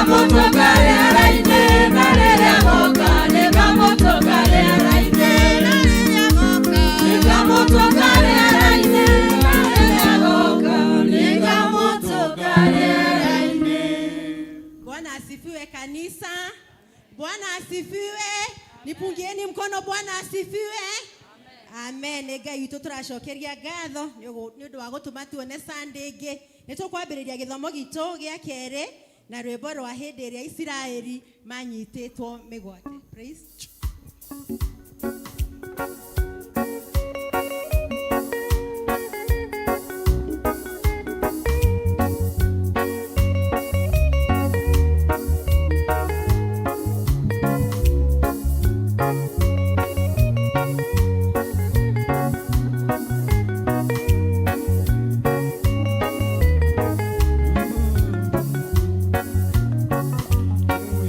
Nĩngamũtũnga rĩera-inĩ, na rĩrĩa agoka, nĩngamũtũnga rĩera-inĩ. Nĩngamũtũnga rĩera-inĩ, na rĩrĩa agoka, nĩngamũtũnga rĩera-inĩ. Bwana asifiwe kanisa. Bwana asifiwe. Nipungieni mkono. Bwana asifiwe. Amen. Nĩ Ngai witũ tũracokeria ngatho nĩ ũndũ wa gũtũma tuone Sunday ĩngĩ. Nĩ tũkwambĩrĩria gĩthomo gitũ gĩa kerĩ na rwĩmbo rwa hĩndĩ ĩrĩa Isiraeli manyitĩtwo mĩgwate. Praise.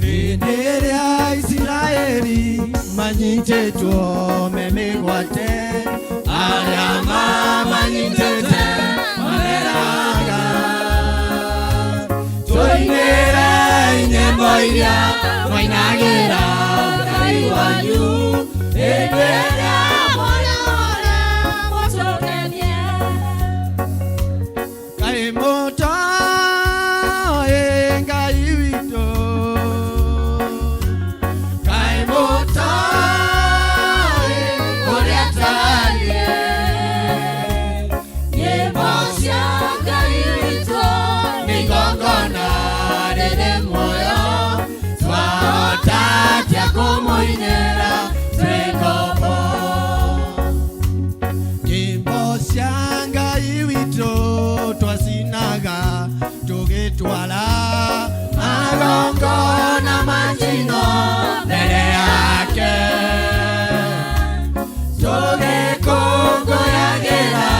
Hĩndĩ ĩrĩa Isiraeli manyitĩtwo me mĩgwate, arĩa mamanyitĩte mameraga, tũinĩre nyĩmbo iria mwainagĩra Ngai wanyu hĩndĩ ĩrĩa Mũrĩore mũtũkenie. Kaĩ mũtoĩ Ngai witũ, kaĩ mũtoĩ ũrĩa atariĩ. Nyĩmbo cia Ngai witũ nĩ igongona rĩrĩ muoyo, twahota atĩa kũmũinĩra twĩ ngombo? Nyĩmbo cia Ngai witũ twacinaga tũgĩtwara magongona ma njino mbere yake, tũgĩkũngũyagĩra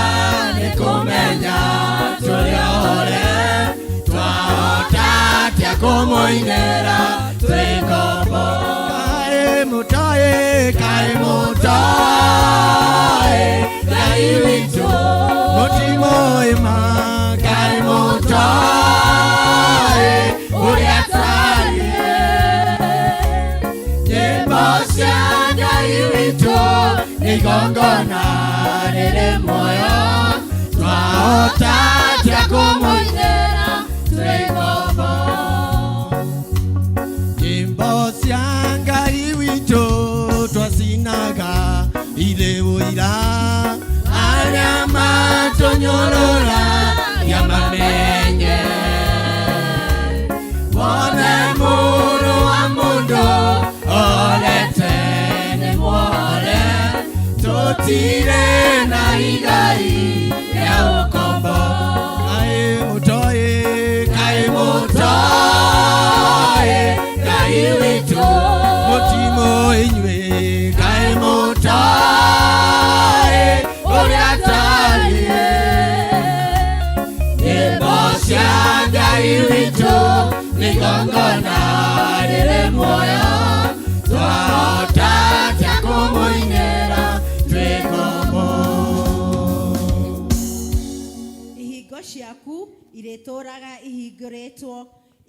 nĩ kũmenya tũrĩ ohore, twahota atĩa kũmũinĩra twĩ ngombo? Kaĩ mũtoĩ, kaĩ mũtoĩ Ngai witũ, mũtimũĩ ma, kaĩ mũtoĩ ũrĩa atariĩ. Nyĩmbo cia Ngai witũ nĩ igongona rĩrĩ muoyo, twahota atĩa kũmũinĩra twĩ ngombo? Nyĩmbo cia Ngai witũ twacinaga irĩ ũira, arĩa matũnyũrũra mamenye, wone mũrũ wa mũndũ orete nĩ muohore, tũtirĩ na igai rĩa ũkombo. Kaĩ mũtoĩ, kaĩ mũtoĩ Ngai witũ, mũtimũĩ inyuĩ, kaĩ mũtoĩ ũrĩa atariĩ. Nyĩmbo cia Ngai witũ nĩ igongona rĩrĩ muoyo, twahota atĩa kũmũinĩra twĩ ngombo? Ihingo ciaku irĩtũũraga ihingũrĩtwo,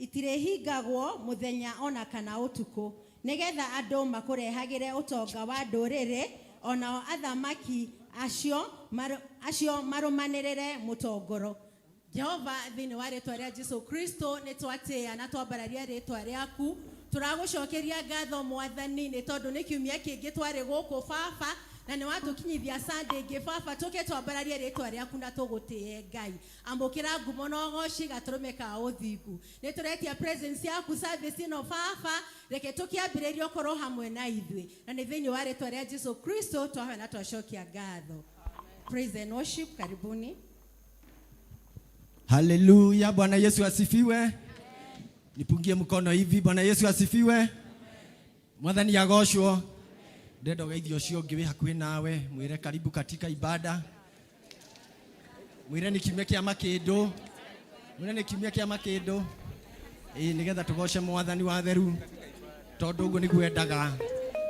itirĩhingagwo mũthenya ona kana ũtukũ, nĩgetha andũ makũrehagĩre ũtonga wa ndũrĩrĩ, onao athamaki acio marũmanĩrĩre mũtongoro. Jehova, thĩinĩ wa rĩtwa rĩa Jesu Kristo, nĩ twatĩĩa na twambararia rĩtwa rĩaku. Tũragũcokeria ngatho, Mwathani, nĩ tondũ nĩ kiumia kĩngĩ twarĩ gũkũ, Baba, na nĩ watũkinyithia Sunday ĩngĩ, Baba. Tũke twambararie rĩtwa rĩaku na tũgũtĩe. Ngai, amũkĩra ngumo na ũgoci gatũrũme ka ũthingu. Nĩ tũretia presence yaku service ĩno, Baba. Reke tũkĩambĩrĩria ũkorwo hamwe na ithuĩ, na nĩ thĩinĩ wa rĩtwa rĩa Jesu Kristo twahoya na twacokia ngatho. Praise and worship, karibuni. Haleluya, Bwana Yesu asifiwe. Nipungie mkono hivi. Bwana Yesu asifiwe. Mwathani agocwo. Ndenda ũgeithio ũcio ũngĩ wĩ hakuhĩ nawe, mwĩre karibu katika ibada. Mwĩre nĩ kiumia kĩa makĩndũ. Mwĩre nĩ kiumia kĩa makĩndũ. Ĩĩ, nĩgetha tũgoce Mwathani wa theru tondũ ũguo nĩguo endaga.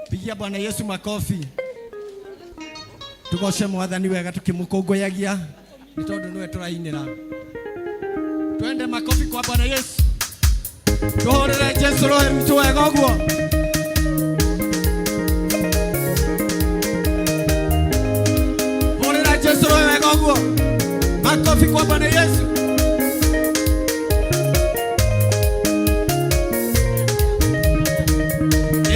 Pigia Bwana Yesu makofi. Tũgoce Mwathani wega tũkĩmũkũngũyagia nĩ tondũ nĩwe tũrainĩra. Twende, makofi kwa Bwana Yesu. Tuhũrĩre Jesũ rũhĩ rwitũ wega ũguo. Hũrĩra Jesũ rũhĩ wega ũguo. Makofi kwa Bwana Yesu.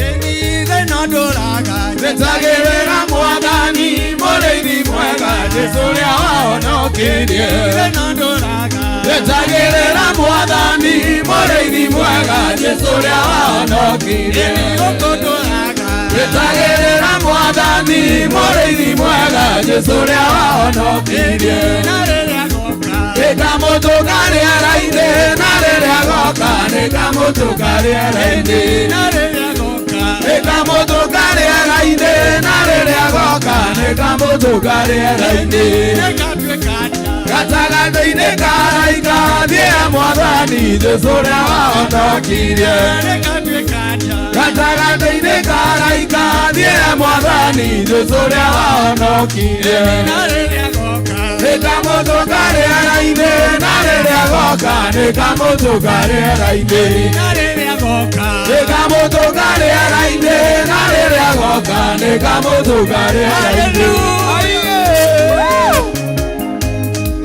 Ĩni thĩna ndũraga. Wetagĩrĩra Mwathani mũrĩithi mwega Jesũ ũrĩa wahonokirie. Thĩna ndũraga. Wetagĩrĩra Mwathani mũrĩithi mwega Jesũ ũrĩa wahonokirie. Ĩni gũkũ ndũraga. Wetagĩrĩra Mwathani mũrĩithi mwega Jesũ ũrĩa wahonokirie. Na rĩrĩa agoka. Nĩngamũtũnga rĩera-inĩ na rĩrĩa agoka nĩngamũtũnga rĩera-inĩ. Na rĩrĩa agoka. Nĩngamũtũnga rĩera-inĩ na rĩrĩa agoka nĩngamũtũnga rĩera-inĩ. Nĩngatuĩka nja. Gatagatĩ-inĩ ka araika thiĩ Mwathani Jesũ ũrĩa wahonokirie. Nĩngatuĩka nja. Gatagatĩ-inĩ ka araika thiĩ Mwathani Jesũ ũrĩa wahonokirie. Na rĩrĩa agoka. Nĩngamũtũnga rĩera-inĩ na rĩrĩa agoka nĩngamũtũnga rĩera-inĩ. Na rĩrĩa agoka. Nĩngamũtũnga rĩera-inĩ na rĩrĩa agoka nĩngamũtũnga rĩera-inĩ. Hallelujah.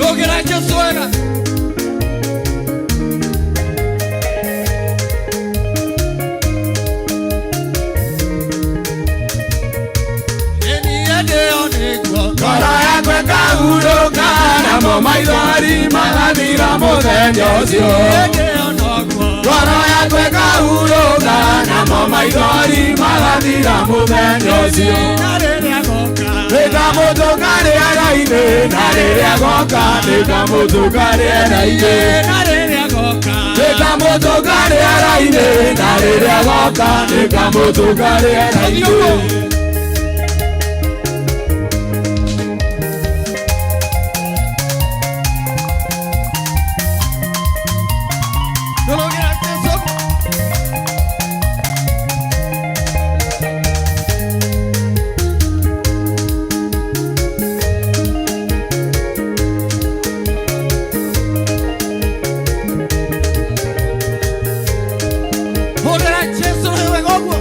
Rũgĩra Jesũ wega. Ĩni hĩndĩ ĩyo nĩguo. Ngoro yakwa ĩkahurũka namo maithori magathira mũthenya ũcio. Hĩndĩ ĩyo noguo. Ngoro yakwa ĩkahurũka namo maithori magathira mũthenya ũcio. Na rĩrĩa agoka. Nĩngamũtũnga rĩera-inĩ na rĩrĩa agoka nĩngamũtũnga rĩera-inĩ. Na rĩrĩa agoka. Nĩngamũtũnga rĩera-inĩ na rĩrĩa agoka nĩngamũtũnga rĩera-inĩ. Rũgĩra Jesũ. Hũrĩra Jesũ rũhĩ wega ũguo.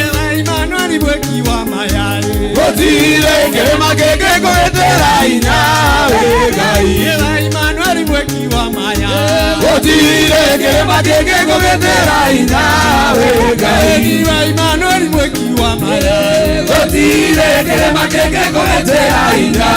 Ĩwe Emmanuel mwĩki wa maya-ĩ. Gũtirĩ kĩrĩma kĩngĩkũgitĩra hinya wĩ Ngai. Ĩwe Emmanuel mwĩki wa maya. Gũtirĩ kĩrĩma kĩngĩkũgitĩra hinya wĩ Ngai. Ĩwe Emmanuel mwĩki wa maya. Gũtirĩ kĩrĩma kĩngĩkũgitĩra hinya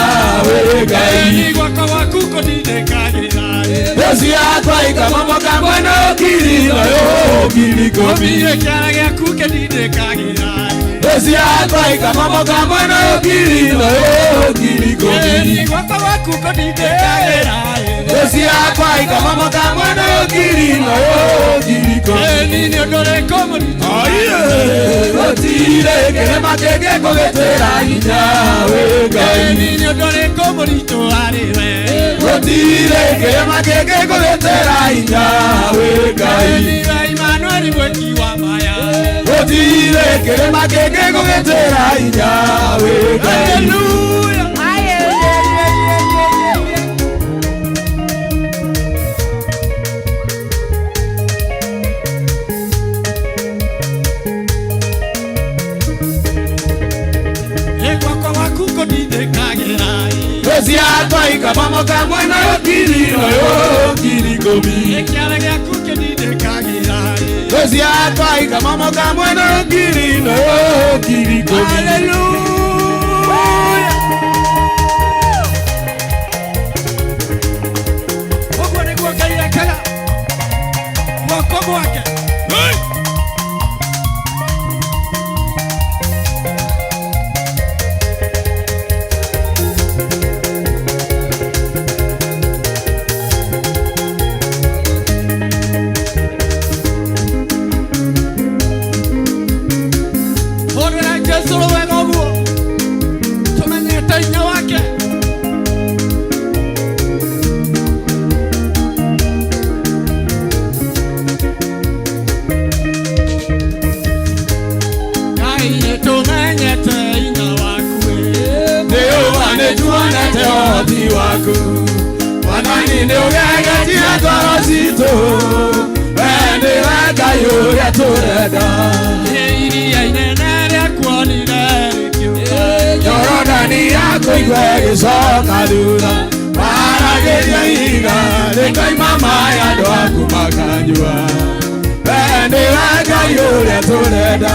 wĩ Ngai. Ĩni gwaka gwaku kũndindĩkagĩra-ĩ. Thũ ciakwa ikamomoka mwena ũkiri ũyũ ngiri ikũmi. Ũthire kĩara gĩaku kĩndindĩkagĩra-ĩ. Thũ ciakwa ikamomoka mwena ũkiri ũyũ ngiri ikũmi. Ĩni gwaka gwaku kũndindĩkagĩra-ĩ. Thũ ciakwa ikamomoka mwena ũkiri ũyũ ngiri ikũmi. Ĩni nĩ ũndũ ũrĩkũ mũritũ? Gũtirĩ kĩrĩma kĩngĩkũgitĩra hinya wĩ Ngai. Ĩni nĩ ũndũ ũrĩkũ mũritũ harĩ we? Gũtirĩ kĩrĩma kĩngĩkũgitĩra hinya wĩ Ngai. Ĩni we Emmanuel mwĩki wa maya. Gũtirĩ kĩrĩma kĩngĩkũgitĩra hinya wĩ Ngai. Hallelujah. Ĩ gwakwa gwaku kũndindĩkagĩra-ĩ. Thũ ciakwa ikamomoka mwena ũkiri ũyũ ngiri ikũmi. Ĩ kĩara gĩaku kĩndindĩkagĩra-ĩ. Thũ ciakwa ikamomoka mwena ũkiri ũyũ ngiri ikũmi. Hallelujah. Ũguo nĩguo Ngai ekaga. Guoko gwake. Hey! Hũrĩra Jesũ wega ũguo. Tũmenyete hinya wake. Ngai nĩtũmenyete hinya waku ĩ. Jehova nĩtuonete ũhoti waku. Mwathani Nĩ ũgegetie ngoro citũ, we nĩwe Ngai ũrĩa tũrenda. Iria inene rĩakuonire rĩkĩũra. Jorodani yakũigua ĩgĩcoka thutha, waragĩria ihiga rĩkoima maĩ andũ aku makanyua. We nĩwe Ngai ũrĩa tũrenda.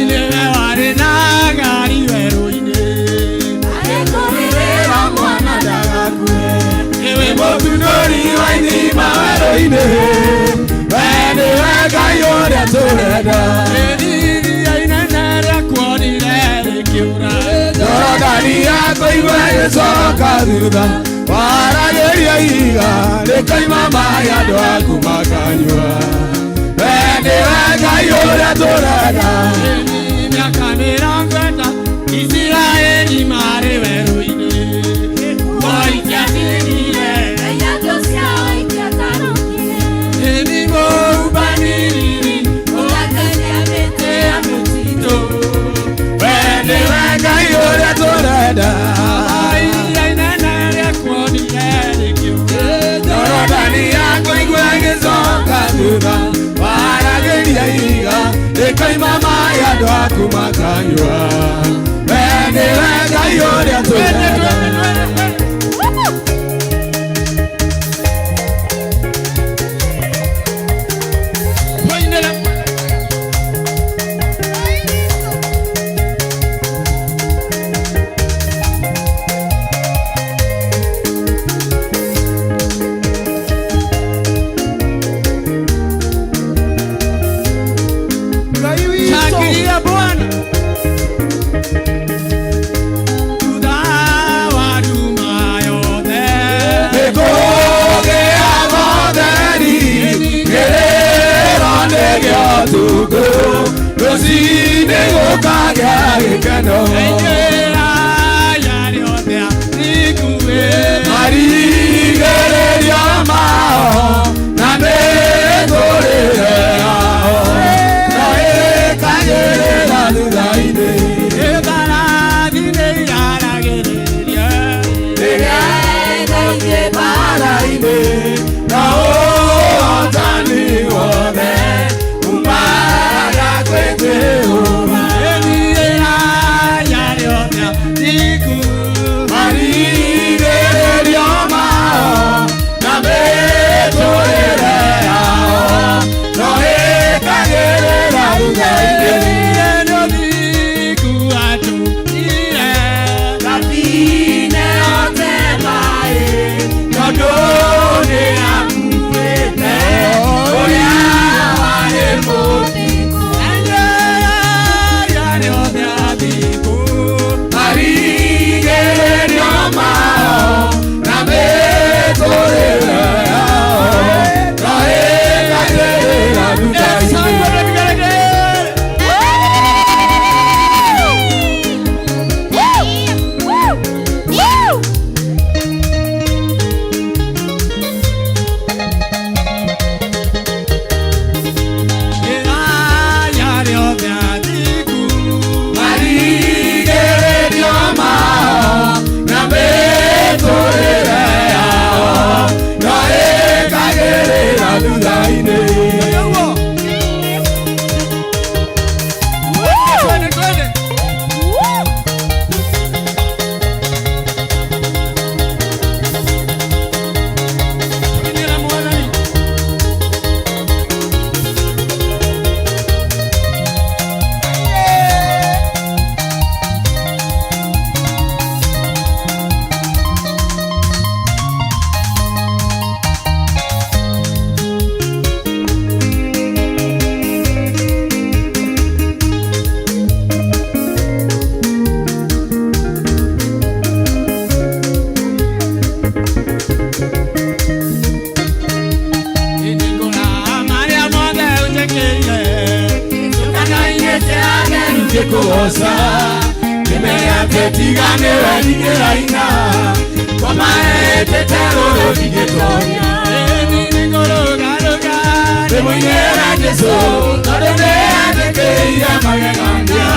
Nĩwe warĩ na ngari werũ-inĩ. Agĩkũrĩrĩra mwana ndagakue, nĩwe mũtunũri wa ithima werũ-inĩ. We nĩwe Ngai ũrĩa tũrenda. Iria inene rĩakuonire rĩkĩũra. Jorodani yakũigua ĩgĩcoka thutha, waragĩria ihiga rĩkoima maĩ andũ aku makanyua. We nĩwe Ngai ũrĩa tũrenda. Mĩaka mĩrongo ĩtatũ Isiraeli marĩ werũ-inĩ. Nguo itiathirire, ĩni mũũmbanĩrĩri ũgakenia mĩtĩ ya mĩtitũ. We nĩwe Ngai ũrĩa tũrenda. Iria inene rĩakuonire rĩkĩũra. Jorodani yakũigua ĩgĩcoka thutha, waragĩria ihiga rĩkoima maĩ andũ aku makanyua. We nĩwe Ngai ũrĩa tũrenda. Shangilia Bwana. Thutha wa nduma yothe. Nĩkũgĩa motheri, kĩrĩro nĩ gĩa ũtukũ, rũciinĩ gũkagĩa gĩkeno. Aingĩra yarĩ othe athingu-ĩ. Marigĩrĩrio mao na mĩtũrĩre yao, na ĩkagĩrĩra thutha-inĩ. Mbarathi nĩiraragĩrĩria. Nĩgetha ithiĩ mbaara-inĩ na ũhotani wothe umaga kwĩ Jehova. Ĩniĩra yarĩ othe athingu. Marigĩrĩrio mao na mĩtũrĩre yao, no ĩkagĩrĩra thutha-inĩ. Nĩ ũthingu atũire. Thabine othe maĩ, tondũ nĩakuĩte ũrĩa warĩ mũthingu. Aingĩra yarĩ othe athingu. Marigĩrĩrio mao na mĩtũrĩre yao, no ĩkagĩrĩra thutha-inĩ. Marigĩrĩrio mao na mĩtũrĩre yao, no ĩkagĩrĩra thutha-inĩ. Ngĩkũgoca kĩmere atĩ tiga nĩwe ndingĩraina, kwamaetĩte rũrũ ndingĩtonya. Ndĩmũinĩre Jesũ tondũ nĩanjĩkĩire magegania.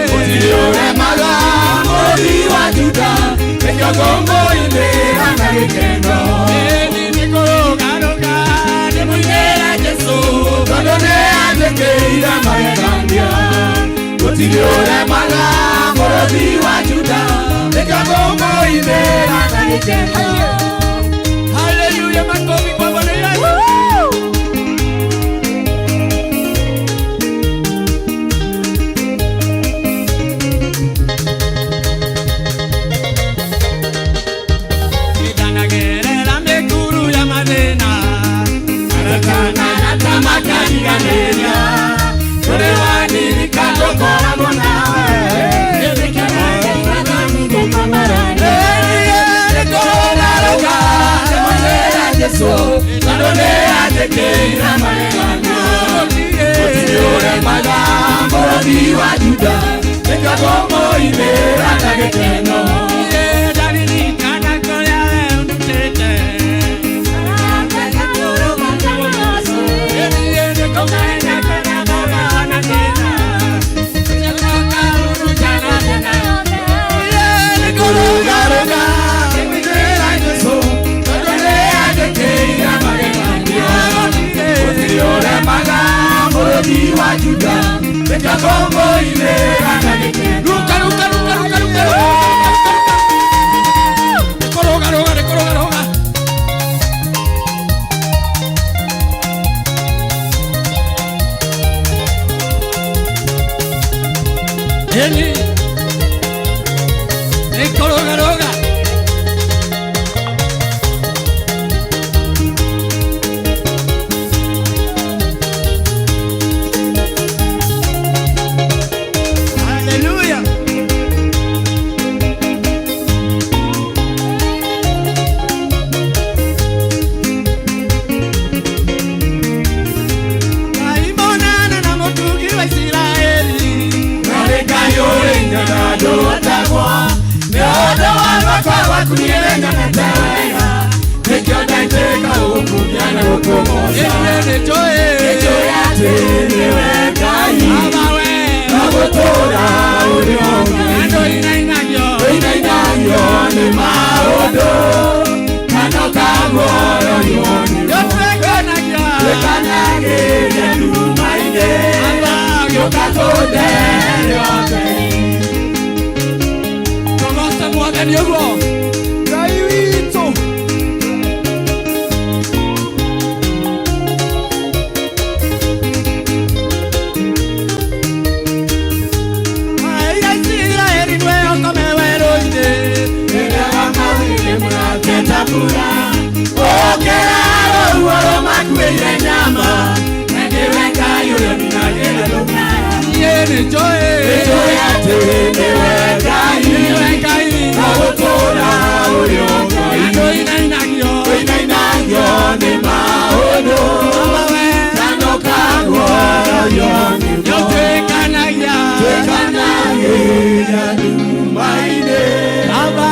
Gũtirĩ ũremaga mũri wa Juda, nĩkĩo ngũmũinĩra na gĩkeno. Mũrũthi wa Juda nĩkĩo ngũmũinĩra na gĩkeno. Haleluya, makofi kwa Bwana Yesu. Ndanagerera mĩkuru ya mathĩna, Aratana atamakaringanĩria tũrĩ wandirika tũkoragwo nawe. Nĩkũrũgarũga ndĩmũinĩra Jesũ tondũ nĩanjĩkĩire magegania. Gũtirĩ ũremaga Mũrũthi wa Juda nĩkĩo ngũmũinĩra na gĩkeno. Ndaririkana kũrĩa we ũndutĩte. Niĩ nĩngũmenya kũrĩa Baba onanĩra. Nĩkũrũgarũga ndĩmũinĩra Jesũ tondũ nĩanjĩkĩire magegania. Gũtirĩ ũremaga Mũrũthi wa Juda nĩkĩo ngũmũinĩra na gĩkeno. Ruka, ruka, ruka, ruka, ruka, ruka. Nĩkũrũga, rũga, nĩkũrũga, rũga. Ĩni. Nĩkũrũga, rũga. Hallelujah. Ngai monana na mũtugi wa Isiraeli. Nĩ Ngai ũrĩ nyonaga ndũhotagwo nĩ ũndũ wa gwakwa gwaku niĩ nĩnyonete wega nĩkĩo ndaitĩka gũgũkumia na gũkũgoca. Ĩĩ nĩnjũĩ. Nĩnjũĩ atĩ nĩwe Ngai Baba we. no gũtũũra ũrĩ o Ngai. Andũ inainagio. Ũinainagio nĩ maũndũ kana ũkaguoyohio nĩmo. Nĩtwĩkenagia. Twĩkanagĩria nduma-inĩ Baba. gĩũka kũndehere othe. Tũgoce Mwathani ũguo. Ngai witũ. Ai, Isiraeli nĩwe ũkome werũ-inĩ. Niĩ nĩnjũĩ. Nĩwe Ngai. Andũ inainagio. Baba we. Nĩũtuĩkanagia. Baba.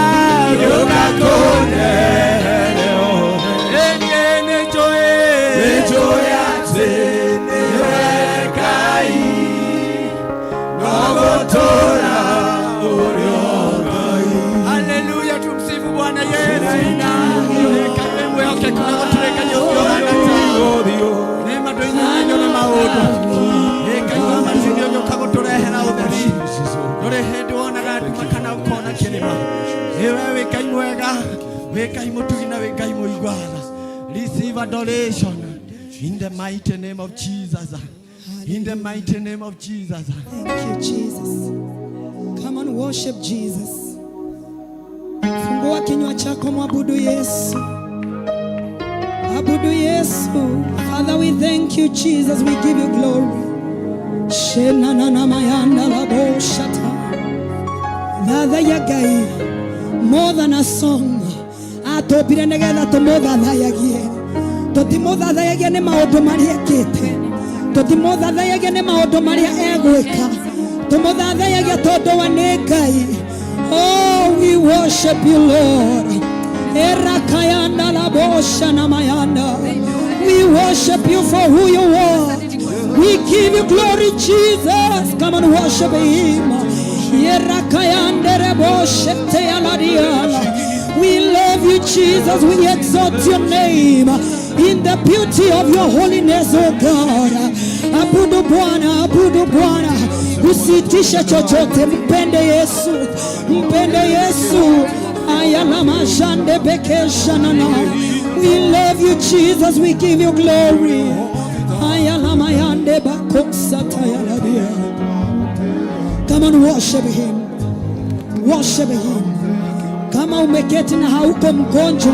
Ĩ niĩ nĩnjũĩ. Nĩnjũĩ atĩ nĩwe Ngai, no gũtũũra ũrĩ o Ngai. Haleluya, tumsifu Bwana Yesu. Ngai mwĩhokeku na gũtũrĩkagia ũkĩohana ta. Nĩ ma ndũinainagio nĩ maũndũ. Ngai wa macirio gĩũka gũtũrehera ũtheri. Ndũrĩ hĩndĩ wonaga nduma kana ũkona kĩrĩma. Nĩwe wĩ Ngai mwega, wĩ Ngai mũtugi na wĩ Ngai mũigua tha. Receive adoration in the mighty name of Jesus. In the mighty name of Jesus. Thank you, Jesus. Come on, worship Jesus. Fungua kinywa chako mwabudu Yesu. Abudu Yesu. Father, we thank you, Jesus. We give you glory. Shenananamayanda labo shata. Thathaiya Ngai more than a song atũmbire nĩgetha tũmũthathayagie. Tũtimũthathayagia nĩ maũndũ marĩa ekĩte, tũtimũthathayagia nĩ maũndũ marĩa egwĩka, tũmũthathayagia tondũ we nĩ Ngai. Oh, we worship you, Lord. Erakayanda labosha namayanda. We worship you for who you are. We give you glory, Jesus. Come and worship him. Yerakayanda reboshete aladiala. We love you, Jesus. We exalt your name. In the the beauty of your holiness, oh God. Abudu Bwana, abudu Bwana, usiitishe chochote, mpende Yesu, mpende Yesu. Ayala bekeshanana. We love you, Jesus, we give you glory. Ayala mayande bakosatayaladia. Come on, worship him. Worship him. Kama umeketi na hauko mgonjwa,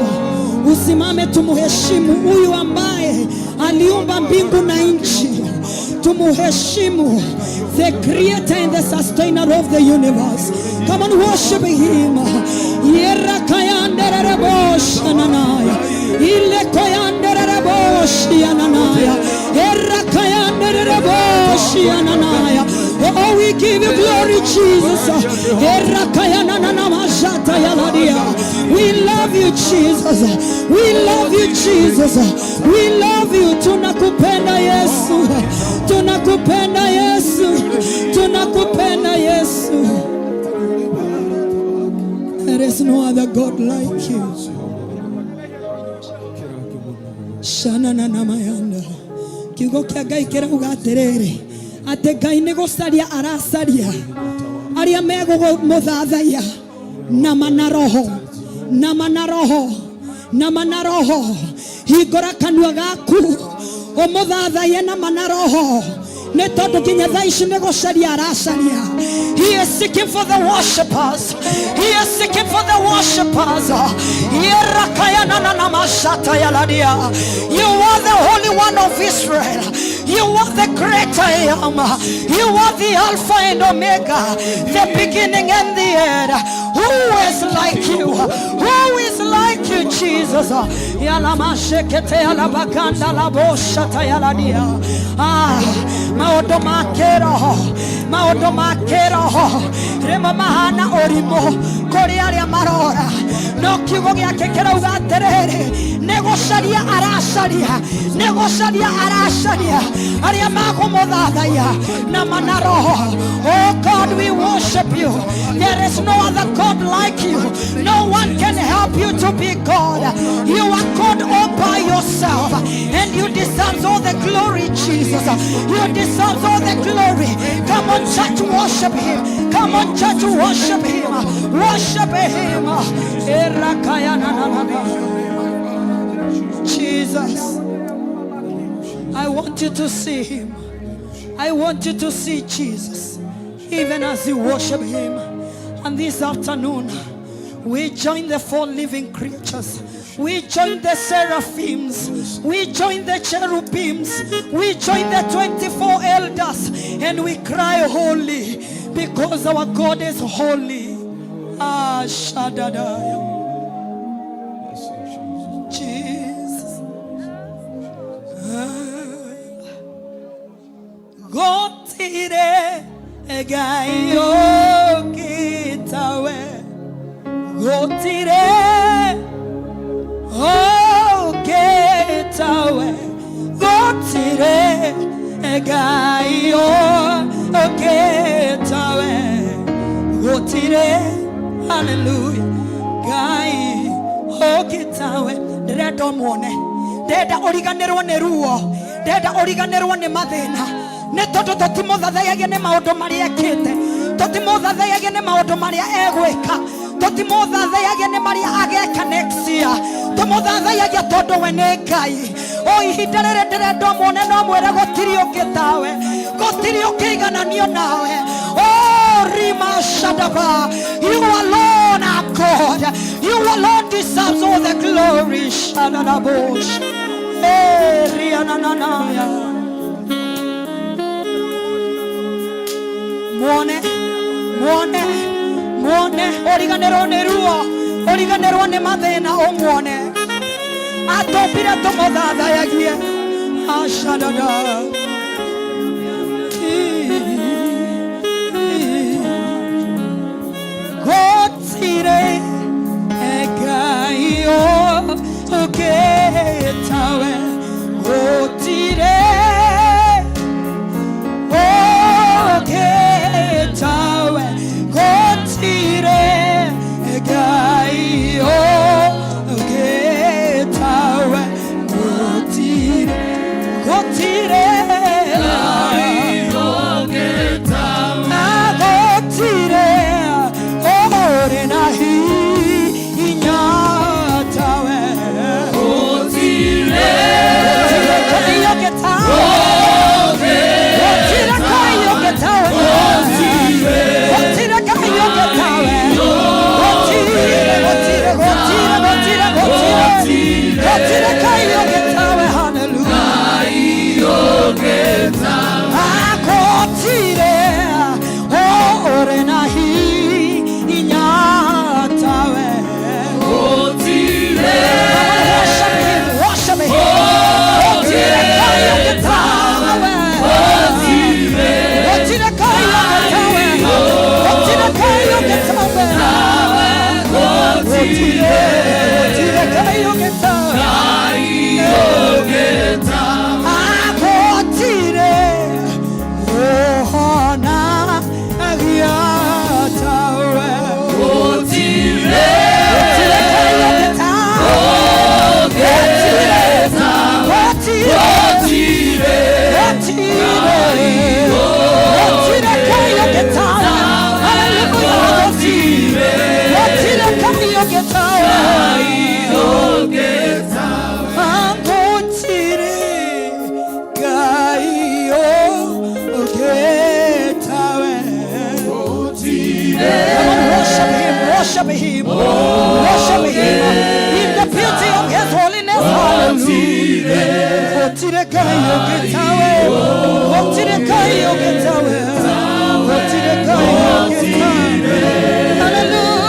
usimame tumuheshimu huyu ambaye aliumba mbingu na nchi. Tumuheshimu the creator and the sustainer of the universe. Come on, worship him. Yerakayandererebosh-ananaya. Ilekoyandererebosh-ananaya. Erakayandererebosh-ananaya. Oh, we give you glory, Jesus. Erakayananamazhatayaladia. We love you, Jesus. We love you, Jesus. We love you. Tunakupenda Yesu. Tunakupenda Yesu. Tunakupenda Yesu. There is no other God like you. Shana na namayanda. Kiugo kia Ngai kĩrauga atĩrĩrĩ, atĩ Ngai nĩ gũcaria aracaria arĩa megũmũthathaiya nama na roho, nama na roho, nama na roho. Hingũra kanua gaku ũmũthathaiye nama na roho, nĩ tondũ nginya thaa ici nĩ gũcaria aracaria. He is seeking for the worshippers. He is seeking for the worshippers. Yerakayananamashata. You are the Holy One of Israel. You are the great I am. You are the Alpha and Omega, the beginning and the end. Who is like you? Who is like you, Jesus? Yalamashekete yalabaganda laboshata yaladia. Ah, maũndũ ma kĩroho, maũndũ ma kĩroho rĩmwe mahana ũrimũ kũrĩ arĩa marora, no kiugo gĩake kĩrauga atĩrĩrĩ, nĩ gũcaria aracaria, nĩ gũcaria aracaria arĩa makũmũthathaiya na mana roho. Oh God, we worship you. There is no other God like you. No one can help you to be God. You are God all by yourself, and you deserve all the glory, Jesus. You deserve all the glory. Come on, church, worship him. Come on, church, worship him. Worship him. Jesus, I want you to see him. I want you to see Jesus, even as you worship him. And this afternoon, we join the four living creatures. We join the seraphims. We join the cherubims. We join the 24 elders. And we cry holy, because our God is holy. Ah, Shaddai. Jesus. Gotire Ngai ũngĩ tawe, gũtirĩ ũngĩ tawe, gũtirĩ Ngai ũngĩ tawe, gũtirĩ, hallelujah, Ngai ũngĩ tawe. Ndĩrenda ũmuone, ndĩrenda ũriganĩrwo nĩ ruo, ndĩrenda ũriganĩrwo nĩ mathĩna, nĩ tondũ tũtimũthathayagia nĩ maũndũ marĩa ekĩte, tũtimũthathayagia nĩ maũndũ marĩa egwĩka, tũtimũthathayagia nĩ marĩa ageka next year, tũmũthathayagia tondũ we nĩ Ngai. O ihinda rĩrĩ ndĩrenda ũmuone, no mwĩre gũtirĩ ũngĩ tawe, gũtirĩ ũngĩigananio nawe. Oh, Rima Shadaba, you alone are God. You alone deserves all the glory. Shadadabosh. Eh, Rianananaya. Muone, muone, muone, ũriganĩrwo nĩ ruo, ũriganĩrwo nĩ mathĩna, ũmuone. Atũmbire tũmũthathayagie. Ashadada. Gũtirĩ Ngai ũngĩ tawe, gũtirĩ ũngĩ tawe, gũtirĩ Ngai ũngĩ tawe, gũtirĩ. Him. Worship Him in the beauty of His holiness. Hallelujah. Gũtirĩ Ngai ũngĩ tawe. Gũtirĩ Ngai ũngĩ tawe. Gũtirĩ Ngai ũngĩ tawe. Hallelujah.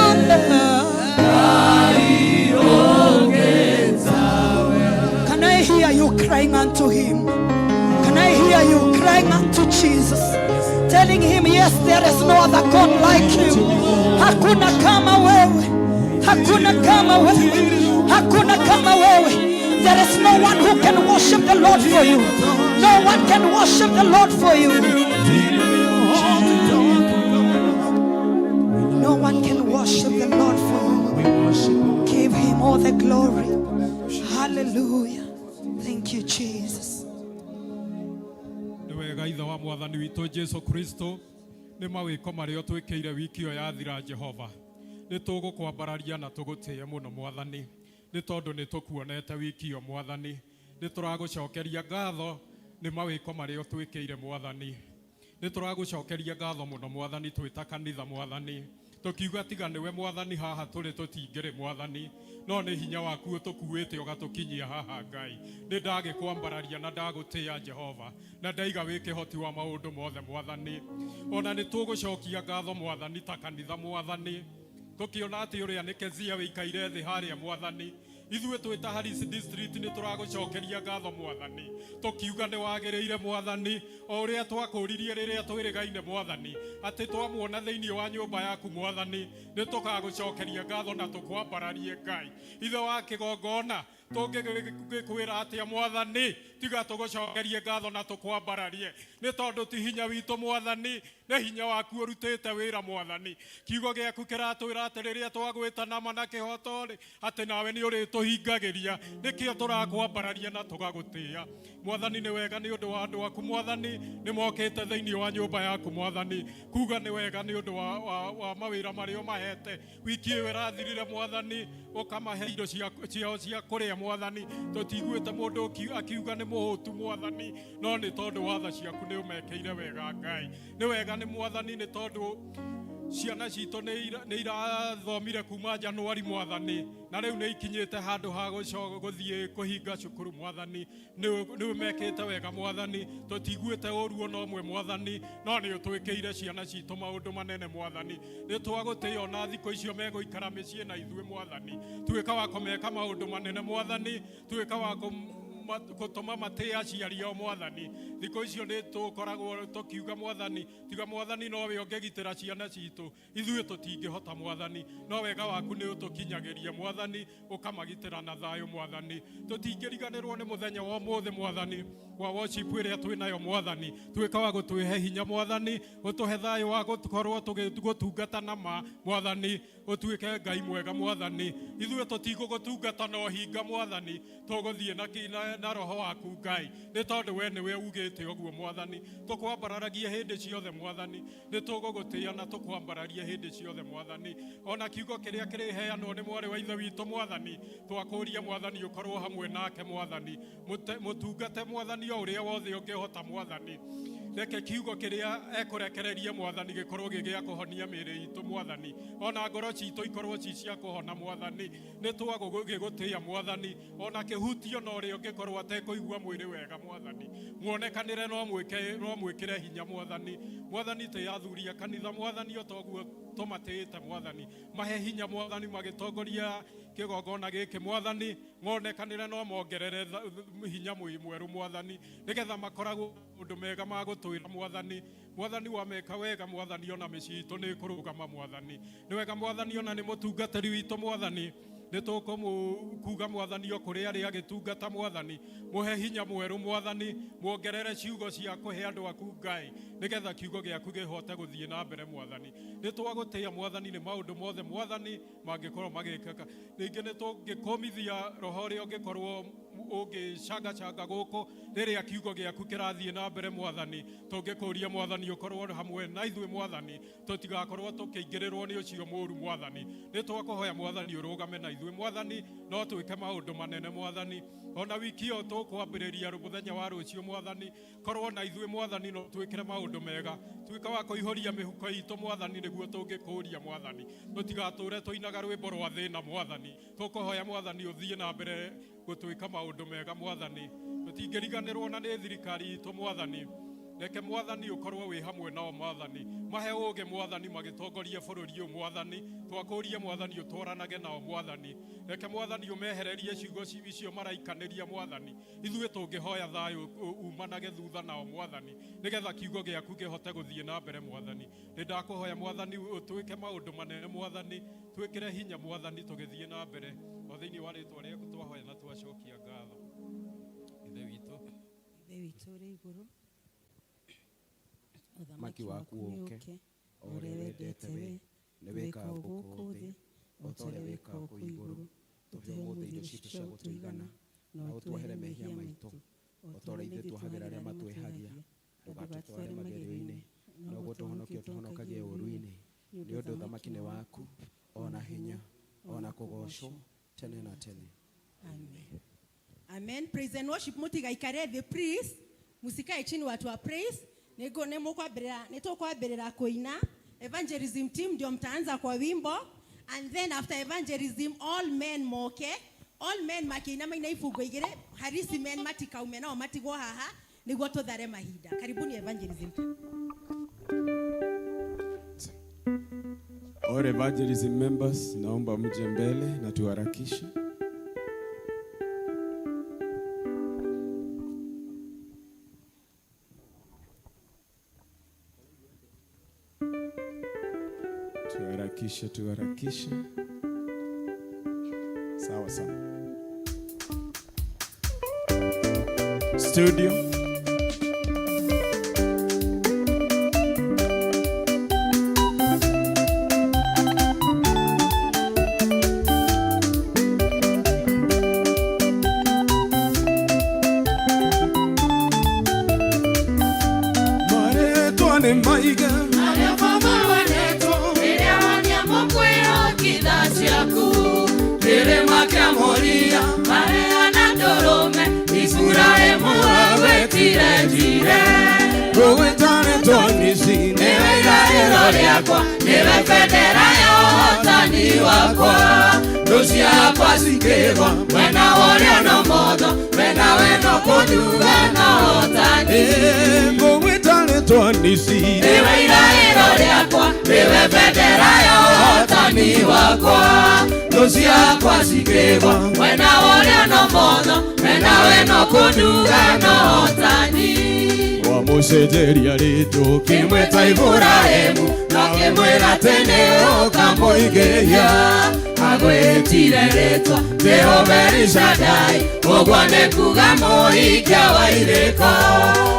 Can I hear you crying unto Him? Can I hear you crying unto Jesus? Telling Him, yes, there is no other God like you. Hakuna kama wewe. Hakuna kama wewe. Hakuna kama wewe. There is no one who can worship the Lord for you. No one can worship the Lord for you. No one can worship the Lord for you. Give Him all the glory. Hallelujah. Thank you, Jesus. Nĩ wega ithe wa Mwathani witũ Jesu Kristo nĩ mawĩko marĩa ũtwĩkĩire wiki ĩyo yathira. Jehova, nĩ tũgũkwambararia na tũgũtĩe mũno, Mwathani, nĩ tondũ nĩ tũkuonete wiki ĩyo. Mwathani, nĩ tũragũcokeria ngatho nĩ mawĩko marĩa ũtwĩkĩire. Mwathani, nĩ tũragũcokeria ngatho mũno, Mwathani, twĩ ta kanitha. Mwathani, tũkiuga tiga nĩwe, Mwathani, haha tũrĩ tũtingĩrĩ. Mwathani, no nĩ hinya waku ũtũkuĩte ũgatũkinyia haha. Ngai, nĩ ndagĩkwambararia na ndagũtĩĩa, Jehova, na ndaiga wĩ kĩhoti wa maũndũ mothe. Mwathani, ona nĩ tũgũcokia ngatho, Mwathani, ta kanitha. Mwathani, tũkĩona atĩ ũrĩa nĩ Kezia wĩikaire thĩ harĩa. Mwathani, ithuĩ twĩ ta Harris District nĩ tũragũcokeria ngatho, Mwathani, tũkiuga nĩ wagĩrĩire. Mwathani, o ũrĩa twakũririe rĩrĩa twĩrĩgaine, Mwathani, atĩ twamuona thĩinĩ wa nyũmba yaku, Mwathani, nĩ tũkagũcokeria ngatho na tũkwambararie. Ngai ithe wa kĩgongona, tũngĩkwĩra atĩa, Mwathani, tiga tũgũcokerie ngatho na tũkwambararie? Nĩ tondũ ti hinya witũ, Mwathani, nĩ hinya waku ũrutĩte wĩra. Mwathani, kiugo gĩaku kĩratwĩra atĩ rĩrĩa twagwĩta nama na kĩhoto-rĩ, atĩ nawe nĩ ũrĩtũhingagĩria. Nĩkĩo tũrakwambararia na tũgagũtĩĩa, Mwathani. Nĩ wega nĩ ũndũ wa andũ aku, Mwathani, nĩ mokĩte thĩinĩ wa nyũmba yaku, Mwathani, kuga nĩ wega nĩ ũndũ wa mawĩra marĩa ũmahete wiki ĩyo ĩrathirire. Mwathani, ũkamahe indo ciao cia kũrĩa. Mwathani, tũtiguĩte mũndũ akiuga nĩ mũhũtu, Mwathani, no nĩ tondũ wa tha ciaku nĩ ũmekĩire wega. Ngai, nĩ wega nĩ Mwathani, nĩ tondũ ciana citũ nĩ irathomire kuma Januari, Mwathani, na rĩu nĩ ikinyĩte handũ ha gũthiĩ kũhinga cukuru. Mwathani, nĩ ũmekĩte wega. Mwathani, tũtiguĩte ũru ona ũmwe, Mwathani, no nĩ ũtwĩkĩire ciana citũ maũndũ manene. Mwathani, nĩ twagũtĩĩa ona thikũ icio megũikara mĩciĩ na ithuĩ. Mwathani, tuĩka wa kũmeka maũndũ manene. Mwathani, tuĩka wa gũtũma matĩe aciari ao. Mwathani, thikũ icio nĩ tũkoragwo tũkiuga, Mwathani, tiga Mwathani nowe ũngĩgitĩra ciana citũ, ithuĩ tũtingĩhota. Mwathani, no wega waku nĩ ũtũkinyagĩria. Mwathani, ũkamagitĩra na thayũ. Mwathani, tũtingĩriganĩrwo nĩ mũthenya wa ũmũthĩ, Mwathani, wa worship ĩrĩa twĩ nayo. Mwathani, tuĩka wa gũtwĩhe hinya. Mwathani, ũtũhe thayũ wa gũkorwo tũgĩgũtungata na ma. Mwathani, ũtuĩke Ngai mwega. Mwathani, ithuĩ tũtigũgũtungata na ũhinga. Mwathani, tũgũthiĩ na roho waku, Ngai, nĩ tondũ we nĩwe ugĩte ũguo. Mwathani, tũkwambararagia hĩndĩ ciothe. Mwathani, nĩ tũgũgũtĩĩa na tũkwambararia hĩndĩ ciothe. Mwathani, ona kiugo kĩrĩa kĩrĩheanwo nĩ mwarĩ wa ithe witũ, Mwathani, twakũria, Mwathani, ũkorwo hamwe nake. Mwathani, mũtungate, Mwathani, o ũrĩa wothe ũngĩhota. Mwathani, reke kiugo kĩrĩa ekũrekereria, Mwathani, gĩkorwo gĩ gĩa kũhonia mĩĩrĩ itũ. Mwathani, ona ngoro citũ ikorwo ci cia kũhona. Mwathani, nĩ twagũgĩgũtĩĩa. Mwathani, ona kĩhutio na ũrĩa ũngĩkorwo atekũigua mwĩrĩ wega, Mwathani, muonekanĩre no mwĩke no mwĩkĩre hinya. Mwathani, Mwathani, tĩĩa athuri a kanitha. Mwathani, o toguo tũmatĩĩte, Mwathani, mahe hinya. Mwathani, magĩtongoria kĩgongona gĩkĩ, Mwathani, monekanĩre no mongerere hinya mwerũ, Mwathani, nĩgetha makoragwo ũndũ mega ma gũtwĩra. Mwathani, Mwathani, wameka wega. Mwathani, ona mĩciĩ itũ nĩ ĩkũrũgama. Mwathani, nĩ wega. Mwathani, ona nĩ mũtungatĩri witũ, Mwathani, nĩ tũkũmukuga, Mwathani, o kũrĩa arĩ agĩtungata. Mwathani, mũhe hinya mwerũ. Mwathani, muongerere ciugo cia kũhe andũ aku, Ngai, nĩgetha kiugo gĩaku kĩhote gũthiĩ na mbere. Mwathani, nĩ twagũtĩĩa, Mwathani, nĩ maũndũ mothe, Mwathani, mangĩkorwo magĩkĩka. Rĩngĩ nĩ tũngĩkũmithia roho ũrĩa ũngĩkorwo Ũngĩcangacanga gũkũ rĩrĩa kiugo gĩaku kĩrathiĩ na mbere Mwathani. Tũngĩkũria Mwathani ũkorwo hamwe na ithuĩ Mwathani, tũtigakorwo tũkĩingĩrĩrwo nĩ ũcio mũũru Mwathani. Nĩ twakũhoya Mwathani ũrũgame na ithuĩ Mwathani, no twĩke maũndũ manene Mwathani. Ona wiki ĩyo tũkwambĩrĩria mũthenya wa rũciũ Mwathani, korwo na ithuĩ Mwathani, no twĩkĩre maũndũ mega, tuĩka wa kũihũria mĩhuko itũ Mwathani, nĩguo tũngĩkũria Mwathani tũtigatũre tũinaga rwĩmbo rwa thĩna Mwathani. Tũkũhoya Mwathani ũthiĩ na mbere gũtwĩka maũndũ mega Mwathani. Tũtingĩriganĩrwo na nĩ thirikari itũ Mwathani. Reke Mwathani ũkorwo wĩ hamwe nao Mwathani, mahe ũũgĩ Mwathani magĩtongoria bũrũri ũyũ Mwathani. Twakũria Mwathani ũtwaranage nao Mwathani. Reke Mwathani ũmehererie ciugo icio maraikanĩria Mwathani. Ithuĩ tũngĩhoya thayũ umanage thutha nao Mwathani, nĩgetha kiugo gĩaku kĩhote gũthiĩ na mbere Mwathani. Nĩ ndakũhoya Mwathani ũtwĩke maũndũ manene Mwathani, twĩkĩre hinya Mwathani tũgĩthiĩ na mbere. O thĩinĩ wa rĩtwa rĩaku twahoya na twacokia ngatho. Ithe witũ. Ithe witũ ũrĩ igũrũ, Ũthamaki waku ũũke, o ũrĩa wendete we nĩ wĩkaga gũkũ thĩ o ta ũrĩa wĩkaga kũu igũrũ. Tũhe ũmũthĩ irio citũ cia gũtũigana, na ũtuohere mehia maitũ o ta ũrĩa ithuĩ tuohagĩra arĩa matwĩhagia. Ndũgatũtware magerio-inĩ, no gũtũhonokia ũtũhonokagie ũũru-inĩ, nĩ ũndũ ũthamaki nĩ waku, ona hinya, ona kũgoocwo tene na tene. Amen. Amen. Praise and worship, mutigaikare thĩ please. Musikae chini, watu wa praise. Nĩngũ nĩ mũkwambĩrĩra, nĩ tũkwambĩrĩra kũina. Evangelism team ndio mtaanza kwa wimbo, and then after evangelism all men moke. All men makĩina maina ibungo igĩrĩ, harisi men matikaume nao matigwo haha nĩguo tũthare mahinda. Karibuni evangelism team. All evangelism members, naomba mje mbele na tuharakishe. Tuharakishe, tuharakishe. Sawa sawa. Studio. Marĩtwa nĩ maiga. Marĩa baba wendetwo, rĩrĩa wonia mũkwĩro ngitha ciaku, kĩrĩma kĩa Moria, maheana ndũrũme, Iburahĩmu agwĩtire njire. Ngũgwĩta rĩtwa Nisi. Nĩwe iraĩro rĩakwa, nĩwe bendera ya ũhotani wakwa. Thũ ciakwa cikĩgwa, mwena wa ũrĩo na ũmotho, mwena weno kũnduga na ũhotani. Ngũgwĩta rĩtwa Nisi. Nĩwe iraĩro rĩakwa, nĩwe bendera ya ũhotani wakwa. Thũ ciakwa cikĩgwa, mwena wa ũrĩo na ũmotho, mwena weno kũnduga na ũhotani. Wamũcenjeria rĩtwa, ũkĩmwĩta Iburahĩmu, na ũkĩmwĩra atĩ nĩ ũkamũigĩria. Agwĩtire rĩtwa Jehova El Shaddai, ũguo nĩ kuga mũhingia wa irĩko.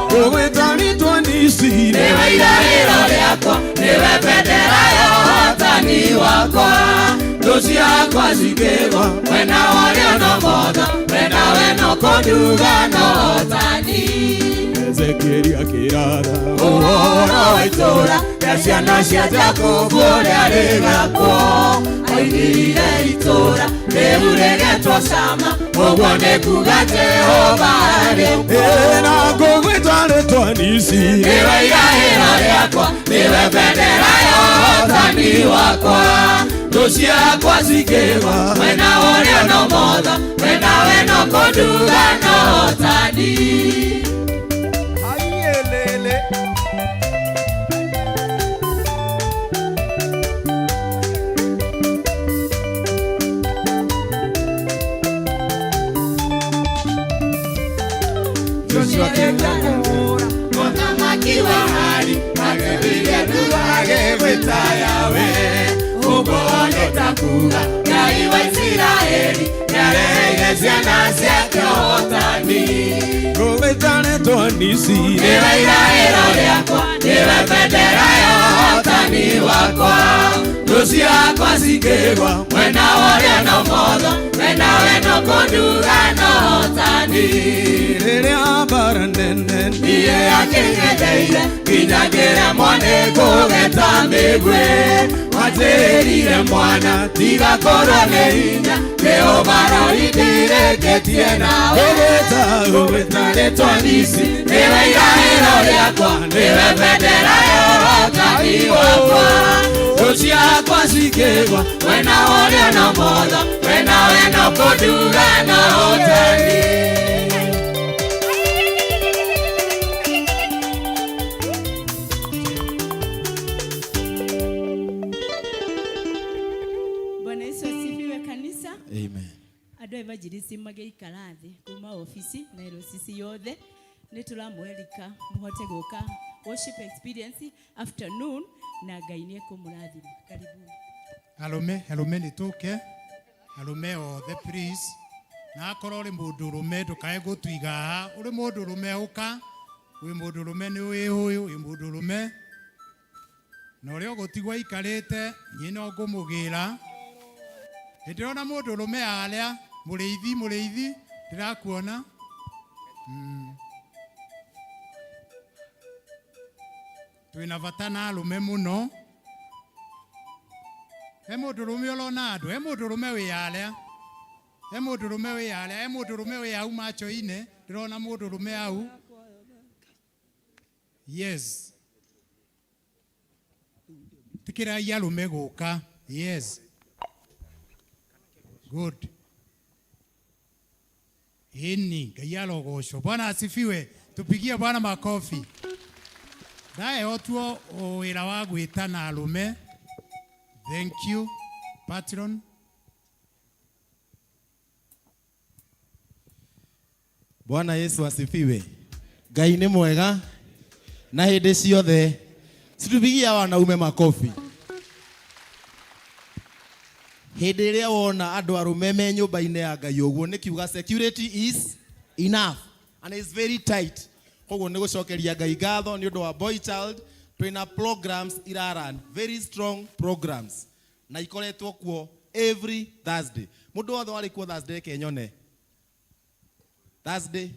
Ngũgwĩta rĩtwa Nisi. Nĩwe iraĩro rĩakwa, nĩwe bendera ya ũhotani wakwa. Thũ ciakwa cikĩgwa, mwena wa ũrĩo na ũmotho, mwena weno kũnduga na ũhotani. Ezekieli akĩratha ũhoro wa itũũra rĩa ciana cia Jakubu ũrĩa rĩgakwo. Oigire itũũra rĩu rĩgetwo Shama, ũguo nĩ kuga Jehova arĩ kuo. Na ngũgwĩta rĩtwa Nisi. Nĩwe iraĩro rĩakwa, nĩwe bendera ya ũhotani wakwa. Thũ ciakwa cikĩgwa, mwena wa ũrĩo na ũmotho, mwena weno kũnduga na ũhotani. Aielele. Joshua akĩkũũra Mũthamaki wa Ai agĩthiire thutha agĩgwĩta Yahweh, ũguo nĩ ta kuga Ngai wa Isiraeli nĩareheire ciana ciake ũhotani. Ngũgwĩta rĩtwa Nisi. Nĩwe iraĩro rĩakwa, nĩwe bendera ya ũhotani. ũhotani wakwa thũ ciakwa cikĩgwa mwena wa ũrĩa na ũmotho mwena weno kũnduga na ũhotani rĩrĩa mbara nene niĩ akĩng'etheire nginya ngĩremwo nĩ kũgeta mĩguĩ wanjĩrire mwana tiga korwo nĩ hinya nĩ ũbarori ndirĩkĩtie nawe ũgwĩta ũgwĩta rĩtwa nisi nĩwe iraĩro rĩakwa nĩwe bendera ya ũhotani wakwa thũ ciakwa cikĩgwa mwena wa ũrĩo na ũmotho mwena weno kũnduga na ũhotani. Bwana Yesu asifiwe kanisa. Amen. Andũ a evangelist magĩikara thĩ kuma obici na LCC yothe nĩ tũramwerika mũhote gũka worship experience afternoon na Ngai nĩ ekũmũrathima. Karibuni. Arũme, arũme nĩ tũke, arũme othe please. Na akorwo ũrĩ mũndũ ũrũme ndũkae gũtuiga haha, ũrĩ mũndũ ũrũme ũka, wĩ mũndũ ũrũme nĩ wĩhũyũ, wĩ mũndũ ũrũme. Na ũrĩa ũgũtigwo aikarĩte, niĩ no ngũmũgĩra. Nĩndĩrona mũndũ ũrũme harĩa, mũrĩithi, mũrĩithi, ndĩrakuona. Twĩna bata na arũme mũno. He mũndũ ũrũme ũrona andũ, he mũndũ ũrũme wĩ harĩa. He mũndũ ũrũme wĩ harĩa, he mũndũ ũrũme wĩ hau macho-inĩ, ndĩrona mũndũ ũrũme hau. Yes. Tĩkĩrai arũme gũka. Yes. Good. Ĩni, Ngai arogocwo. Bwana asifiwe. Tupigie Bwana makofi. Ndaheo tuo wĩra wa gwĩtana arũme. Thank you, patron. Bwana Yesu asifiwe. Ngai nĩ mwega na hĩndĩ ciothe. Situpigia wanaume makofi. Hĩndĩ ĩrĩa wona andũ arũme me nyũmba-inĩ ya Ngai ũguo nĩ kiuga security is enough and it's very tight. Koguo nĩ gũcokeria Ngai ngatho nĩ ũndũ wa boy child. Twĩna programs iraran, very strong programs na ikoretwo kuo every Thursday. Mũndũ wothe warĩ kuo Thursday reke nyone. Thursday.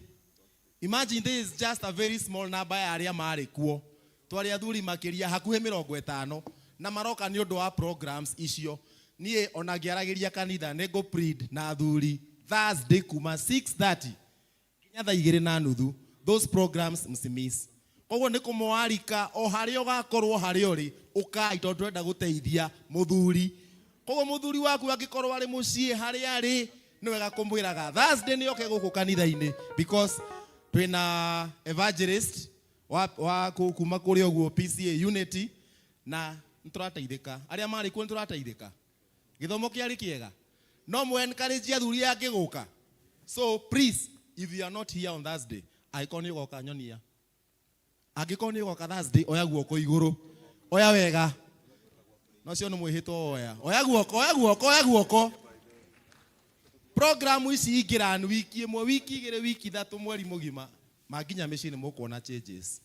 Imagine this is just a very small number ya arĩa marĩ kuo. Twarĩ athuri makĩria hakuhĩ 50 na maroka nĩ ũndũ wa programs icio. Niĩ ona ngĩaragĩria kanitha nĩ ngũ plead na athuri Thursday kuma 6:30 nginya thaa igĩrĩ na nuthu. Those programs msimiss. Koguo nĩ kũmwarika o harĩa ũgakorwo harĩa ũrĩ ũkai tondũ tũrenda gũteithia mũthuri. Koguo mũthuri waku angĩkorwo arĩ mũciĩ harĩa arĩ nĩ wega kũmwĩraga Thursday nĩ oke gũkũ kanitha-inĩ because twĩna evangelist wa kuma kũrĩa ũguo PCA Unity na nĩ tũrateithĩka. Arĩa marĩ kuo nĩ tũrateithĩka. Gĩthomo kĩarĩ kĩega. No mũ encourage athuri angĩ gũka. So please, if you are not here on Thursday, angĩkorwo nĩ ũgoka nyonia. Angĩkorwo nĩ ũgoka Thursday, oya guoko igũrũ. Oya wega. No cio nĩ mwĩhĩtwo oya. Oya guoko, oya guoko, oya guoko. Program ici ingĩran wiki ĩmwe, wiki igĩrĩ, wiki ithatũ, mweri mũgima. Manginya mĩciĩ nĩ mũkuona changes.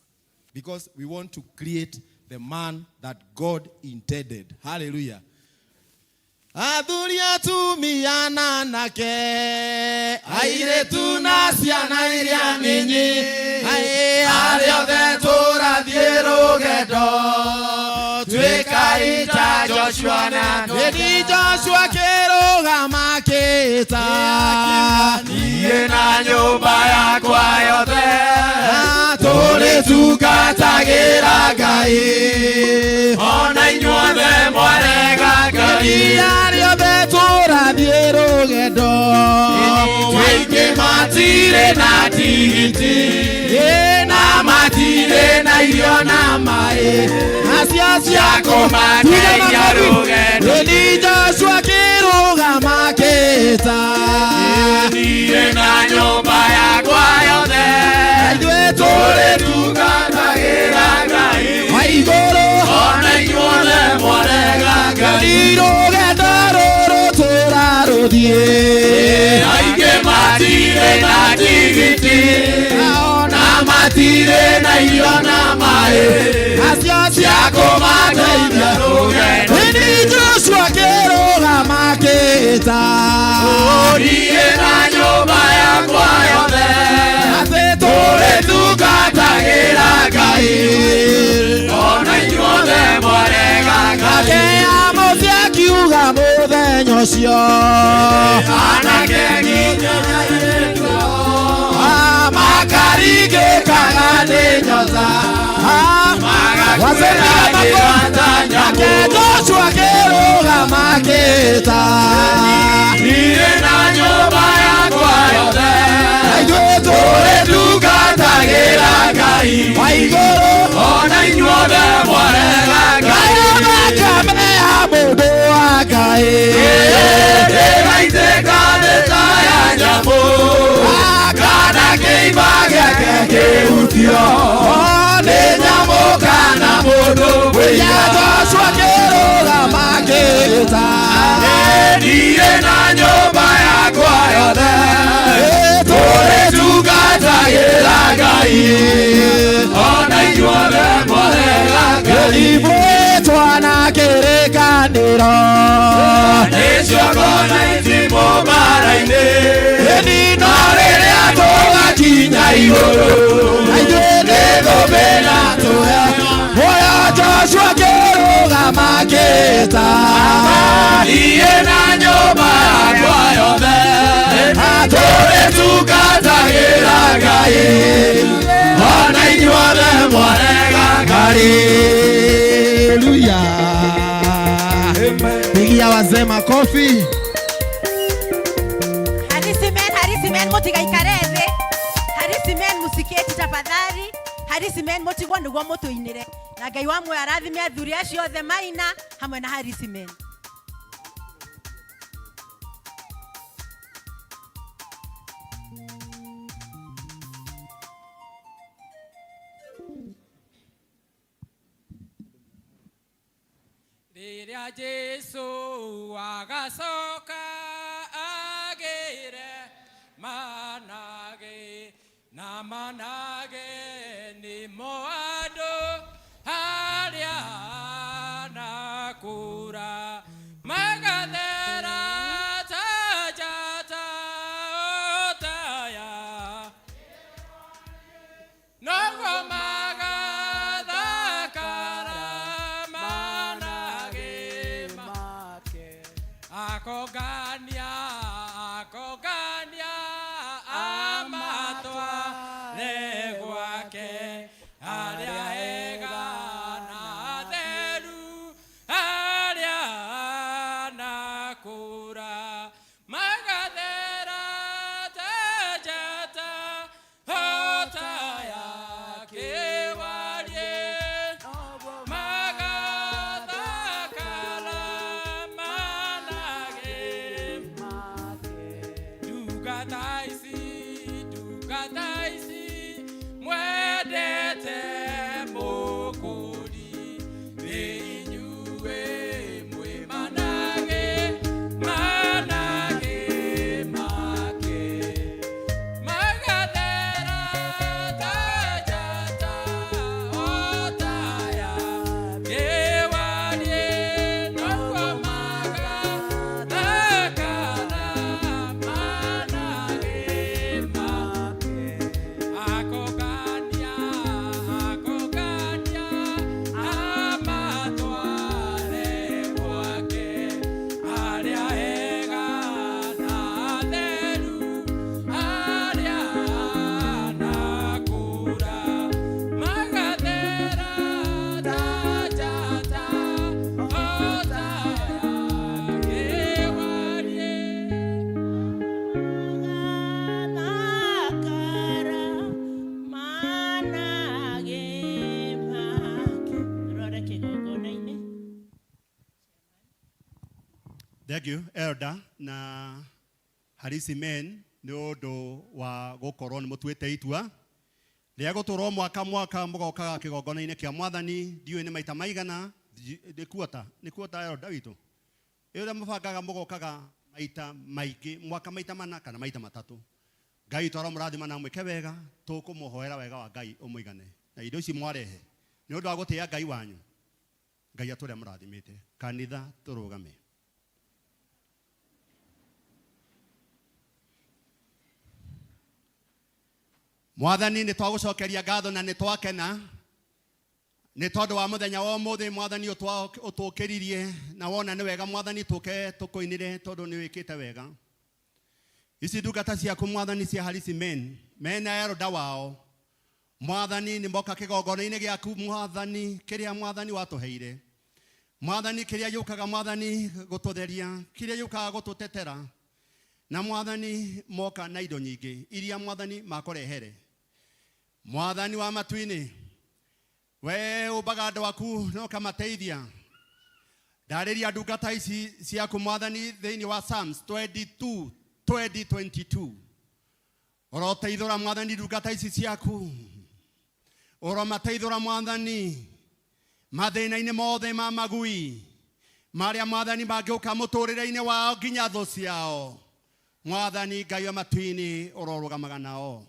Because we want to create the man that God intended. Hallelujah. Athuri atumia na anake, airĩtu na ciana iria nini, arĩa othe tũrathiĩ rũgendo, tuĩkai ta Joshua na Nĩ Joshua kĩrũgama kĩta, niĩ na nyũmba yakwa yothe tũrĩtungatagĩra Ngai. Ona inyuothe mwarega Ngai. Arĩa othe tũrathiĩ rũgendo, Aingĩ matirĩ na tigiti, na matirĩ na irio na maĩ, nacio cia kũmateithia rũgendo. Nĩ Joshua kĩrũgama kĩta, Niĩ na nyũmba yakwa yothe ithuĩ tũrĩtungatagĩra Ngai. Wa igũrũ. Ona inyuothe mwarega Ngai. Rũgendo rũrũ tũrarũthiĩ, Aingĩ matirĩ na tigiti, na matirĩ na irio na maĩ, nacio cia kũmateithia Agĩtũteithia rũgendo. Ĩni Joshua akĩrũgama akĩĩta. Niĩ na nyũmba yakwa yothe atĩ tũrĩtungatagĩra Ngai. Ona inyuothe mwarega Ngai. Nake Amosi akiuga mũthenya ũcio. Anake nginya airĩtu ao makaringĩkaga nĩ nyota. Nake Joshua akĩrũgama akĩĩta. Niĩ na nyũmba yakwa yothe ithuĩ tũrĩtungatagĩra Ngai wa igũrũ. Ona inyuothe mwarega Ngai. Thakame ya mũndũ wa Ngai ndĩgaitĩka thĩ ta ya nyamũ kana kĩimba gĩake kĩhutio nĩ nyamũ kana mũndũ. Ya Joshua akĩrũgama akĩĩta. Niĩ na nyũmba yakwa yothe tũrĩtungatagĩra Ngai. Ona inyuothe mwarega Ngai. Ithuĩ twana kĩrĩkanĩro nĩcio na itimũ mbara-inĩ. Ĩni no rĩrĩa tũgakinya igũrũ na ithuĩ nĩ thũmbĩ na tũhe. Muoyo Joshua akĩrũgama akĩĩta. Niĩ na nyũmba yakwa yothe tũrĩtungatagĩra Ngai. Ona inyuothe mwarega Ngai. Haleluya. Pigia wazee makofi. Harisi men, Harisi men, mũtigaikare thĩ. Harisi men, mũsiketi tafadhali. Harisi men, mũtigwo nĩguo mũtũinĩre. Na Ngai wa muoyo arathime athuri acio othe maina hamwe na Harisi men. Rĩrĩa Jesũ agacoka agĩre manage na manage nĩmo andũ arĩa nakũra magathera ta njata otaya noguo magathakara manage make akongania akongania amatware gwake arĩa ega na atheru arĩa nakũra magathera ta njata otaya kĩwarie magathakara manage ndungata ici ndungata ici mwendete mũkũri nĩ inyuĩ mwĩ manage manage make magathera ta njata otaya kĩwarie noguo magathakara manage make akongania akongania amatware gwake arĩa ega na atheru arĩa nakũra magathera ta njata otaya kĩwarie. Thakara manage make. Rora kĩgongona-inĩ. Thank you, Elder na Harisi men nĩ ũndũ wa gũkorwo nĩ mũtuĩte itua rĩa gũtũrwo mwaka mwaka mũgokaga kĩgongona-inĩ kĩa mwathani. Ndiũĩ nĩ maita maigana nĩ kuota nĩ kuota Elder witũ ĩ ũrĩa mũbangaga mũgokaga maita maingĩ mwaka maita mana kana maita matatũ. Ngai witũ aromũrathima na mwĩke wega, tũkũmũhoera wega wa Ngai ũmũigane na indo ici mwarehe nĩ ũndũ wa gũtĩĩa Ngai wanyu. Ngai atũre amũrathimĩte. Kanitha tũrũgame. Mwathani nĩ twagũcokeria ngatho na nĩ twakena nĩ tondũ wa mũthenya wa ũmũthĩ. Mwathani ũtũkĩririe na wona nĩ wega Mwathani tũke tũkũinĩre tondũ nĩ wĩkĩte wega. Ici ndungata ciaku Mwathani cia Harisi Men mena elder wao Mwathani nĩ moka kĩgongona-inĩ gĩaku Mwathani kĩrĩa Mwathani watũheire. Mwathani kĩrĩa gĩũkaga Mwathani gũtũtheria, kĩrĩa gĩũkaga gũtũtetera, na Mwathani moka na indo nyingĩ iria Mwathani makũrehere. Mwathani wa matu-inĩ, we ũmbaga andũ aku na ũkamateithia. Ndarĩria ndungata ici ciaku Mwathani thĩinĩ wa Psalms 22 2022. Ũroteithũra Mwathani ndungata ici ciaku, ũromateithũra Mwathani mathĩna-inĩ mothe ma magui marĩa Mwathani mangĩũka mũtũrĩre-inĩ wao nginya thũ ciao. Mwathani Ngai wa matu-inĩ ũrorũgamaga nao.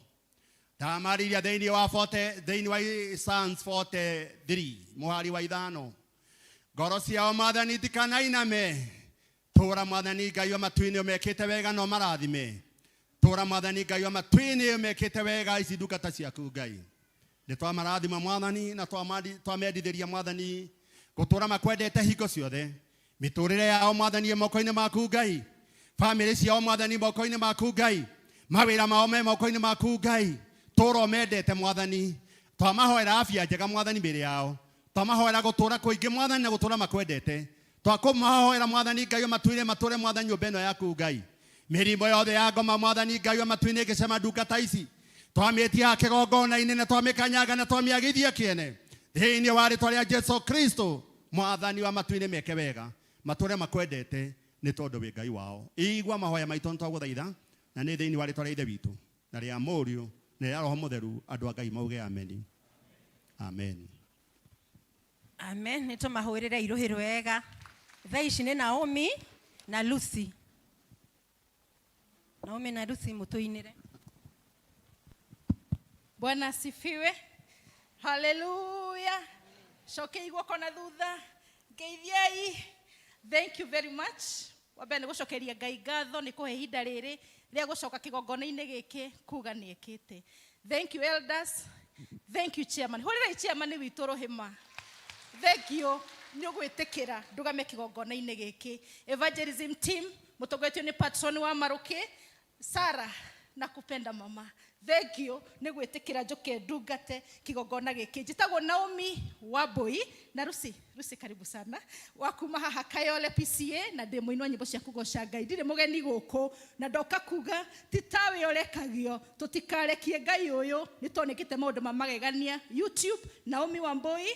Ndamarĩria thĩinĩ wa 40 thĩinĩ wa Psalms 43 mũhari wa 5. Ngoro ciao Mwathani itikanainame. Tũra Mwathani Ngai wa matu-inĩ ũmekĩte wega no marathime. Tũra Mwathani Ngai wa matu-inĩ ũmekĩte wega ici ndungata ciaku Ngai. Nĩ twamarathima Mwathani na twamendithĩria Mwathani gũtũra makwendete hingo ciothe. Mĩtũrĩre yao Mwathani ĩ moko-inĩ maku Ngai. Bamĩrĩ ciao Mwathani moko-inĩ maku Ngai. Mawĩra mao me moko-inĩ maku Ngai. Tũra ũmendete Mwathani. Twamahoera afya njega Mwathani mĩĩrĩ yao. Twamahoera gũtũra kũingĩ Mwathani na gũtũra makwendete. Twakũmahoera Mwathani Ngai ũmatuire matũre Mwathani nyũmba ĩno yaku Ngai. Mĩrimũ yothe ya ngoma Mwathani Ngai wa matu-inĩ ĩngĩcema ndungata ici. Twamĩtia kĩgongona-inĩ na twamĩkanyaga na twamĩagithia kĩene. Thĩinĩ wa rĩtwa rĩa Jesu Kristo Mwathani wa matu-inĩ meke wega matũre makwendete nĩ tondũ wĩ Ngai wao. Igua mahoya maitũ nĩtwagũthaitha na nĩ thĩinĩ wa rĩtwa rĩa Ithe witũ na rĩa Mũriũ na rĩa Roho Mũtheru andũ a Ngai mauge ameni. Amen. Amen. Nĩ tũmahũrĩre irũhĩ rwega. Thaa ici nĩ Naomi na Lucy. Naomi na Lucy mũtũinĩre. Bwana asifiwe. Haleluya. Cokei guoko na thutha. Ngeithiai. Thank you very much. Wambe nĩ gũcokeria Ngai ngatho nĩ kũhe ihinda rĩrĩ rĩa gũcoka kĩgongona-inĩ gĩkĩ kuga nĩ ekĩte. Thank you elders. Thank you chairman. Hũrĩrai chairman witũ rũhĩma. Thank you nĩ ũgwĩtĩkĩra ndũgame kĩgongona-inĩ gĩkĩ. Evangelism team mũtongoretio nĩ patron wa Marũkĩ Sarah, nakupenda mama. Thank you nĩ gwĩtĩkĩra njũke ndungate kĩgongona gĩkĩ. Njĩtagwo Naomi Wambui na Lucy. Lucy karibu sana. Wa kuma haha Kayole PCA na ndĩ mũini wa nyĩmbo cia kũgoca Ngai. Ndirĩ mũgeni gũkũ na ndoka kuga ti tawe ũrekagio tũtikarekie Ngai ũyũ nĩ tuonekete maũndũ ma magegania YouTube. Naomi Wambui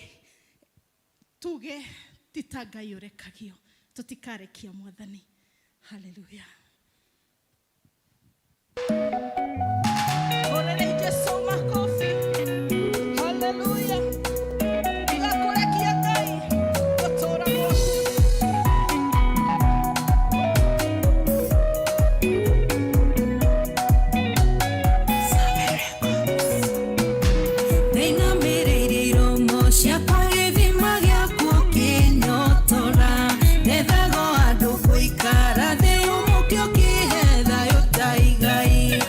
tuge ti ta Ngai ũrekagio tũtikarekia Mwathani. Hallelujah. Hũrĩrai Jesu makofi. Hallelujah. Tigakũrekia Ngai gũtũũra gwaku. Nĩinamĩrĩirie iromo ciakwa gĩthima gĩaku ũkĩnyotora. Ndethaga o handũ ngũikara thĩ ũmũke ũkĩhe thayũ ta igai.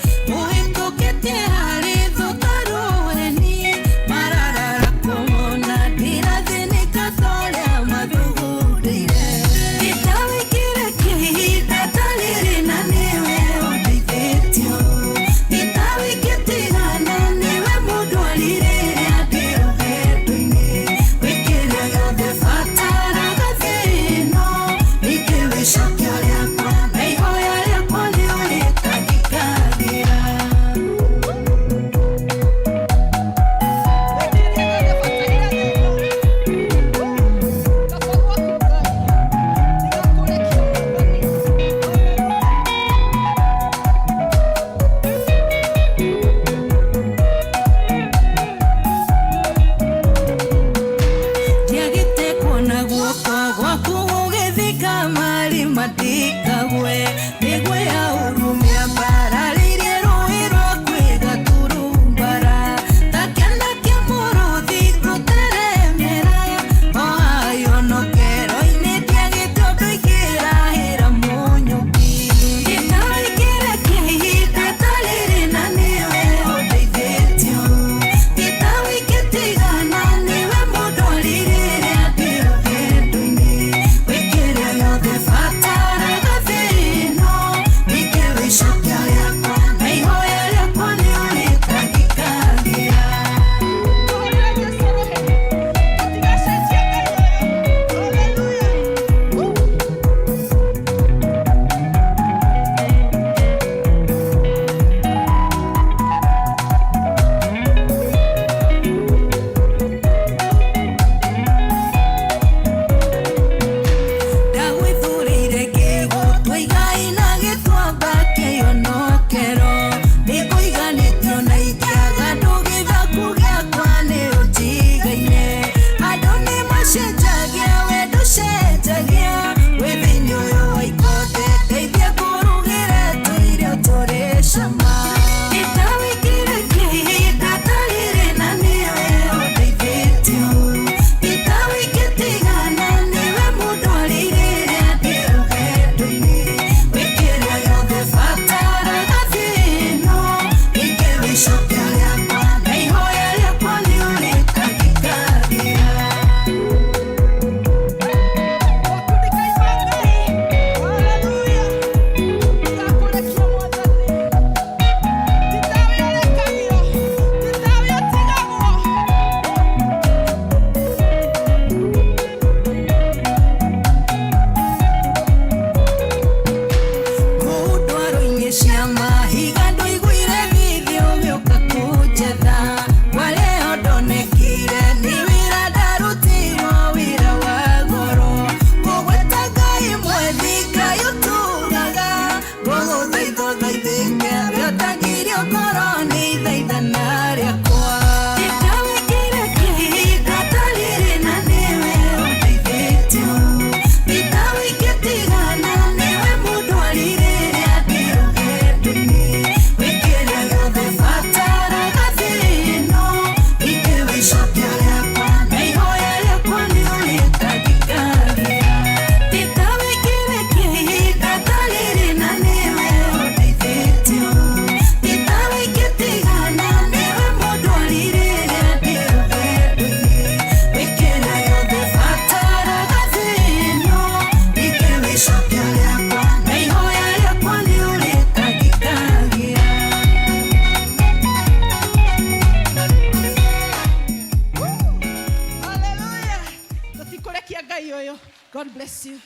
God bless you.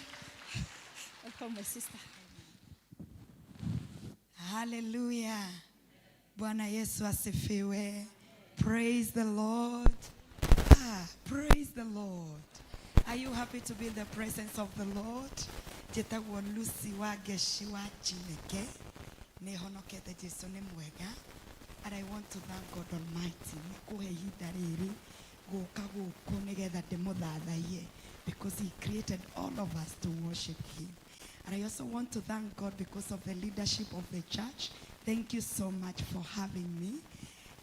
Welcome my sister. Hallelujah. Bwana Yesu asifiwe. Praise the Lord. Ah, praise the Lord. Are you happy to be in the presence of the Lord? Njĩtagwo Lucy wa Ngeci wa Chineke. Nĩ honokete Jesu nĩ mwega. And I want to thank God Almighty nĩ kũhe ihinda rĩrĩ gũka gũkũ nĩgetha ndĩmũthathaiye because he created all of us to worship him. And I also want to thank God because of the leadership of the church. Thank you so much for having me.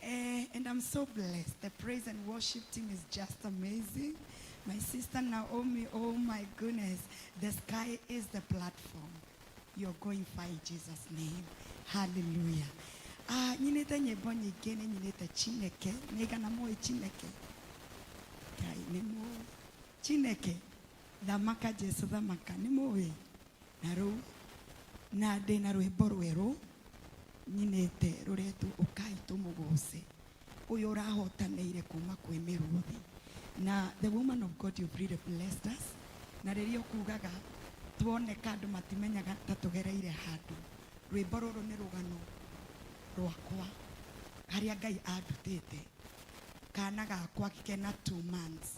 And I'm so blessed. The praise and worship team is just amazing. My sister Naomi, oh my goodness, the sky is the platform. You're going far in Jesus' name. Hallelujah. Ah, nyinĩte nyĩmbo nyingĩ nĩ nyinĩte Chineke nĩ igana mũĩ Chineke Ngai nĩ mũĩ Chineke thamaka Jesu thamaka nĩ mũĩ na rĩu na ndĩ na rwĩmbo rwerũ nyinĩte rũretwo ũkai tũmũgoce ũyũ ũrahotanĩire kuma kwĩ mĩrũthi na the woman of God, you've really blessed us. Na rĩrĩa ũkugaga tuoneka andũ matimenyaga ta tũgereire handũ, rwĩmbo rũrũ nĩ rũgano rwakwa harĩa Ngai andutĩte kana gakwa kena 2 months,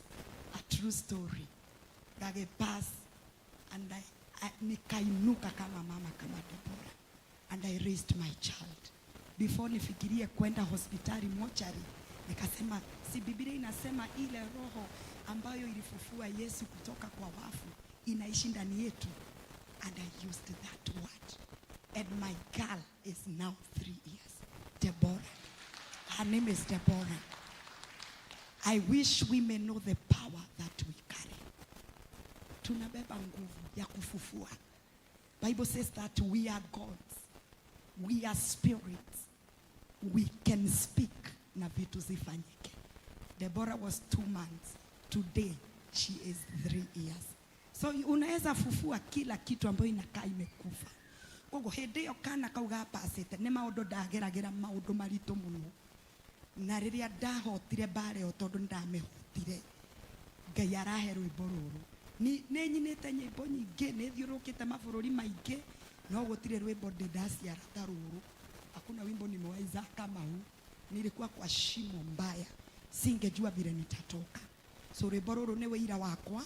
a true story, gagĩpass and I nikainuka kama mama, kama Deborah, and I raised my child before nifikirie kwenda hospitali mochari. Nikasema, si Biblia inasema ile roho ambayo ilifufua Yesu kutoka kwa wafu inaishi ndani yetu? And I used that word, and my girl is now 3 years. Deborah, her name is Deborah. I wish we may know the power that we carry. Tunabeba nguvu ya kufufua. Bible says that we are gods, we are spirits, we can speak na vitu zifanyike. Deborah was 2 months. Today she is 3 years. So unaweza fufua kila kitu ambayo inakaa imekufa. Koguo hĩndĩ ĩyo kana kau gapacĩte nĩ maũndũ ndageragĩra, maũndũ maritũ mũno, na rĩrĩa ndahotire mbara ĩyo, tondũ nĩndamĩhotire, Ngai arahe rwĩmbo rũrũ. Nĩ nyinĩte nyĩmbo nyingĩ, nĩ thiũrũrũkĩte mabũrũri maingĩ, no gũtirĩ rwĩmbo ndĩ ndaciara ta rũrũ. Hakuna wimbo nimewahi zaa kama huu. Nilikuwa kwa shimo mbaya, singejua vile nitatoka. So rwĩmbo rũrũ nĩ wĩira wakwa.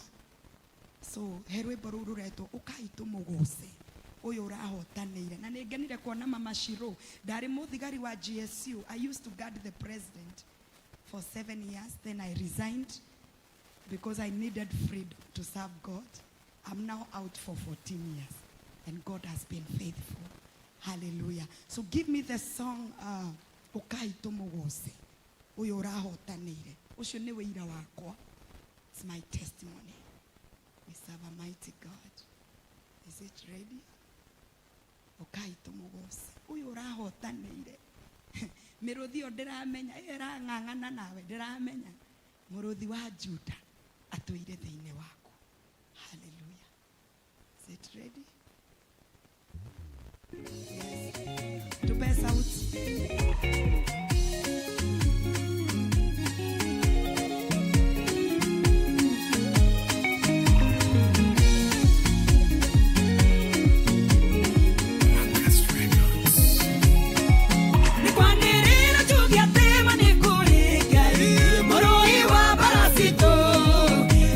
So he rwĩmbo rũu rũretwo ũkai tũmũgũce ũyũ ũrahotanĩire. Na nĩ ngenire kuona Mama Shiro. Ndarĩ mũthigari wa GSU. I used to guard the president for 7 years, then I resigned because I needed freedom to serve God. I'm now out for 14 years, and God has been faithful. Hallelujah. So give me the song, ũkai tũmũgũce ũyũ ũrahotanĩire. Ũcio nĩ wĩira wakwa. It's my testimony. We serve a mighty God. Is it ready? Ũkai tũmũgũce ũyũ ũrahotanĩire. Mĩrũthi ĩyo ndĩramenya ĩyo ĩrang'ang'ana nawe, ndĩramenya mũrũthi wa Juda atũire thĩinĩ waku. Hallelujah. Is it ready? Yes. Tupe sauti. Nĩkwanĩrĩra njuge atĩ ma nĩ kũrĩ Ngai mũrũi wa mbara citũ,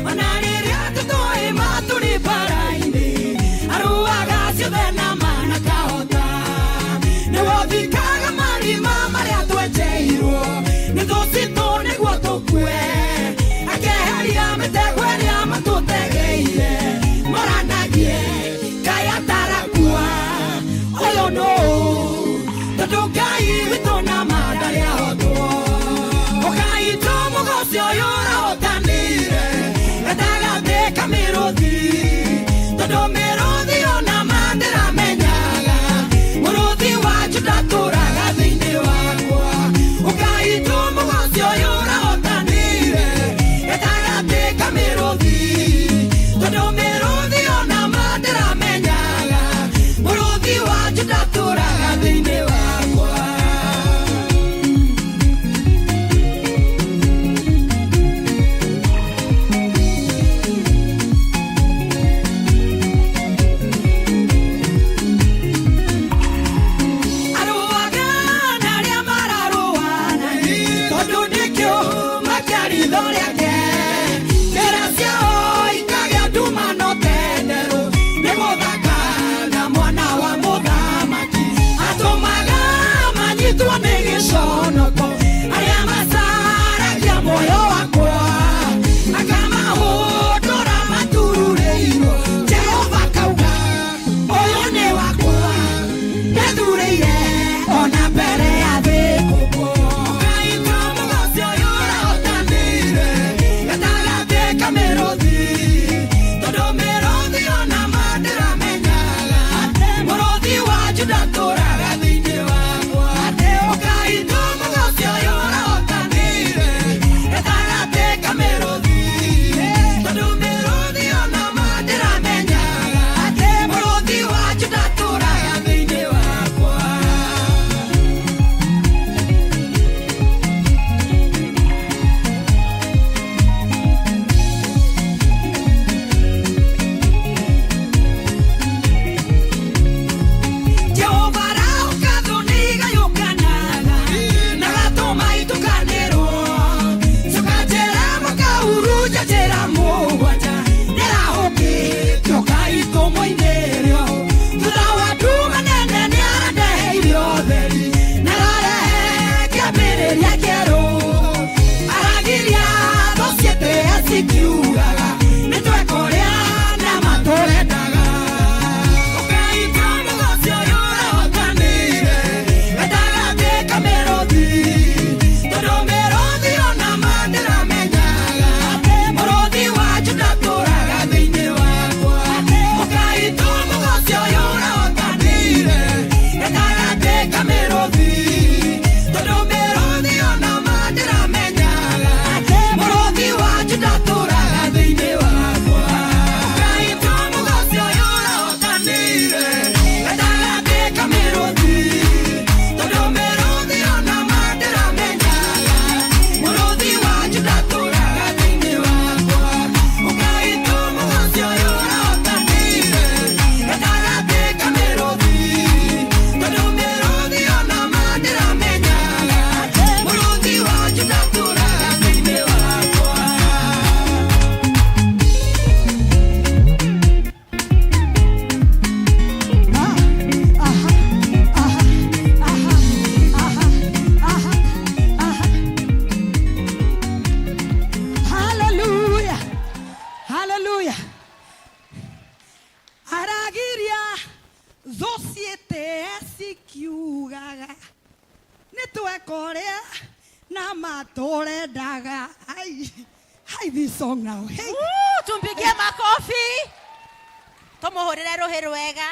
ona rĩrĩa tũtoĩ ma tũrĩ mbara-inĩ, arũaga ciothe na ma na kahota nĩwothikaga marima. Ritho rĩake njĩra ciao ikagĩa nduma no tenderũ nĩ gũthaka na mwana wa mũthamaki atũmaga manyitwo nĩ gĩconoko arĩa macaragia muoyo wakwa akamahũndũra matururĩirwo Jehova kauga ũyũ nĩ wakwa ndethurĩire ona mbere ya thĩ kũmbwo ũkaitwo mũgoci ũyũ ũrahotanĩire gatagatĩ ka mĩrũthi tondũ mĩrũthi ona ma ndĩramenyaga mũrũthi wa Juda tũraga thĩinĩ wakwa ũkaitwo mũgoci ũyũ ũrahotanĩire gatagatĩ ka mĩrũthi tondũ mĩrũthi ona ma ndĩramenyaga mũrũthi wa Juda tũraga thĩinĩ wakwa. Jehova arauka thũ nĩigayũkanaga na gatũma itukanĩrwo coka njĩra makahurunja njĩra mũgwanja nĩrahũkĩtio kaitũmũ-inĩ rĩo thutha wa nduma nene nĩarandeheire ũtheri na ararehe kĩambĩrĩria kĩerũ aragiria thũ ciĩtĩe cikiugaga nĩtweka ũrĩa nama tũrendaga ũkaitwo mũgoci ũyũ ũrahotanĩire gatagatĩ ka mĩrũthi tondũ mĩrũthi ona ma ndĩramenyaga mũrũthi wa Juda tũraga thĩinĩ wakwa ũkaitwo mũgoci ũyũ ũrahotanĩire gatagatĩ ka mĩrũthi tondũ mĩrũthi ona ma ndĩramenyaga mũrũthi wa Juda tũraga thĩinĩ wakwa ũkaitwo mũgoci ũyũ ũrahotanĩire gatagatĩ ka mĩrũthi tondũ mĩrũthi ona ma ndĩramenyaga mũrũthi wa Juda tũraga thĩinĩ wakwa ũkaitwo mũgoci ũyũ ũrahotanĩire gatagatĩ ka mĩrũthi tondũ mĩrũthi ona ma ndĩramenyaga mũrũthi wa Juda tũraga thĩinĩ wakwa. Hallelujah. Hallelujah. Aragiria thũ ciĩtĩe cikiugaga nĩ tweka ũrĩa na matũrendaga. Ai, ai, this song now. Hey. Woo, tumpigie makofi tumuhurire ruhi rwega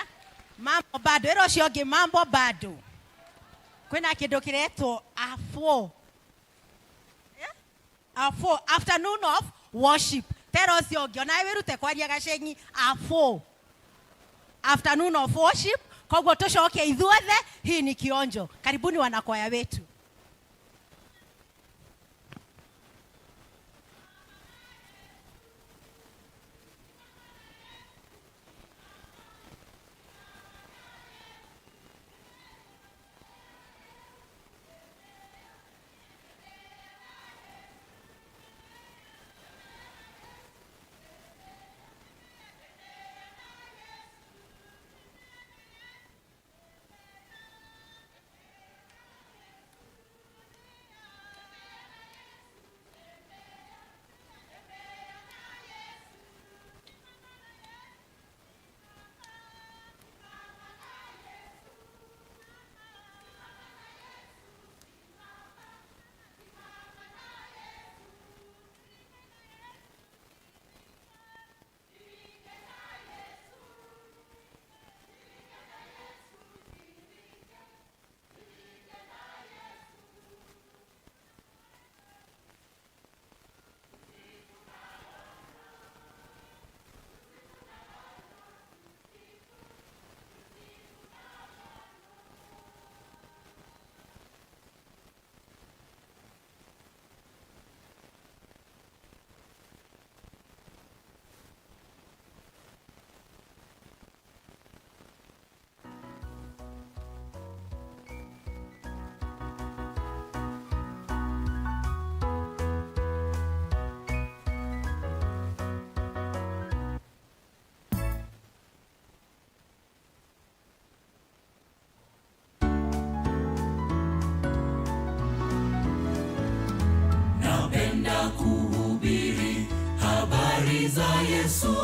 mambo bado ĩra ũcio ũngĩ mambo bado kwĩna kĩndũ kĩretwo A4. A4 afternoon of worship tera ũcio ũngĩ onawe wĩrute kwaria gacengi A4 afternoon of worship koguo tũcoke ithuothe hii ni kionjo karibuni wanakwaya wetu. Habari za Yesu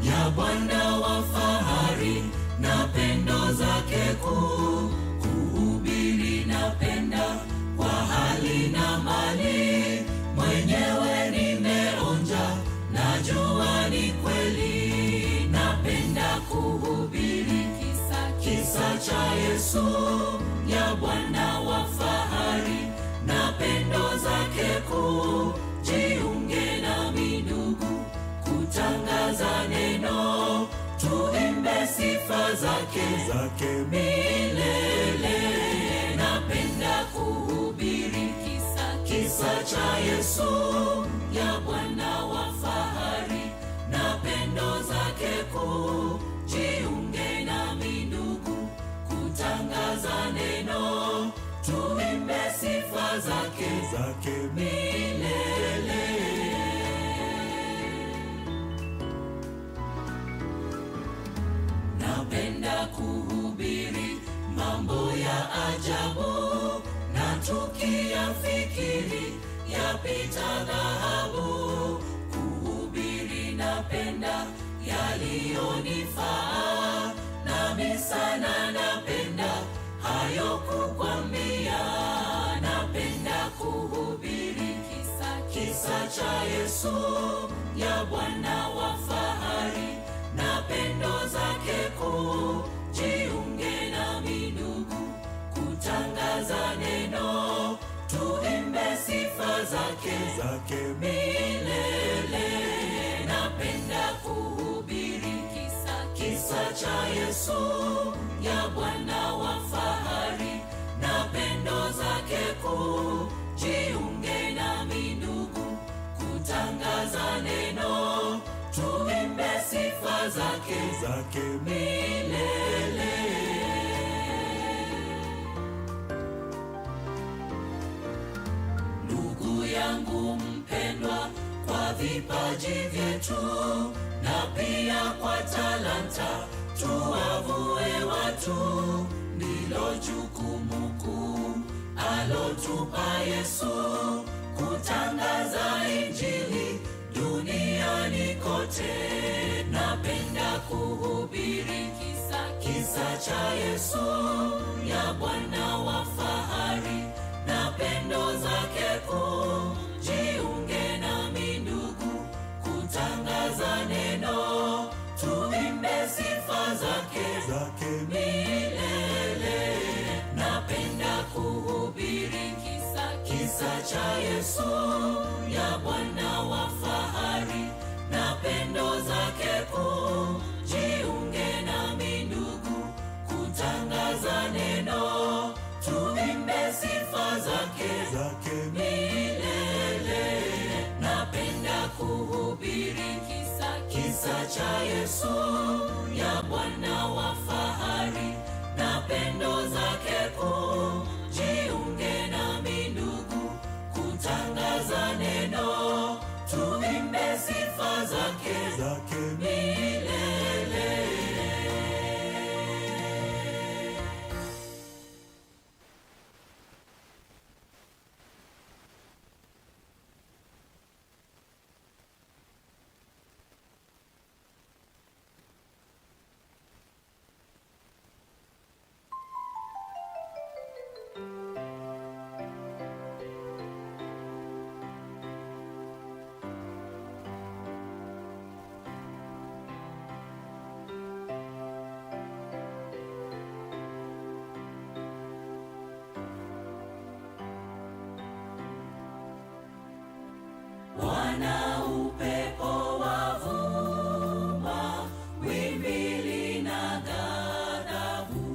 ya Bwana wa fahari na pendo zake kuu, kuhubiri napenda kwa hali na mali, mwenyewe nimeonja najua ni kweli. Napenda kuhubiri kisa cha Yesu ya Bwana wa fahari na pendo zake kuu. Jiunge nami ndugu kutangaza neno, tuimbe sifa zake milele. Napenda kuhubiri kisa cha Yesu ya Bwana wa fahari na pendo zake kuu. Jiunge nami ndugu kutangaza neno, tuimbe sifa zake milele. Napenda kuhubiri mambo ya ajabu, na tukiyafikiri yapita dhahabu. Kuhubiri napenda yaliyonifaa, nami sana napenda hayo kukwambia. Napenda kuhubiri kisa cha Yesu ya Bwana wa fahari na pendo zake kuu. Jiunge nami ndugu kutangaza neno, tuimbe sifa zake milele. Napenda kuhubiri kisa cha Yesu ya Bwana wa fahari na pendo zake kuu. Jiunge nami ndugu kutangaza neno, tuimbe sifa zake milele. Ndugu yangu mpendwa, kwa vipaji vyetu na pia kwa talanta tuwavue watu, ndilo jukumu kuu alotupa Yesu, kutangaza Injili duniani kote. Napenda kuhubiri kisa cha Yesu ya Bwana wa fahari na pendo zake kuu. Jiunge nami ndugu kutangaza neno, tuimbe sifa zake milele. Napenda kuhubiri kisa cha Yesu ya Bwana wa fahari na pendo zake kuu. Jiunge nami ndugu kutangaza neno, tuimbe sifa zake milele. Napenda kuhubiri kisa cha Yesu ya Bwana wa fahari na pendo zake kuu. Jiunge nami ndugu kutangaza neno, tuimbe sifa zake milele. Bwana upepo wavuma, wimbi lina ghadhabu,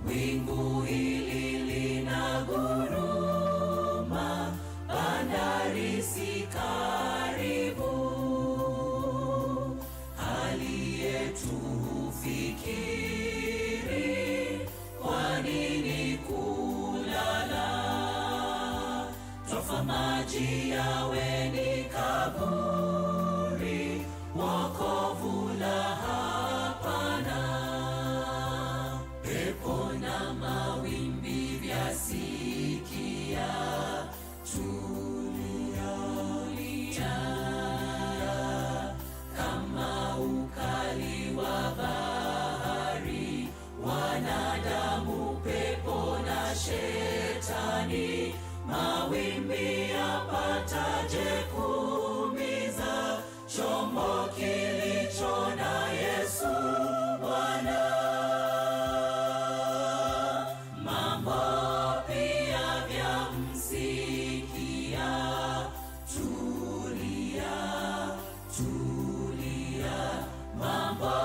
wingu hili linaguruma, bandari si karibu. Hali yetu hufikiri, kwa nini kulala? Twafa maji yawe ni kaburi, wokovu la hapana. Pepo na mawimbi vyasikia, tulia, tulia. Mawimbi yapataje kuumiza chombo kilicho na Yesu Bwana? Mambo pia vyamsikia, tulia, tulia. Mambo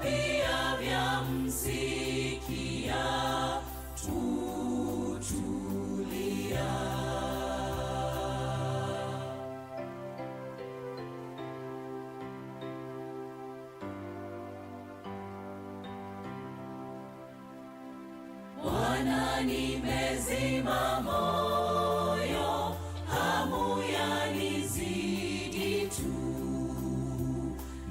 pia vyamsikia, tutulia. Bwana, nimezima moyo, hamu yanizidi tu,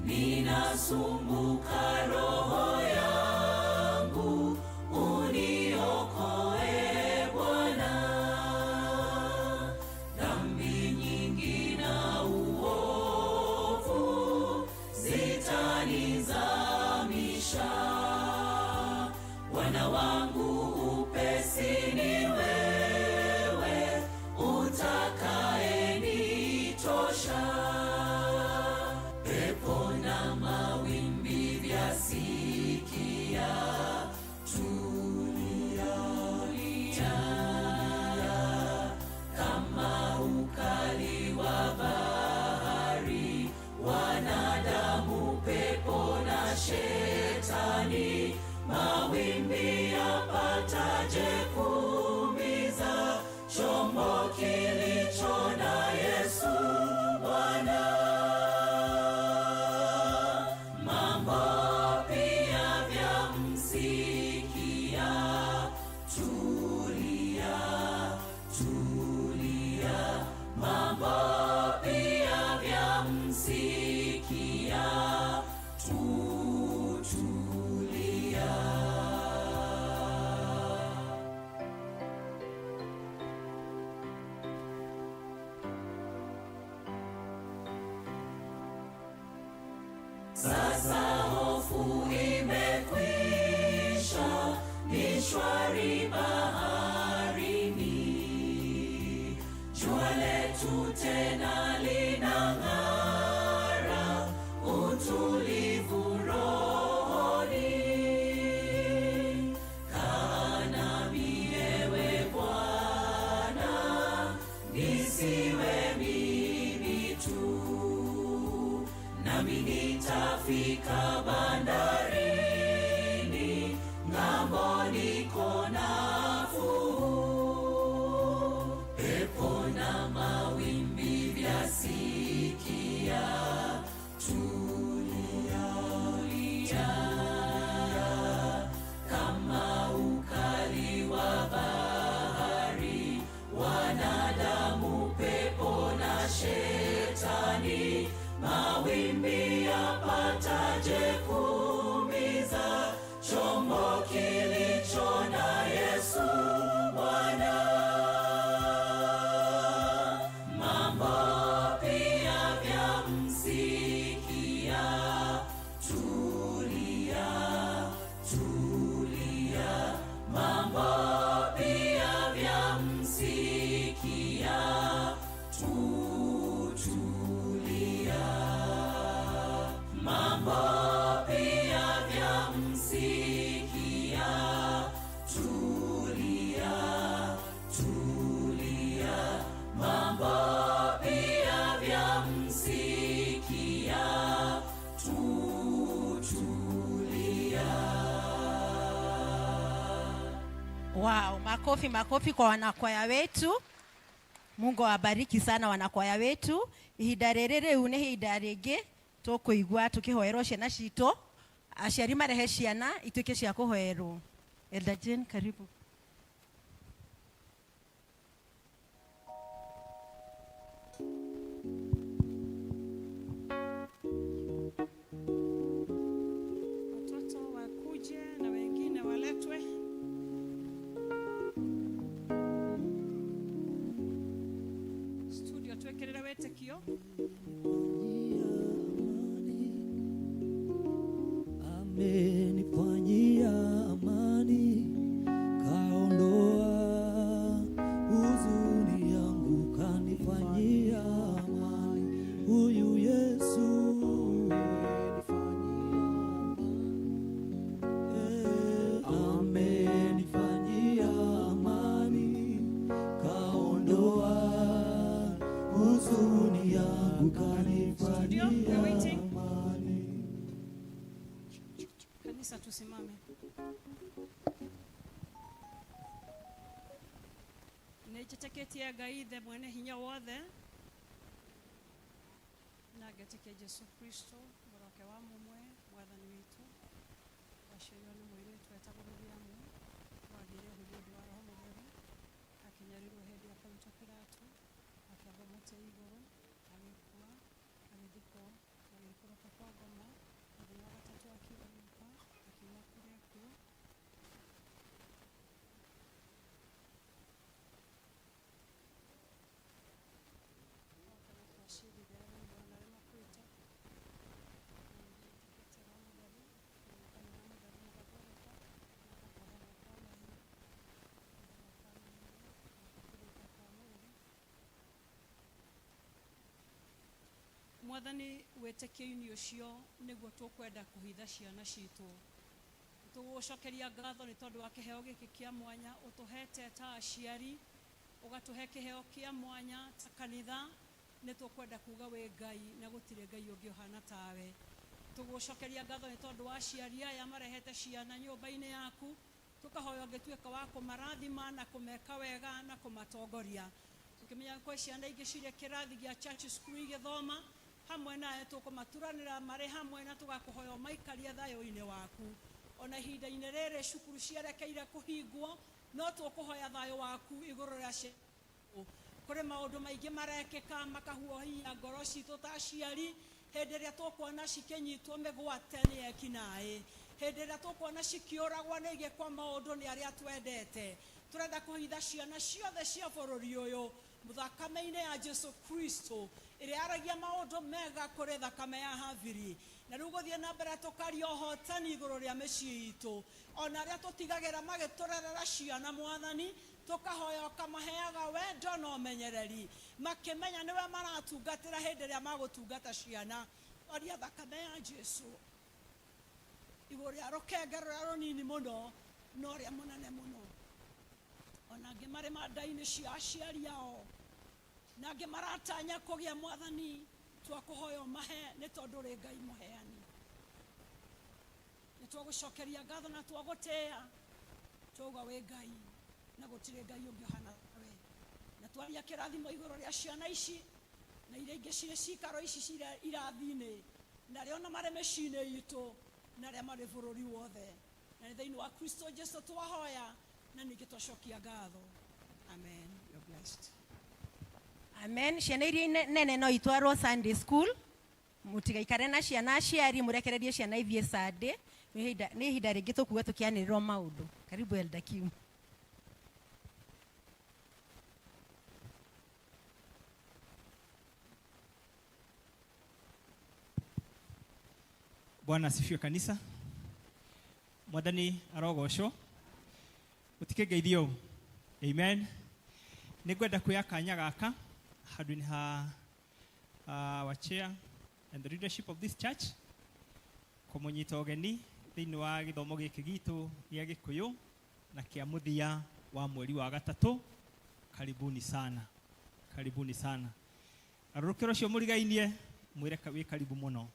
ninasumbuka roho yangu, uniokoe Bwana. Dhambi nyingi na uovu zitanizamisha, Bwana wangu upesi ni wewe utakayenitosha. Pepo na mawimbi vyasikia, tulia, kama ukali wa bahari, wanadamu, pepo na shetani, mawimbi yapataje kuumiza chombo kilicho na Yesu Bwana? Mambo pia vyamsikia, tulia, tulia. Mambo pia vyamsikia, tutulia. Sasa hofu imekwisha, ni shwari baharini. Jua letu tena linang'ara, utulivu rohoni. Kaa nami ewe Bwana, nisiwe mimi tu, nami nitafika bandarini, ng'ambo niko nafuu. Pepo na mawimbi vyasikia, tulia, kama ukali wa bahari, wanadamu, pepo na shetani, mawimbi yapataje kuumiza chombo kilicho na Yesu Bwana? Mambo pia vyamsikia, tulia, tulia. Mambo pia vyamsikia, tutulia. Mambo pia vyamsikia, tulia, tulia. Mambo pia vyamsikia, tutulia. Wow, makofi makofi kwa wanakwaya wetu. Mungu awabariki sana wanakwaya wetu. Ihinda rĩrĩ rĩu nĩ ihinda rĩngĩ tũkũigua tũkĩhoerwo ciana citũ, aciari marehe ciana ituĩke cia kũhoerwo. Elder Jane, karibu. Watoto wakuje na wengine waletwe. Studio twekerere wetĩkio. Amenifanyia amani, kaondoa huzuni yangu. Studio, we're Ukanifanyia waiting. amani. Kanisa tusimame. Nĩnjĩtĩkĩtie Ngai Ithe mwene hinya wothe na ngetĩkia Jesu Kristo mũroke wa mũmwe mwathani witũ waciarirwo nĩ mũirĩtu etagwo Mariamu wagĩire ũhũ nĩ ũndũ wa Roho Mũtheru akĩnyarirwo hĩndĩ ya Ponto Pilato akĩambwo mũtĩ igũrũ agĩkua agĩthikwo agĩikũrũka kwa ngoma mũthenya wa gatatũ akĩriũka akiuma kũrĩ akuũ. Mwathani wĩtĩkio-inĩ ũcio nĩguo tũkwenda kũhitha ciana citũ. Tũgũcokeria ngatho nĩ tondũ wa kĩheo gĩkĩ kĩa mwanya ũtũhete ta aciari, ũgatũhe kĩheo kĩa mwanya ta kanitha. Nĩ tũkwenda kuga wĩ Ngai na gũtirĩ Ngai ũngĩ ũhana tawe. Tũgũcokeria ngatho nĩ tondũ wa aciari aya marehete ciana nyũmba-inĩ yaku, tũkahoya ũngĩtuĩka wa kũmarathima na kũmeka wega na kũmatongoria. Tũkĩmenya kwĩ ciana ingĩ cirĩ kĩrathi gĩa church school igĩthoma hamwe nawe, tũkũmaturanĩra marĩ hamwe na tũgakũhoya ũmaikarie thayũ-inĩ waku. Ona ihinda-inĩ rĩrĩ cukuru cierekeire kũhingwo, no tũkũhoya thayũ waku igũrũ rĩa ciana. Kũrĩ maũndũ maingĩ marekĩka makahuohia ngoro citũ ta aciari hĩndĩ ĩrĩa tũkuona cikĩnyitwo mĩgwate nĩ ekinaĩ, hĩndĩ ĩrĩa tũkuona cikĩũragwo nĩ igĩkwo maũndũ nĩ arĩa twendete. Tũrenda kũhitha ciana ciothe cia bũrũri ũyũ thakame-inĩ ya Jesu Kristo ĩrĩa yaragia maũndũ mega kũrĩ thakame ya Habili. Na rĩu gũthiĩ na mbere tũkaria ũhotani igũrũ rĩa mĩciĩ itũ, ona arĩa tũtigagĩra magĩtũrerera ciana Mwathani, tũkahoya ũkamaheaga wendo na ũmenyereri, makĩmenya nĩwe maratungatĩra hĩndĩ ĩrĩa magũtungata ciana. Twaria thakame ya Jesu igũrũ rĩa rũkenge rũrĩa rũnini mũno na ũrĩa mũnene mũno, ona angĩ marĩ manda-inĩ cia aciari ao na angĩ maratanya kũgĩa Mwathani, twakũhoya ũmahe nĩ tondũ ũrĩ Ngai mũheani. Nĩ twagũcokeria ngatho na twagũtĩĩa, twauga wĩ Ngai na gũtirĩ Ngai ũngĩ ũhana we. Na twaria kĩrathimo igũrũ rĩa ciana ici na iria ingĩ cirĩ cikaro ici cirĩ irathi-inĩ, na arĩa ona marĩ mĩciĩ-inĩ itũ na arĩa marĩ bũrũri wothe. Na nĩ thĩinĩ wa Kristo Jesu twahoya na ningĩ twacokia ngatho. Amen. You're blessed. Amen. Ciana iria nene no itwarwo Sunday school, mutigaikare na ciana aciari, murekererie ciana ithiĩ Sunday. Nĩ ihinda rĩngĩ tũkuga tũkĩanĩrĩrwo maũndũ. Karibu Elder Kim. Bwana asifiwe kanisa. Mwathani arogocwo. Gũtikĩngeithio. Amen. Nĩngwenda kuoya kanya gaka handũ-inĩ ha our chair and the leadership of this church kũmũnyita ũgeni thĩinĩ wa gĩthomo gĩkĩ gitũ gĩa Gĩkũyũ na kĩa mũthia wa mweri wa gatatũ. Karibuni sana, karibuni sana. Arũrũkĩro ũcio mũrigainie mwĩre wĩ karibu mũno.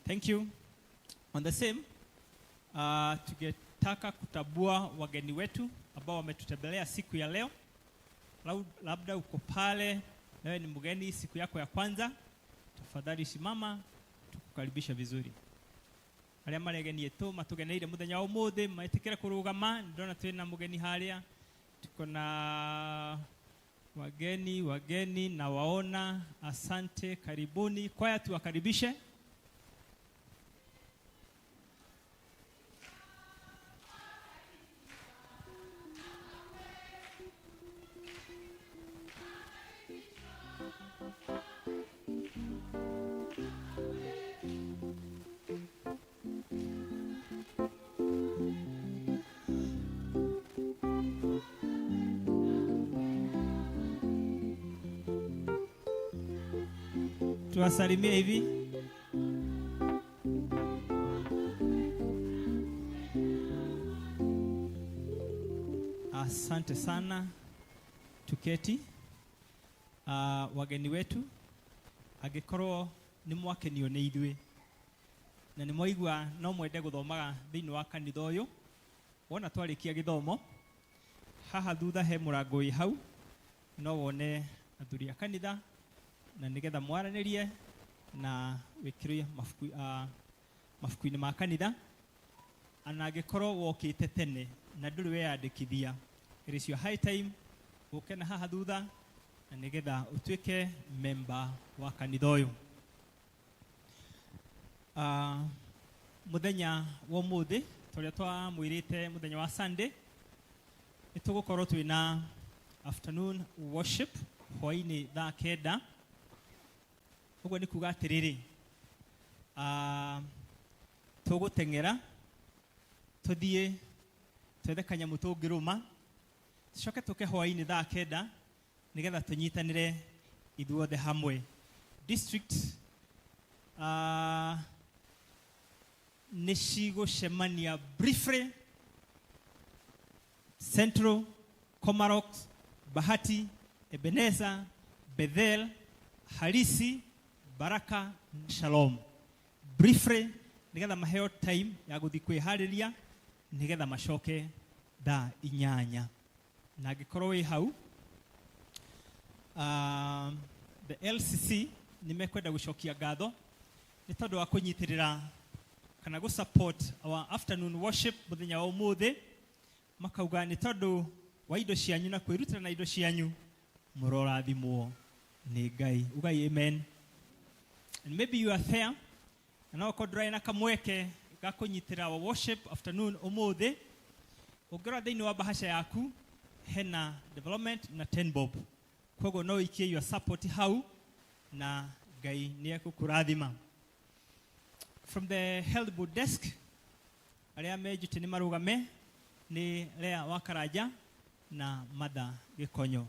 Thank you. On the same, tungetaka kutabua wageni wetu ambao wametutembelea siku ya leo. Labda uko pale nawe ni mgeni siku yako ya kwanza, tafadhali simama tukukaribisha vizuri. Arĩa marĩ ageni aitũ matugeneire mũthenya wa ũmũthĩ metĩkĩre kũrũgama. Ndĩrona twĩna mũgeni harĩa, tuko na wageni na waona. Asante, karibuni. Kwaya tuwakaribishe. Tuwasalimie hivi. Asante sana. Tuketi. Wageni wetu angĩkorwo nĩ mwakenio nĩ ithuĩ na nĩ mwaigua no mwende gũthomaga thĩinĩ wa kanitha ũyũ, wona twarĩkia gĩthomo haha thutha he mũrango wĩ hau, no wone athuri a kanitha na nĩgetha mwaranĩrie na wĩkĩre mabuku-inĩ ma kanitha. Ona angĩkorwo wokĩte tene na ndũrĩ weyandĩkithia, it is your high time ũke na haha thutha na nĩgetha ũtuĩke member wa kanitha ũyũ. Mũthenya wa ũmũthĩ tũrĩa twamwĩrĩte mũthenya wa Sunday, nĩ tũgũkorwo twĩna afternoon worship hwaĩ-inĩ thaa 9. Ũguo nĩ kuga atĩrĩrĩ, tũgũteng'era tũthiĩ twethe kanyamũ tũngĩrũma, tũcoke tũke hwaĩ-inĩ thaa 9 nĩgetha tũnyitanĩre ithuothe hamwe. District nĩ cigũcemania briefly: Central, Komarock, Bahati, Ebenezer, Bethel, Harisi, Baraka, Shalom. Briefly nĩgetha maheo time ya gũthiĩ kwĩharĩria nĩgetha macoke thaa 8. Na angĩkorwo wĩ hau, the LCC nĩ mekwenda gũcokia ngatho nĩ tondũ wa kũnyitĩrĩra kana gũ support our afternoon worship mũthenya wa ũmũthĩ. Makauga nĩ tondũ wa indo cianyu na kwĩrutĩra na indo cianyu, mũrorathimwo nĩ Ngai. Ugai amen. And maybe you are there na no ũkorwo ndũrarĩ na kamweke ga kũnyitĩrĩra our worship afternoon ũmũthĩ, ũngĩrora thĩinĩ wa bahasha yaku hena development na 10 bob, koguo no ũikie your support hau na Ngai nĩ ekũkũrathima. From the health board desk, arĩa menjute nĩ marũgame nĩ Lea wa Karanja na Mother Gĩkonyo,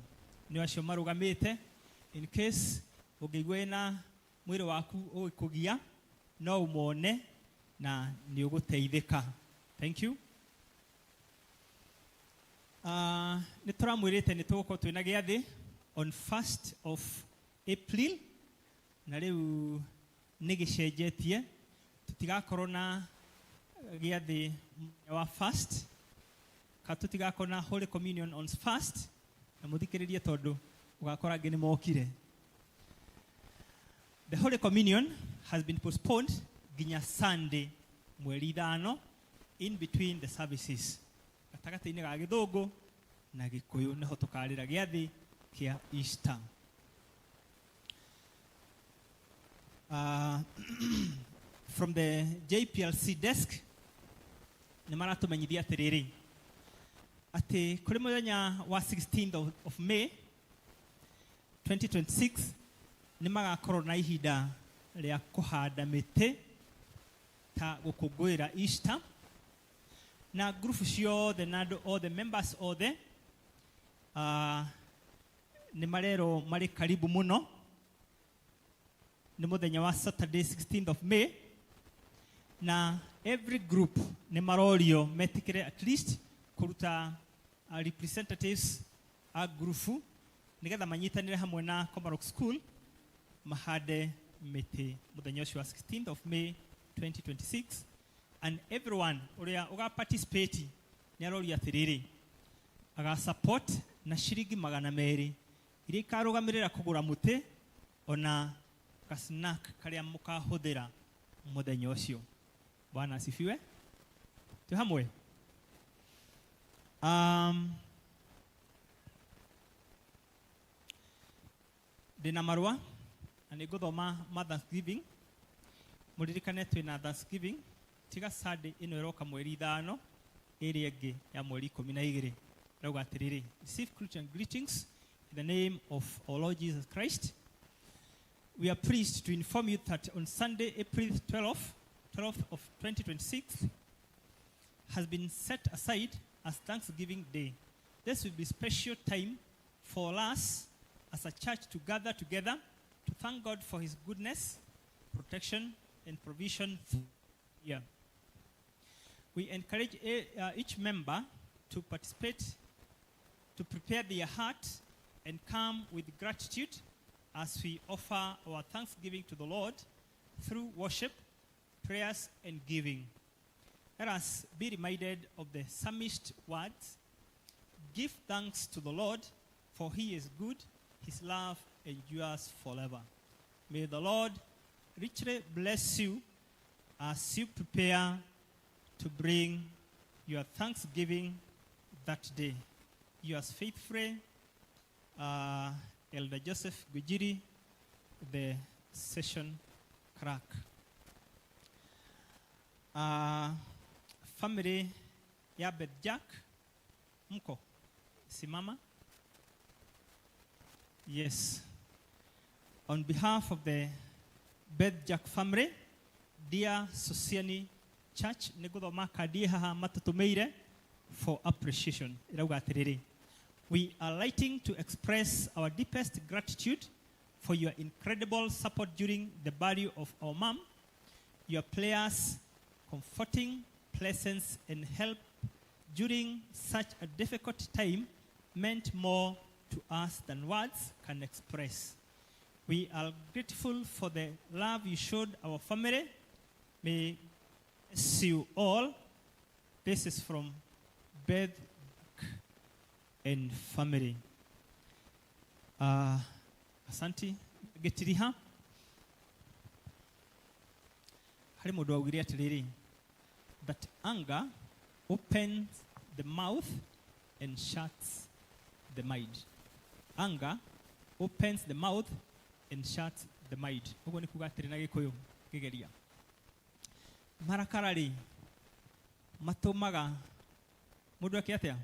nĩ acio marũgamĩte. In case ũngĩigua wĩna mwĩrĩ waku ũgĩkũgia, no ũmone na nĩ ũgũteithĩka. Thank you. Nĩ tũramwĩrĩte nĩ tũgũkorwo twĩna gĩathĩ on 1st of April, na rĩu nĩ gĩcenjetie, tũtigakorwo na gĩathĩ wa first ka tũtigakorwo na Holy Communion on first, na mũthikĩrĩrie tondũ ũgakora angĩ nĩ mokire. The Holy Communion has been postponed nginya Sunday mweri 5, in between the services, gatagatĩ-inĩ ga Gĩthũngũ na Gĩkũyũ nĩho tũkarĩra gĩathĩ kĩa Easter. From the JPLC desk nĩ maratũmenyithia atĩrĩrĩ, atĩ kũrĩ mũthenya wa 16th of May 2026 nĩ magakorwo na ihinda rĩa kũhanda mĩtĩ ta gũkũngũĩra Easter, na ngurubu ciothe na andũ othe, members othe, nĩ marerwo marĩ karibu mũno. Nĩ mũthenya wa Saturday 16th of May, na every group nĩ marorio metĩkĩre at least kũruta representatives a ngurubu nĩgetha manyitanĩre hamwe na Komarock School mahande mĩtĩ mũthenya ũcio wa 16th of May 2026. And everyone ũrĩa ũga participate nĩ arorio atĩrĩrĩ, aga support na ciringi 200 iria ikarũgamĩrĩra kũgũra mũtĩ ona ka snack karĩa mũkahũthĩra mũthenya ũcio. Bwana asifiwe. Twĩ hamwe. Ndĩna marũa na nĩ ngũthoma ma Thanksgiving. Mũririkane twĩna Thanksgiving tiga Sunday ĩno ĩroka mweri 5, ĩrĩa ĩngĩ ya mweri 12. Rauga atĩrĩrĩ, receive Christian greetings in the name of our Lord Jesus Christ. We are pleased to inform you that on Sunday, April 12th of 2026, has been set aside as Thanksgiving Day. This will be special time for us as a church to gather together to thank God for his goodness, protection, and provision here. We encourage each member to participate, to prepare their heart and come with gratitude as we offer our thanksgiving to the Lord through worship, prayers, and giving. Let us be reminded of the psalmist's words Give thanks to the Lord, for he is good, his love endures forever. May the Lord richly bless you as you prepare to bring your thanksgiving that day. Yours faithfully, uh, Elder Joseph Gujiri, the session clerk. Uh, family ya Beth Jack, mko simama. Yes. On behalf of the Beth Jack family, dear Sosiani Church, nĩngũthoma kandi haha matũtũmĩire for appreciation. Ĩrauga atĩrĩrĩ, we are writing to express our deepest gratitude for your incredible support during the burial of our mom, your prayers, comforting presence and help during such a difficult time meant more to us than words can express. We are grateful for the love you showed our family. May bless you all. This is from Beth and family. Uh, asanti gĩtiriha harĩ mũndũ waugire atĩrĩrĩ that anger opens the mouth and shuts the mind anger opens the mouth and shuts the mind ũguo nĩ kuga atĩrĩ na gĩkũyũ ngĩgeria marakara rĩ matũmaga mũndũ eke atĩa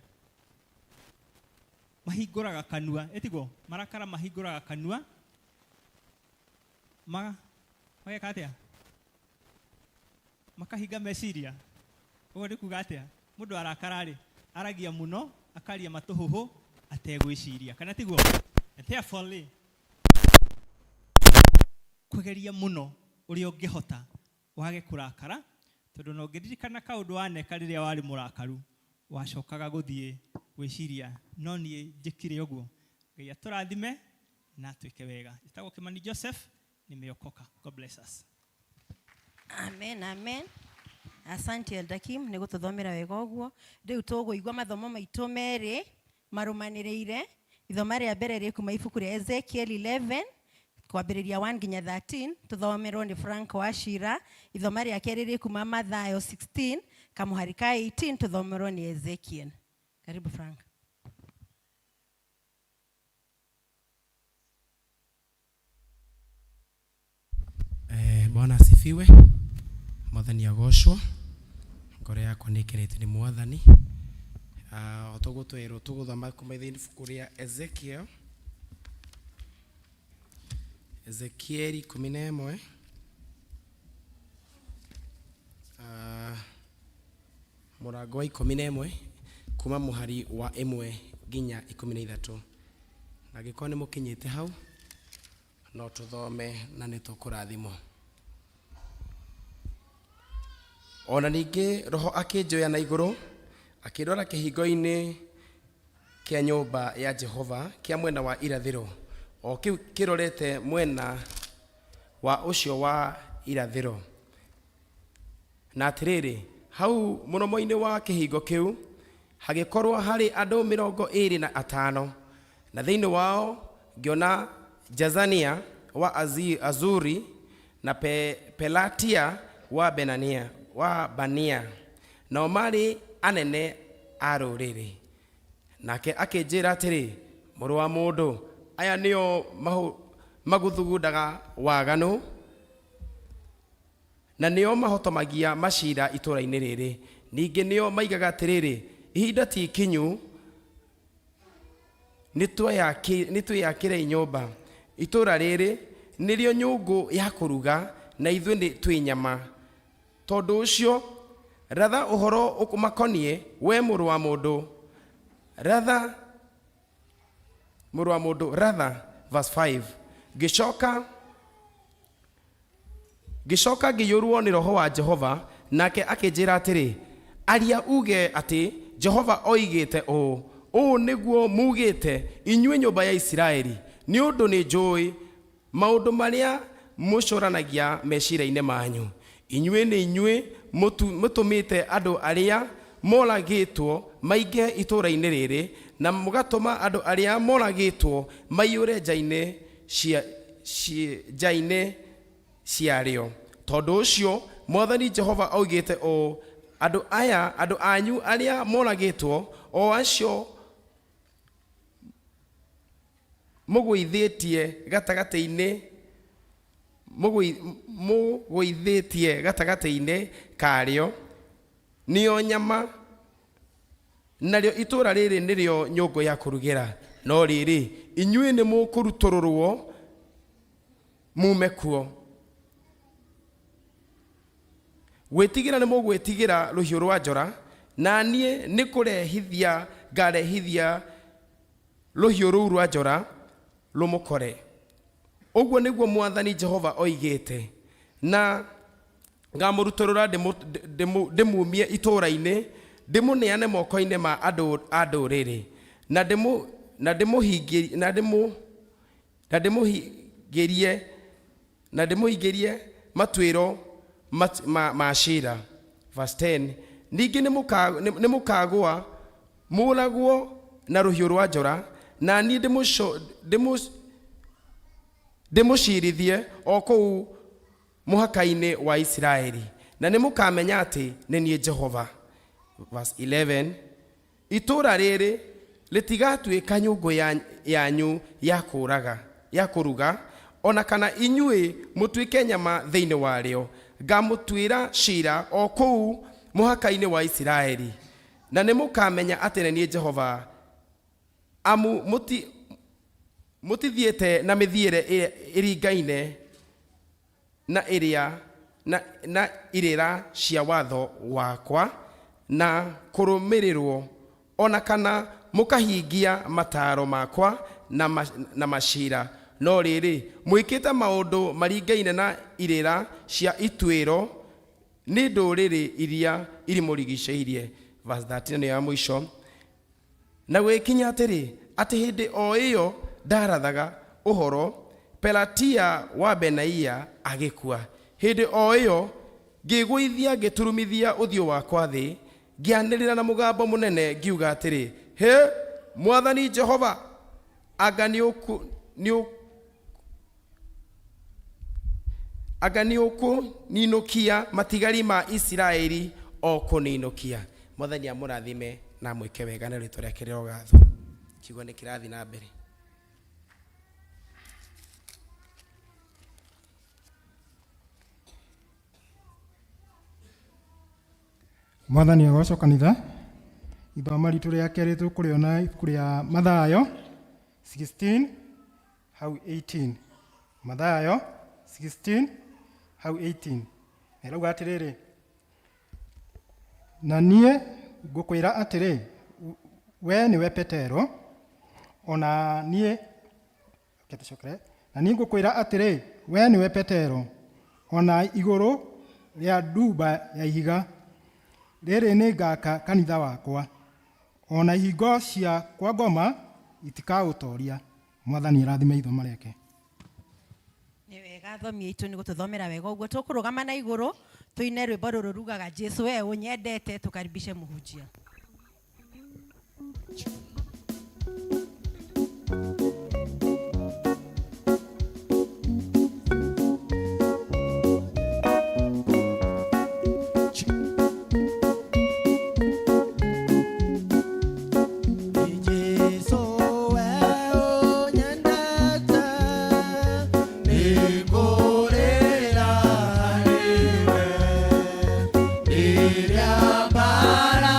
mahingũraga kanua ĩtiguo marakara mahingũraga kanua ma mageka atĩa makahinga meciria ũguo nĩ kuga atĩa mũndũ arakara rĩ aragia mũno akaria matũhũhũ ategwĩciria kana tiguo And therefore rĩ kũgeria mũno ũrĩa ũngĩhota wage kũrakara tondũ na ũngĩririkana kaũndũ waneka rĩrĩa warĩ mũrakaru wacokaga gũthiĩ gwĩciria no niĩ njĩkire ũguo ngai atũrathime na atwĩke wega njĩtagwo kĩmani joseph nimeokoka god bless us Amen, amen. Asante Elder Kim nä gå tå thomera wega å guo rä u tå gå igua mathomo maitå merä marå ire ithoma rä a mbere rä kuma ibuku rä Ezekiel 11 kwambä rä ria 1 nginya 13 tå thomerwo nä Frank Wachira ithoma rä a kerä rä kuma Mathayo 16 kamũhari ka 18 tå thomerwo nä Ezekiel karibu Frank Eh, Bwana asifiwe. Mwathani agocwo. Ngoro yakwa nĩ ĩkenete nĩ Mwathani. Ah, o toguo twerwo tũgũthoma kuma thĩinĩ ibuku rĩa Ezekiel. Ezekieli 11. Ah, mũrango wa 11 kuma mũhari wa 1 nginya 13. Na angĩkorwo nĩ mũkinyĩte hau no tũthome na nĩ tũkũrathimwo. O na ningĩ Roho akĩnjoya na igũrũ, akĩndwara kĩhingo-inĩ kĩa nyũmba ya Jehova kĩa mwena wa irathĩro, o kĩu kĩrorete mwena wa ũcio wa irathĩro. Na atĩrĩrĩ, hau mũromo-inĩ wa kĩhingo kĩu hagĩkorũo harĩ andũ 25, na thĩinĩ wao ngĩona Jazania wa Azuri, na Pe, Pelatia wa Benania, wa Bania, nao maarĩ anene a rũrĩrĩ. Nake akĩnjĩra atĩrĩ, Mũrũ wa mũndũ, aya nĩo maguthugundaga waganu, na nĩo mahotomagia macira itũũra-inĩ rĩrĩ. Ningĩ nĩo maigaga atĩrĩrĩ, Ihinda ti ikinyu, nĩtwĩakĩrei nyũmba. Itũũra rĩrĩ nĩrĩo nyũngũ ya kũruga, na ithuĩ nĩ twĩ nyama. Tondũ ũcio, ratha ũhoro ũmakoniĩ, wee mũrũ wa mũndũ, ratha mũrũ wa mũndũ, ratha. Verse 5. Ngĩcoka Ngĩcoka ngĩiyũrũo nĩ roho wa Jehova, nake akĩnjĩra atĩrĩ, Aria uuge atĩ, 'Jehova oigĩte ũũ, Ũũ nĩguo muugĩte, inyuĩ nyũmba ya Isiraeli, Nĩ ũndũ nĩ njũĩ Maũndũ marĩa mũcũranagia meciria-inĩ manyu. Inyuĩ nĩ inyuĩ mũtũmĩte andũ arĩa moragĩtwo maingĩhe itũũra-inĩ rĩrĩ, na mũgatũma andũ arĩa moragĩtwo maiyũre nja-inĩ cia, nja-inĩ ciarĩo. Tondũ ũcio Mwathani Jehova oigĩte ũũ, Andũ aya, andũ anyu arĩa moragĩtwo, o acio mũgũithĩtie gatagatĩ-inĩ mũgũithĩtie gatagatĩ-inĩ karĩo, nĩo nyama, narĩo itũũra rĩrĩ nĩrĩo nyũngũ ya kũrugĩra. No rĩrĩ, inyuĩ nĩmũkũrutũrũrwo mume kuo. Gwĩtigĩra nĩmũgwĩtigĩra rũhiũ rwa njora, na niĩ nĩ kũrehithia ngarehithia rũhiũ rũu rwa njora rũmũkore. Ũguo nĩguo Mwathani Jehova oigĩte. Na ngamũrutũrũra ndĩmuumie itũũra-inĩ, ndĩmũneane moko-inĩ ma andũ a ndũrĩrĩ, na ndĩmũhingĩrie na ndĩmũhingĩrie matuĩro ma ciira. Verse 10, Ningĩ nĩmũkagũa mũũragwo na rũhiũ rwa njora, na niĩ ndĩmũciirithie o kũu mũhaka-inĩ wa Isiraeli, na nĩmũkamenya atĩ nĩ niĩ Jehova. Verse 11, Itũũra rĩrĩ rĩtigatuĩka nyũngũ yanyu ya kũũraga, ya kũruga, o na kana inyuĩ mũtuĩke nyama thĩinĩ warĩo. Ngaamũtuĩra ciira o kũu mũhaka-inĩ wa Isiraeli, na nĩmũkamenya atĩ nĩ niĩ Jehova, amu mũtithiĩte na mĩthiĩre ĩringaine na ĩrĩa na, na irĩra cia watho wakwa na kũrũmĩrĩrwo, o na kana mũkahingia mataaro makwa na, ma, na maciira. No rĩrĩ, mwĩkĩte maũndũ maringaine na irĩra cia ituĩro nĩ ndũrĩrĩ iria irimũrigicĩirie. Verse 13 nĩyo ya mũico. Na gũgĩkinya atĩrĩ, atĩ hĩndĩ o ĩo ndarathaga ũhoro, Pelatia wa Benaia agĩkua. Hĩndĩ o ĩo ngĩĩgũithia ngĩturumithia ũthiũ wakwa thĩ, ngĩanĩrĩra na mũgambo mũnene ngiuga atĩrĩ, Hĩ, Mwathani Jehova! Anga nĩũkũninũkia matigari ma Isiraeli o kũninũkia? Mwathani amũrathime na amwĩke wega na rĩtwa rĩake rĩrogathwo. Kiugo nĩ kĩrathiĩ na mbere. Mwathani agocwo kanitha. Ithoma ritũ rĩa kerĩ tũkũrĩona ibuku rĩa Mathayo 16 hau 18. Mathayo 16 hau 18. Na ĩrauga atĩrĩrĩ, na niĩ ngũkwĩra atĩrĩ, we nĩwe Petero, o na niĩ Reke tũcokere. Na niĩ ngũkwĩra atĩrĩ, wee nĩwe Petero, o na igũrũ rĩa ndũmba ya ihiga rĩrĩ nĩngaka kanitha wakwa, o na ihingo cia kwa ngoma itikaũtoria. Mwathani arathime ithoma rĩake. Nĩ wega athomi aitũ nĩ gũtũthomera wega ũguo. Tũkũrũgama na igũrũ tũine rwĩmbo rũrũ rugaga Jesu we ũnyendete, tũkaribishe mũhunjia. Rĩrĩa mbara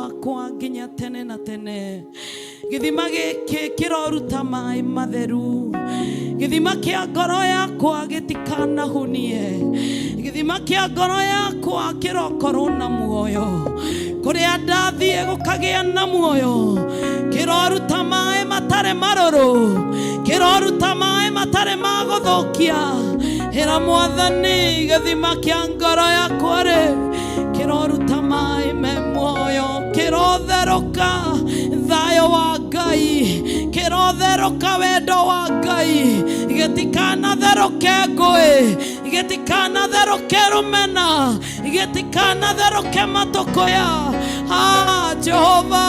wakwa nginya tene na tene. Gĩthima gĩkĩ kĩroruta maĩ matheru, gĩthima kĩa ngoro yakwa gĩtikanahunie, gĩthima kĩa ngoro yakwa kĩrokorwo na muoyo, kũrĩa ndathiĩ gũkagĩa na muoyo, kĩroruta maĩ matarĩ marũrũ, kĩroruta maĩ matarĩ ma gũthũkia. Ĩra Mwathani, gĩthima kĩa ngoro yakwa rĩ kĩroruta maĩ me muoyo, kĩrotherũka thayũ wa Ngai, kĩrotherũka wendo wa Ngai, gĩtikanatherũke ngũĩ, gĩtikanatherũke rũmena, gĩtikanatherũke matũkũya. Ah, Jehova,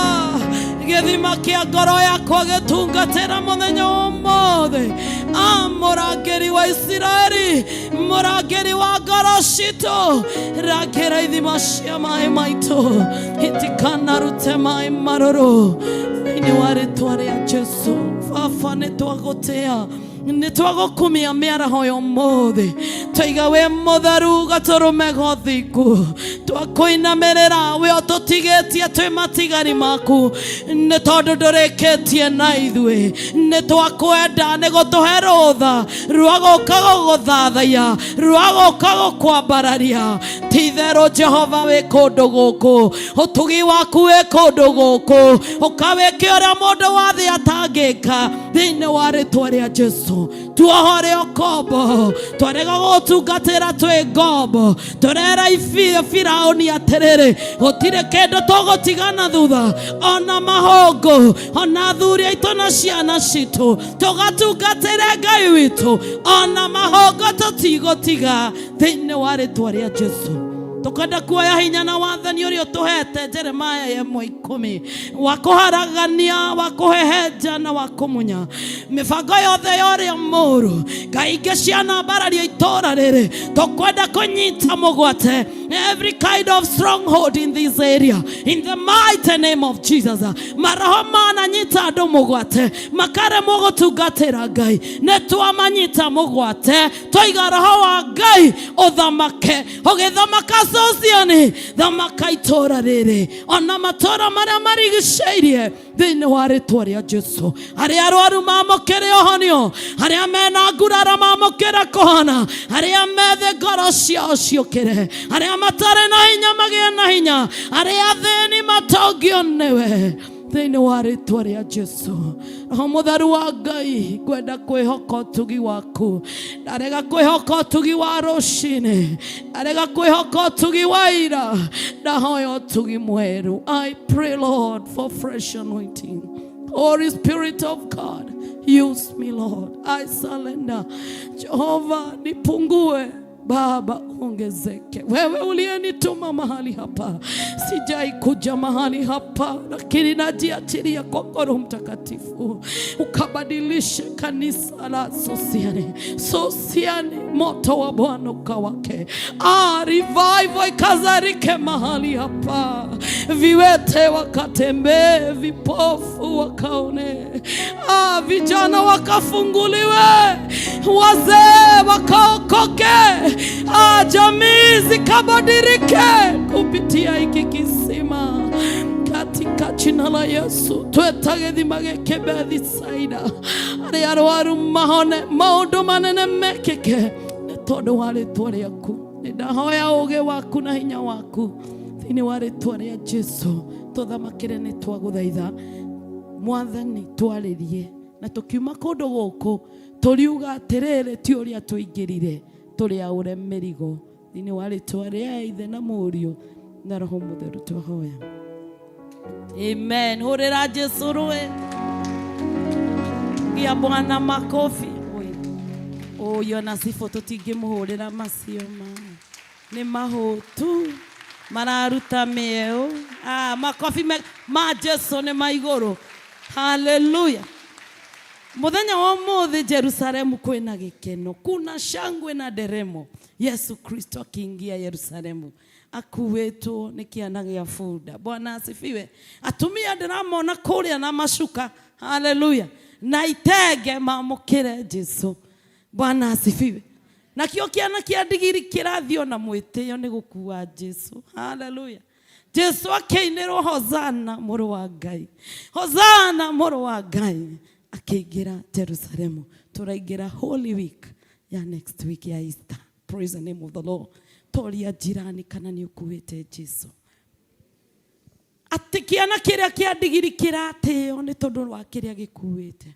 gĩthima kĩa ngoro yakwa gĩtungatĩra mũthenya ũmũthĩ. Ah, mũrangĩri wa Isiraeli, mũrangĩri wa ngoro citũ, rangĩra ithima cia maĩ maitũ, itikanarute maĩ marũrũ, thĩinĩ wa rĩtwa rĩa Jesu. Baba, nĩ twagũtĩa, nĩ twagũkumia mĩaraho ya ũmũthĩ, twaiga wĩ mũtheru gatũrũme ga ũthingu, twakũinamĩrĩra we ũtũtigĩtie twĩ matigari maku, nĩ tondũ ndũrĩkĩtie na ithuĩ, nĩ twakwenda nĩ gũtũhe rũtha rwa gũka gũgũthathaiya, rwa gũka gũkwambararia. Ti itherũ Jehova wĩ kũndũ gũkũ, ũtugi waku wĩ kũndũ gũkũ, ũkawĩke ũrĩa mũndũ wa thĩ atangĩka, thĩinĩ wa rĩtwa rĩa Jesu. Tuohore ũkombo, twarega gũgũtungatĩra twĩ ngombo, tũrera Firaũni atĩrĩrĩ, gũtirĩ kĩndũ tũgũtigana thutha, ona mahũngũ, ona athuri aitũ na ciana citũ, tũgatungatĩre Ngai witũ, ona mahũngũ tũtigũtiga, thĩinĩ wa rĩtwa rĩa Jesu. Tũkwenda kuoya hinya na wathani ũrĩa ũtũhete Jeremaya 1:10, wa kũharagania, wa kũhehenja na wa kũmunya mĩbango yothe ya ũrĩa mũũru. Ngai ingĩ cianambarario itũũra rĩrĩ, tũkwenda kũnyita mũgwate every kind of stronghold in this area in the mighty name of Jesus. Maroho mananyita andũ mũgwate, makaremwo gũtungatĩra Ngai, nĩ twamanyita mũgwate, twaiga roho wa Ngai ũthamake, ũgĩthamaka Sosiani, thamaka itũũra rĩrĩ ona matũũra marĩa marigicĩirie, thĩinĩ wa rĩtwa rĩa Jesu. Arĩa arwaru mamũkĩre ũhonio, arĩa mena ngurara mamũkĩre kũhona, arĩa methĩ ngoro ciao ciũkĩre, arĩa matarĩ na hinya magĩe na hinya, arĩa athĩni matongio nĩwe, thĩinĩ wa rĩtwa rĩa Jesu. Roho mũtheru wa Ngai, ngwenda kwĩhoka ũtugi waku, ndarega kwĩhoka ũtugi wa rũcinĩ, ndarega kwĩhoka ũtugi wa ira, ndahoya ũtugi mwerũ. I pray, Lord, for fresh anointing. Holy Spirit of God, use me, Lord. I surrender. Jehovah, nipungue, Baba ongezeke. Wewe uliyenituma mahali hapa, sijai kuja mahali hapa, lakini najiachilia kwako Roho Mtakatifu, ukabadilishe kanisa la Sosiani. Sosiani, moto wa Bwana ukawake. Revival ikazarike mahali hapa, viwete wakatembee, vipofu wakaone, vijana wakafunguliwe, wazee wakaokoke, jamii zikabadilike kupitia hiki kisima, katika jina la Yesu. Tweta gĩthima gĩkĩ Bethisaida, arĩa arwaru mahone, maũndũ manene mekĩke nĩ tondũ wa rĩtwa rĩaku. Nĩ ndahoya ũũgĩ waku na hinya waku thĩinĩ wa rĩtwa rĩa Jesu. Tũthamakĩre, nĩ twagũthaitha Mwathani, twarĩrie na tũkiuma kũndũ gũkũ tũriuga atĩrĩrĩ, ti ũrĩa tũingĩrire, tũrĩaũre mĩrigo, thĩinĩ wa rĩtwa rĩa Ithe na Mũriũ na Roho Mũtheru twahoya. Amen. Hũrĩra Jesu rũĩ. Gia Bwana makofi. Ũyũ na sifo tũtingĩmũhũrĩra macio ma nĩ mahũtu mararuta mĩeũ. Makofi ma Jesu nĩ ma igũrũ. Hallelujah. Mũthenya wa ũmũthĩ Jerusalemu kwĩna gĩkeno, kuna shangwe na nderemo. Yesu Kristo akiingia Yerusalemu akuĩtwo nĩ kĩana gĩa bunda. Bwana asifiwe. Atumia ndĩramona kũrĩa na macuka. Hallelujah. Na itenge mamũkĩre Jesu. Bwana asifiwe. Nakĩo kĩana kĩa ndigiri kĩrathiĩ ona mwĩtĩo nĩ gũkua Jesu. Hallelujah. Jesu akĩinĩrwo hosana mũrũ wa Ngai, hosana mũrũ wa Ngai, akĩingĩra Jerusalemu. Tũraingĩra Holy Week ya next week ya Easter. Praise the name of the Lord. Toria jirani kana nĩ ũkuĩte Jesu. Atĩ kĩana kĩrĩa kĩa ndigiri kĩratĩo nĩ tondũ wa kĩrĩa gĩkuĩte,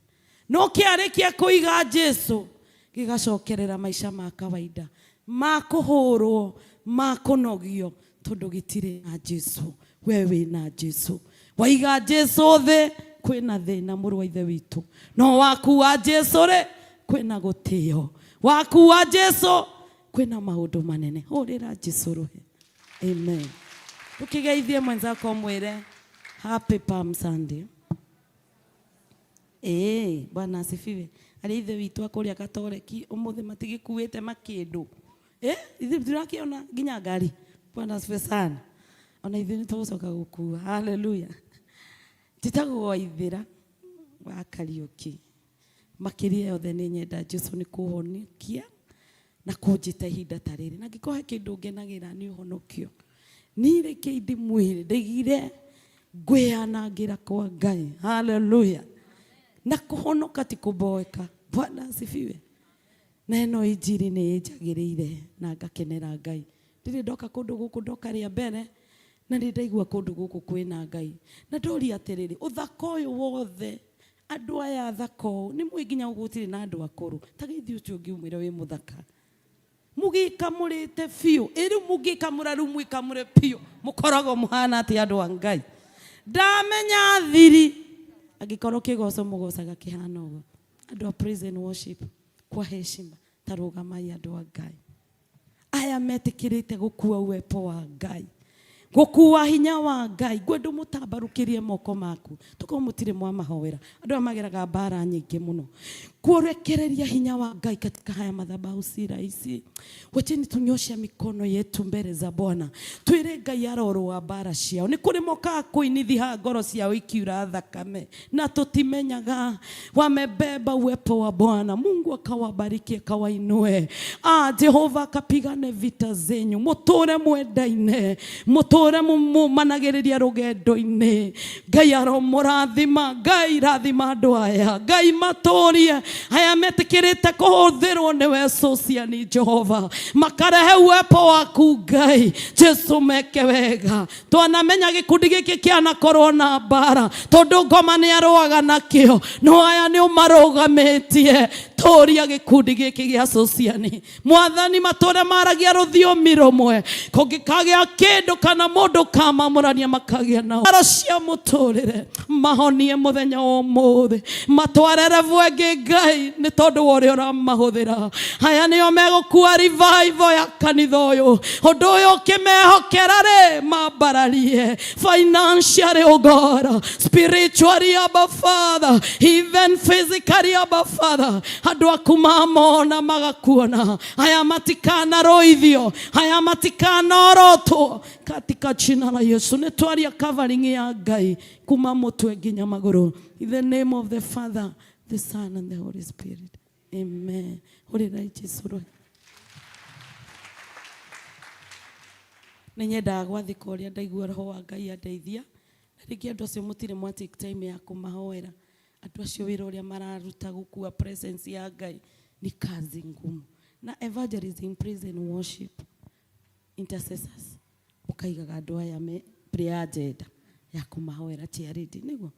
no kĩarĩkia kũiga Jesu gĩgacokerera maica ma kawaida ma kũhũrwo, ma kũnogio, tondũ gĩtirĩ na Jesu. We wĩ na Jesu, waiga Jesu thĩ kwĩna thĩna, mũrũ wa ithe witũ, no wakua Jesu rĩ kwĩna gũtĩo, wakua Jesu kwĩna maũndũ manene. Hũrĩra Jesu rũhĩ. Amen. Ukigeithie mwenzako mwĩre happy Palm Sunday. Ĩĩ, Bwana asifiwe. Arĩa ithe witũ a kũrĩa Katoreki ũmũthĩ matigĩkuĩte makĩndũ. Ithuĩ tũrakĩona nginya ngari. Bwana asifiwe sana. Ona ithuĩ nĩ tũgũcoka gũkua. Hallelujah. Njĩtagwo Waithĩra wa Kariũki. Makĩria yothe nĩ nyenda Jesu nĩ kũhonokia na kũnjĩta ihinda ta rĩrĩ. Na angĩkorwo he kĩndũ ngenagĩra nĩ ũhonokio. Niĩ reke ndĩmwĩre ndaigire ngwĩyanangĩra kwa Ngai. Hallelujah. Na kũhonoka ti kũboeka. Bwana asifiwe. Na ĩno injiri nĩ ĩnjagĩrĩire na ngakenera Ngai. Ndirĩ ndoka kũndũ gũkũ, ndoka rĩa mbere na nĩ ndaigua kũndũ gũkũ kwĩna Ngai. Na ndoria atĩrĩrĩ, ũthaka ũyũ wothe, andũ aya athaka ũũ, nĩ mũĩ nginya gũtirĩ na andũ akũrũ. Ta gĩthiĩ ũcio ũngĩ ũmwĩre wĩ mũthaka. Mũgĩkamũrĩte biũ. Ĩ rĩu mũngĩkamũra rĩu mwĩkamũre biũ. Mũkoragwo mũhana atĩa andũ a Ngai? Ndamenya thiri. Angĩkorwo kĩgoco mũgocaga kĩhana ũguo. Andũ a praise and worship kwa heshima, ta rũgamai andũ a Ngai. Aya metĩkĩrĩte gũkua uwepo wa Ngai, gũkua hinya wa Ngai. Ngwenda mũtambarũkĩrie moko maku, tokorwo mũtirĩ mwamahoera. Andũ aya mageraga mbara nyingĩ mũno. Kurekereria hinya wa Ngai katika haya madhabahu si rahisi. Wacheni tunyoshe mikono yetu mbele za Bwana, twĩre Ngai arorũa mbara ciao. Nĩ kũrĩ mokaga kũinithia ngoro ciao ikiura thakame na tũtimenyaga. Wamebeba uwepo wa Bwana. Mungu akawabariki akawainue. Jehova akapigane vita zenyu. Mũtũre mwendaine, mũtũre mũmanagĩrĩria rũgendo-inĩ. Ngai aromũrathima. Ngai rathima andũ aya. Ngai matũrie aya metĩkĩrĩte kũhũthĩrwo nĩwe Sociani Jehova, makarehe uwepo waku Ngai. Jesu meke wega. Twanamenya gĩkundi gĩkĩ kĩanakorwo na mbara, tondũ ngoma nĩ arũaga nakĩo, no aya nĩ ũmarũgamĩtie. Tũria gĩkundi gĩkĩ gĩa Sociani, Mwathani, matũre maragia rũthiomi rũmwe, kũngĩkagĩa kĩndũ kana mũndũ kamamũrania makagĩa nao. Mbara cia mũtũrĩre mahonie mũthenya wa ũmũthĩ, matware level ĩngĩ Ngai, nĩ tondũ wa ũrĩa ũramahũthĩra. Aya nĩo megũkua revival ya kanitha ũyũ. Ũndũ ũyũ ũkĩmehokera rĩ, mambararie financially, oh God, spiritually, Abba Father, even physically, Abba Father. Andũ aku mamona magakuona. Aya matikanarũithio, aya matikanorotwo, katika jina la Yesu. Nĩ twaria covering ya Ngai kuma mũtwe nginya magũrũ. In the name of the Father, the Son and the Holy Spirit. Amen. Hũrĩrai Jesu rũhĩ. Nĩ nyendaga gwathĩka ũrĩa ndaigua roho wa Ngai andeithia. Na rĩngĩ andũ acio mũtirĩ mwa take time ya kũmahoera. Andũ acio wĩra ũrĩa mararuta gũkua presence ya Ngai ni kazi ngumu. Na evangelism, praise and worship, intercessors, mũkaigaga andũ aya me prayer agenda ya kũmahoera charity, nĩguo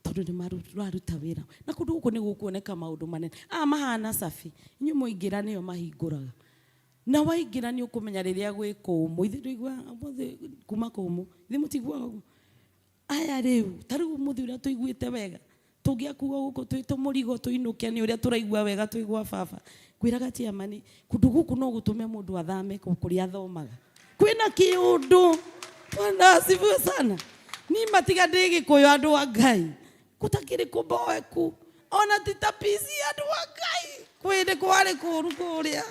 tondũ nĩ mararuta wĩra. Na kũndũ gũkũ nĩ gũkuoneka maũndũ manene. Aya mahana cabi, inyuĩ mwaingĩra nĩo mahingũraga. Na waingĩra nĩ ũkũmenya rĩrĩa gwĩ kũũmũ. Ithuĩ tũiguaga ũmũthĩ kuma kũũmũ, ithuĩ mũtiguaga ũguo? Aya rĩu, ta rĩu ũmũthĩ ũrĩa tũiguĩte wega, tũngĩakuo gũkũ twĩ tũmũrigo tũinũke nĩ ũrĩa tũraigua wega twĩ gwa baba. Ngwĩraga chairman, kũndũ gũkũ no gũtũme mũndũ athame kũrĩa athomaga. Kwĩna kĩũndũ. Bwana asifiwe sana. Ni matiga ndĩ Gĩkũyũ andũ a Ngai. Gũtakĩrĩ kũboeku. Ona ti ta PC andũ a Ngai. Kwĩrĩ kwarĩ kũũru kũrĩa.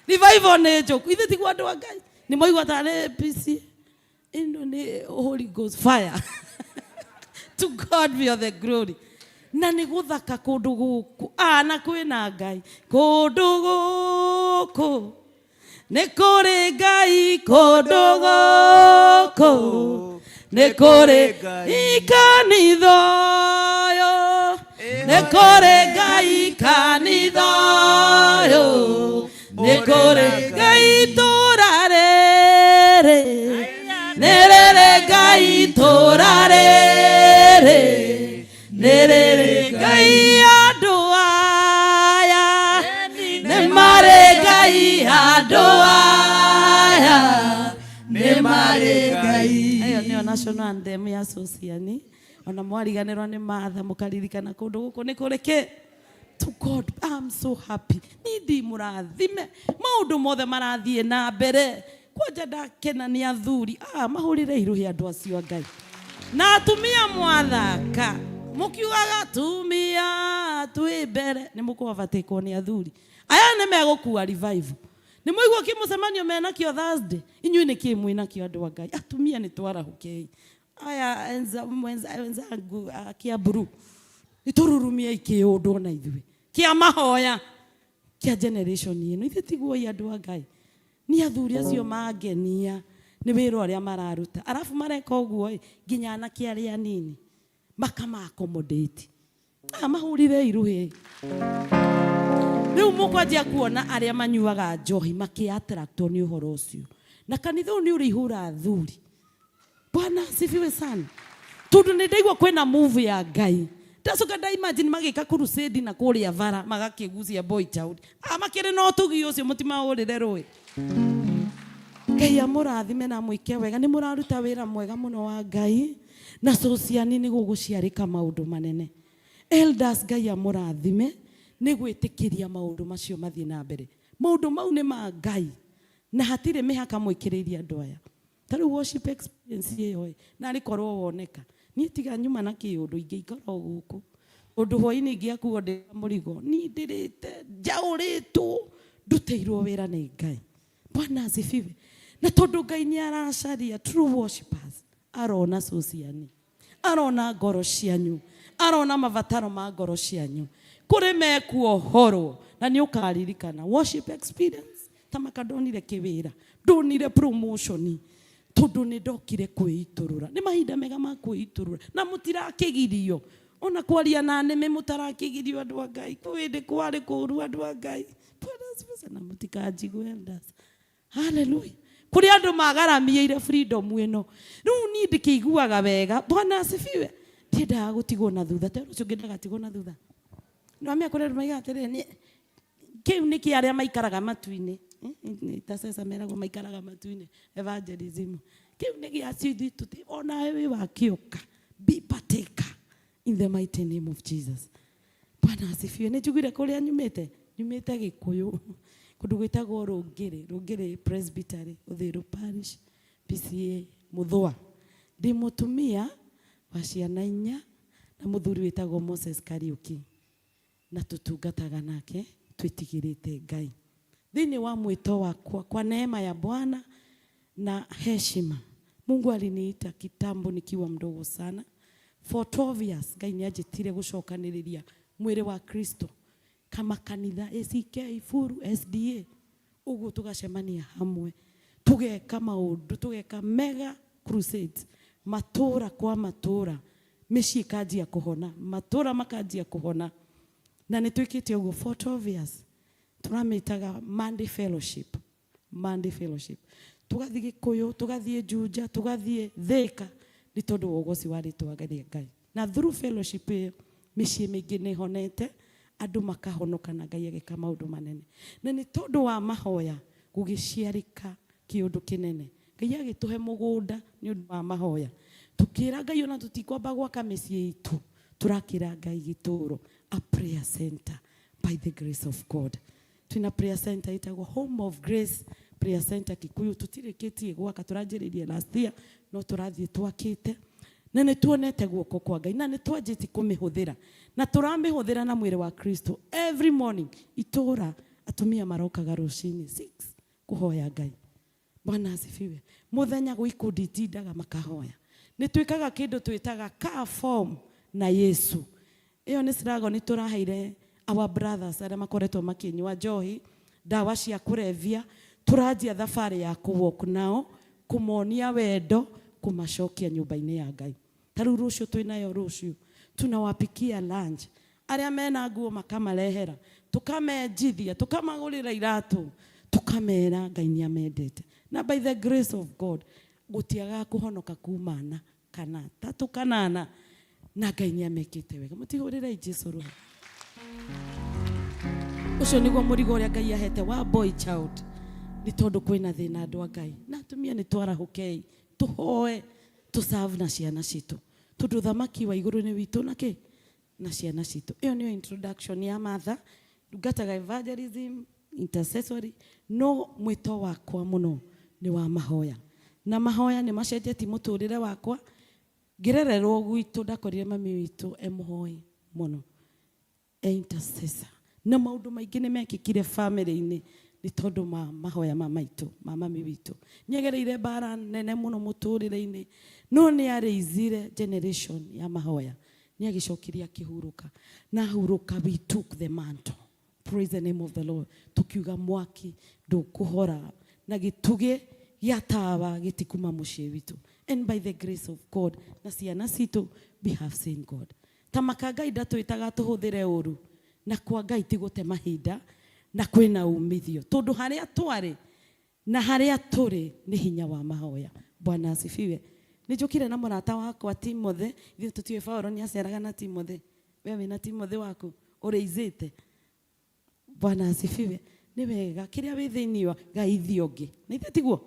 Revival nĩ njũku. Ithuĩ tiguo andũ a Ngai. Nĩ mwaigua tarĩ PC. Ĩno nĩ Holy Ghost fire. To God be all the glory. Na nĩ gũthaka kũndũ gũkũ. Na kwĩna Ngai. Kũndũ gũkũ nĩ kũrĩ Ngai, kũndũ gũkũ Nĩ kũrĩ ikanitha ũyũ, nĩ kũrĩ Ngai kanitha ũyũ, nĩ kũrĩ Ngai itũũra rĩrĩ, nĩ rĩrĩ Ngai itũũra rĩrĩ, nĩ rĩrĩ Ngai andũ aya, nĩ marĩ Ngai andũ aya, nĩ marĩ Ngai. Ĩyo nĩyo national anthem ya Sociani. Ona mwariganĩrwo nĩ matha mũkaririkana kũndũ gũkũ nĩ kũrĩ kĩ to God I'm so happy niĩ ndi mũrathime maũndũ mothe marathiĩ na mbere kwanja ndakena nĩ athuri ah, mahũrĩre irũhĩ andũ acio a Ngai na atumia mwathaka mũkiugaga atumia twĩ mbere nĩ mũkũabatĩkwo nĩ athuri aya nĩ megũkua revival nĩ mũigua kĩmũcemanio menakĩo Thursday inyuĩ nĩ kĩ mwĩnakĩo andũ a Ngai atumia nĩ twarahũkei aya wenzangu a Kiamburu nĩ tũrurumiei kĩũndũ ona ithuĩ kĩa mahoya kĩa generation ĩno ithuĩ tiguoi andũ a Ngai nĩ athuri acio mangenia nĩ wĩra ũrĩa mararuta arabu mareka ũguo ĩ nginya anake arĩa anini makama accommodate ah, mahũrire iruhĩ rĩu mũkwanjia kuona arĩa manyuaga njohi makĩ-attractwo nĩ ũhoro ũcio na kanitha ũyũ nĩ ũrĩ ihũra athuri Bwana asifiwe sana tondu nĩ ndaigua kwĩna move ya Ngai ndacoka nda imagine magĩka crusade na kũrĩa bara magakĩgucia boy child ah, makĩrĩ na ũtugi ũcio mũtimahũrĩre rũĩ Ngai amũrathime na amwĩke wega nĩ mũraruta wĩra mwega mũno wa Ngai na sociani nĩ gũgũciarĩka maũndũ manene elders Ngai amũrathime nĩ gwĩtĩkĩria maũndũ macio mathiĩ na mbere maũndũ mau nĩ ma Ngai na hatirĩ mĩhaka mwĩkĩrĩirie andũ aya ta rĩu worship experience ĩyo ĩ narĩ korwo woneka niĩ tiga nyuma na kĩũndũ ingĩikara o gũkũ ũndũ hwainĩ ingĩakuo ndĩ mũrigo niĩ ndĩrĩte njaũrĩtwo ndutĩirwo wĩra nĩ Ngai Bwana asifiwe na tondũ Ngai nĩ aracaria true worshipers arona sociani arona ngoro cianyu arona mabataro ma ngoro cianyu kũrĩ mekuohorwo na nĩ ũkaririkana worship experience ta maka ndonire kĩwĩra ndonire promotion tondũ nĩ ndokire kwĩitũrũra nĩ mahinda mega ma kwĩitũrũra na mũtirakĩgirio ona kwaria na nĩmĩ mũtarakĩgirio andũ a Ngai kwĩ hĩndĩ kwarĩ kũũru andũ a Ngai Bwana asifiwe sana mũtikanjigue elders haleluya kũrĩ andũ magaramiĩire freedom ĩno rĩu niĩ ndĩkĩiguaga wega Bwana asifiwe ndiendaga gũtigwo na thutha tondũ ũcio ũngĩ ndagatigwo na thutha nĩwamenya kũrĩ andũ maigaga atĩrĩrĩ kĩu nĩ kĩa arĩa maikaraga matu-inĩ intercessor meragwo maikaraga matu-inĩ evangelism kĩu nĩ gĩa acio ithuĩ tũti onawe wĩ wakĩũka be partaker in the mighty name of Jesus Bwana asifiwe nĩ njugire kũrĩa nyumĩte nyumĩte Gĩkũyũ kũndũ gwĩtagwo Rũngĩrĩ Rũngĩrĩ Presbytery Uthiru Parish PCA Mũthũa ndĩ mũtumia wa ciana inya na mũthuri wĩtagwo Moses Kariuki na tũtungataga nake twĩtigĩrĩte Ngai thĩinĩ wa mwĩto wakwa kwa neema ya Bwana na heshima Mungu aliniita kitambo nikiwa mdogo sana for 12 years Ngai nĩ anjĩtire gũcokanĩrĩria mwĩrĩ wa Kristo kama kanitha ACK Ifuru SDA ũguo tũgacemania hamwe tũgeka maũndũ tũgeka mega crusades matũra kwa matũra mĩciĩ ĩkanjia kũhona matũra makanjia kũhona na nĩ twĩkĩte ũguo for 12 years tũramĩtaga Monday Fellowship Monday Fellowship tũgathiĩ Gĩkũyũ tũgathiĩ Juja tũgathiĩ Thĩka nĩ tondũ wa ũgoci wa rĩtwa rĩa Ngai na through fellowship ĩyo mĩciĩ mĩingĩ nĩ ĩhonete andũ makahonoka na Ngai ageka maũndũ manene na nĩ tondũ wa mahoya gũgĩciarĩka kĩũndũ kĩnene Ngai agĩtũhe mũgũnda nĩ ũndũ wa mahoya tũkĩra Ngai ona tũtikwamba gwaka mĩciĩ itũ tũrakĩra Ngai gĩtũũro a prayer center by the grace of God twina prayer center ĩtagwo Home of Grace Prayer Center Kikuyu tũtirĩkĩtie gwaka tũranjĩrĩirie last year no tũrathiĩ twakĩte na nĩ tuonete guoko kwa Ngai na nĩ twanjĩtie kũmĩhũthĩra na tũramĩhũthĩra na mwĩrĩ wa Kristo every morning itũra atumia marokaga rũcinĩ 6 kũhoya Ngai Bwana asifiwe mũthenya gwĩ ikundi itindaga makahoya nĩ twĩkaga kĩndũ twĩtaga car form na Yesu ĩyo nĩ slogan tũraheire our brothers arĩa makoretwo makĩnyua njohi ndawa cia kũrebia tũranjia thabarĩ ya kũ walk nao kũmonia wendo kũmacokia nyũmba-inĩ ya Ngai. Ta rĩu rũciũ twĩnayo rũciũ tunawapikia lunch, arĩa mena nguo makamarehera, tukamenjithia, tukamagũrĩra iratũ, tukamera Ngai nĩ amendete. Na by the grace of God gũtiagaga kũhonoka kumana kana tatũ kanana, na Ngai nĩ amekĩte wega. Mũtihũrĩrei Jesu rũhĩ. Ũcio nĩguo mũrigo ũrĩa Ngai ahete wa boy child, nĩ tondũ kwĩna thĩna andũ a Ngai na atumia nĩ twarahũkei tũhoe tũserve na ciana citũ, tondũ thamaki wa igũrũ nĩ witũ na kĩ na ciana citũ. Ĩyo nĩyo introduction ya Martha. Ndungataga evangelism, intercessory, no mwĩto wakwa mũno nĩ wa mahoya, na mahoya nĩ macenjetie mũtũrĩre wakwa. Ngĩrererwo gwitũ ndakorire mami witũ e mũhoi mũno, e intercessor, na maũndũ maingĩ nĩ mekĩkire family-inĩ nĩ tondũ ma mahoya ma maitũ ma mami witũ. Nĩagereire mbara nene mũno mũtũrĩre-inĩ, no nĩ arĩizire generation ya mahoya. Nĩ agĩcokire akĩhurũka, na ahurũka we took the mantle. Praise the name of the Lord. Tukiuga mwaki ndũkũhora na gĩtugĩ gĩa tawa gĩtikuma mũciĩ witũ. And by the grace of God na ciana citũ we have seen God. Ta maka Ngai ndatwĩtaga tũhũthĩre ũru, na kwa Ngai ti gũte mahinda na kwĩna umithio, tondũ harĩa twarĩ na harĩa tũrĩ nĩ hinya wa mahoya. Bwana asifiwe. Nĩ njũkire na mũrata wakwa Timothy, ithuĩ tũtiũĩ Paulo nĩ aceraga na Timothy. We wĩna Timothy waku ũrĩizĩte. Bwana asifiwe. Nĩ wega kĩrĩa wĩ thĩinĩ wa Ngai thiĩ ũngĩ, na ithe tiguo?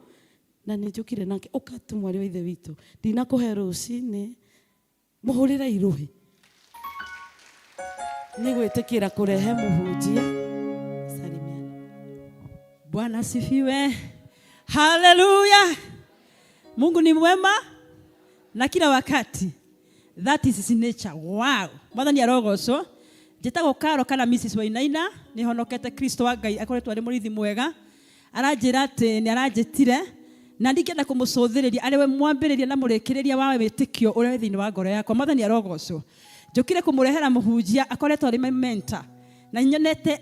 Na nĩ njũkire nake, ũka tu mwarĩ wa ithe witũ, ndinakũhe rũcinĩ, mũhũrĩre irũhĩ nĩ gwĩtĩkĩra kũrehe mũhunjia. Bwana asifiwe. Haleluya. Mungu ni mwema na kila wakati. That is his nature. Wow. Mwathani arogocwo. Njĩtagwo Karo kana Mrs. Wainaina, nĩ honokete Kristo wa Ngai akoretwo arĩ mũrĩithi mwega. Aranjĩra atĩ nĩ aranjĩtire na ndingĩenda kũmũcũthĩrĩria arĩ we mwambĩrĩria na mũrĩkĩrĩria wa wĩtĩkio ũrĩa wĩ thĩinĩ wa ngoro yakwa. Mwathani arogocwo. Njũkire kũmũrehera mũhunjia akoretwo arĩ my mentor, na nyonete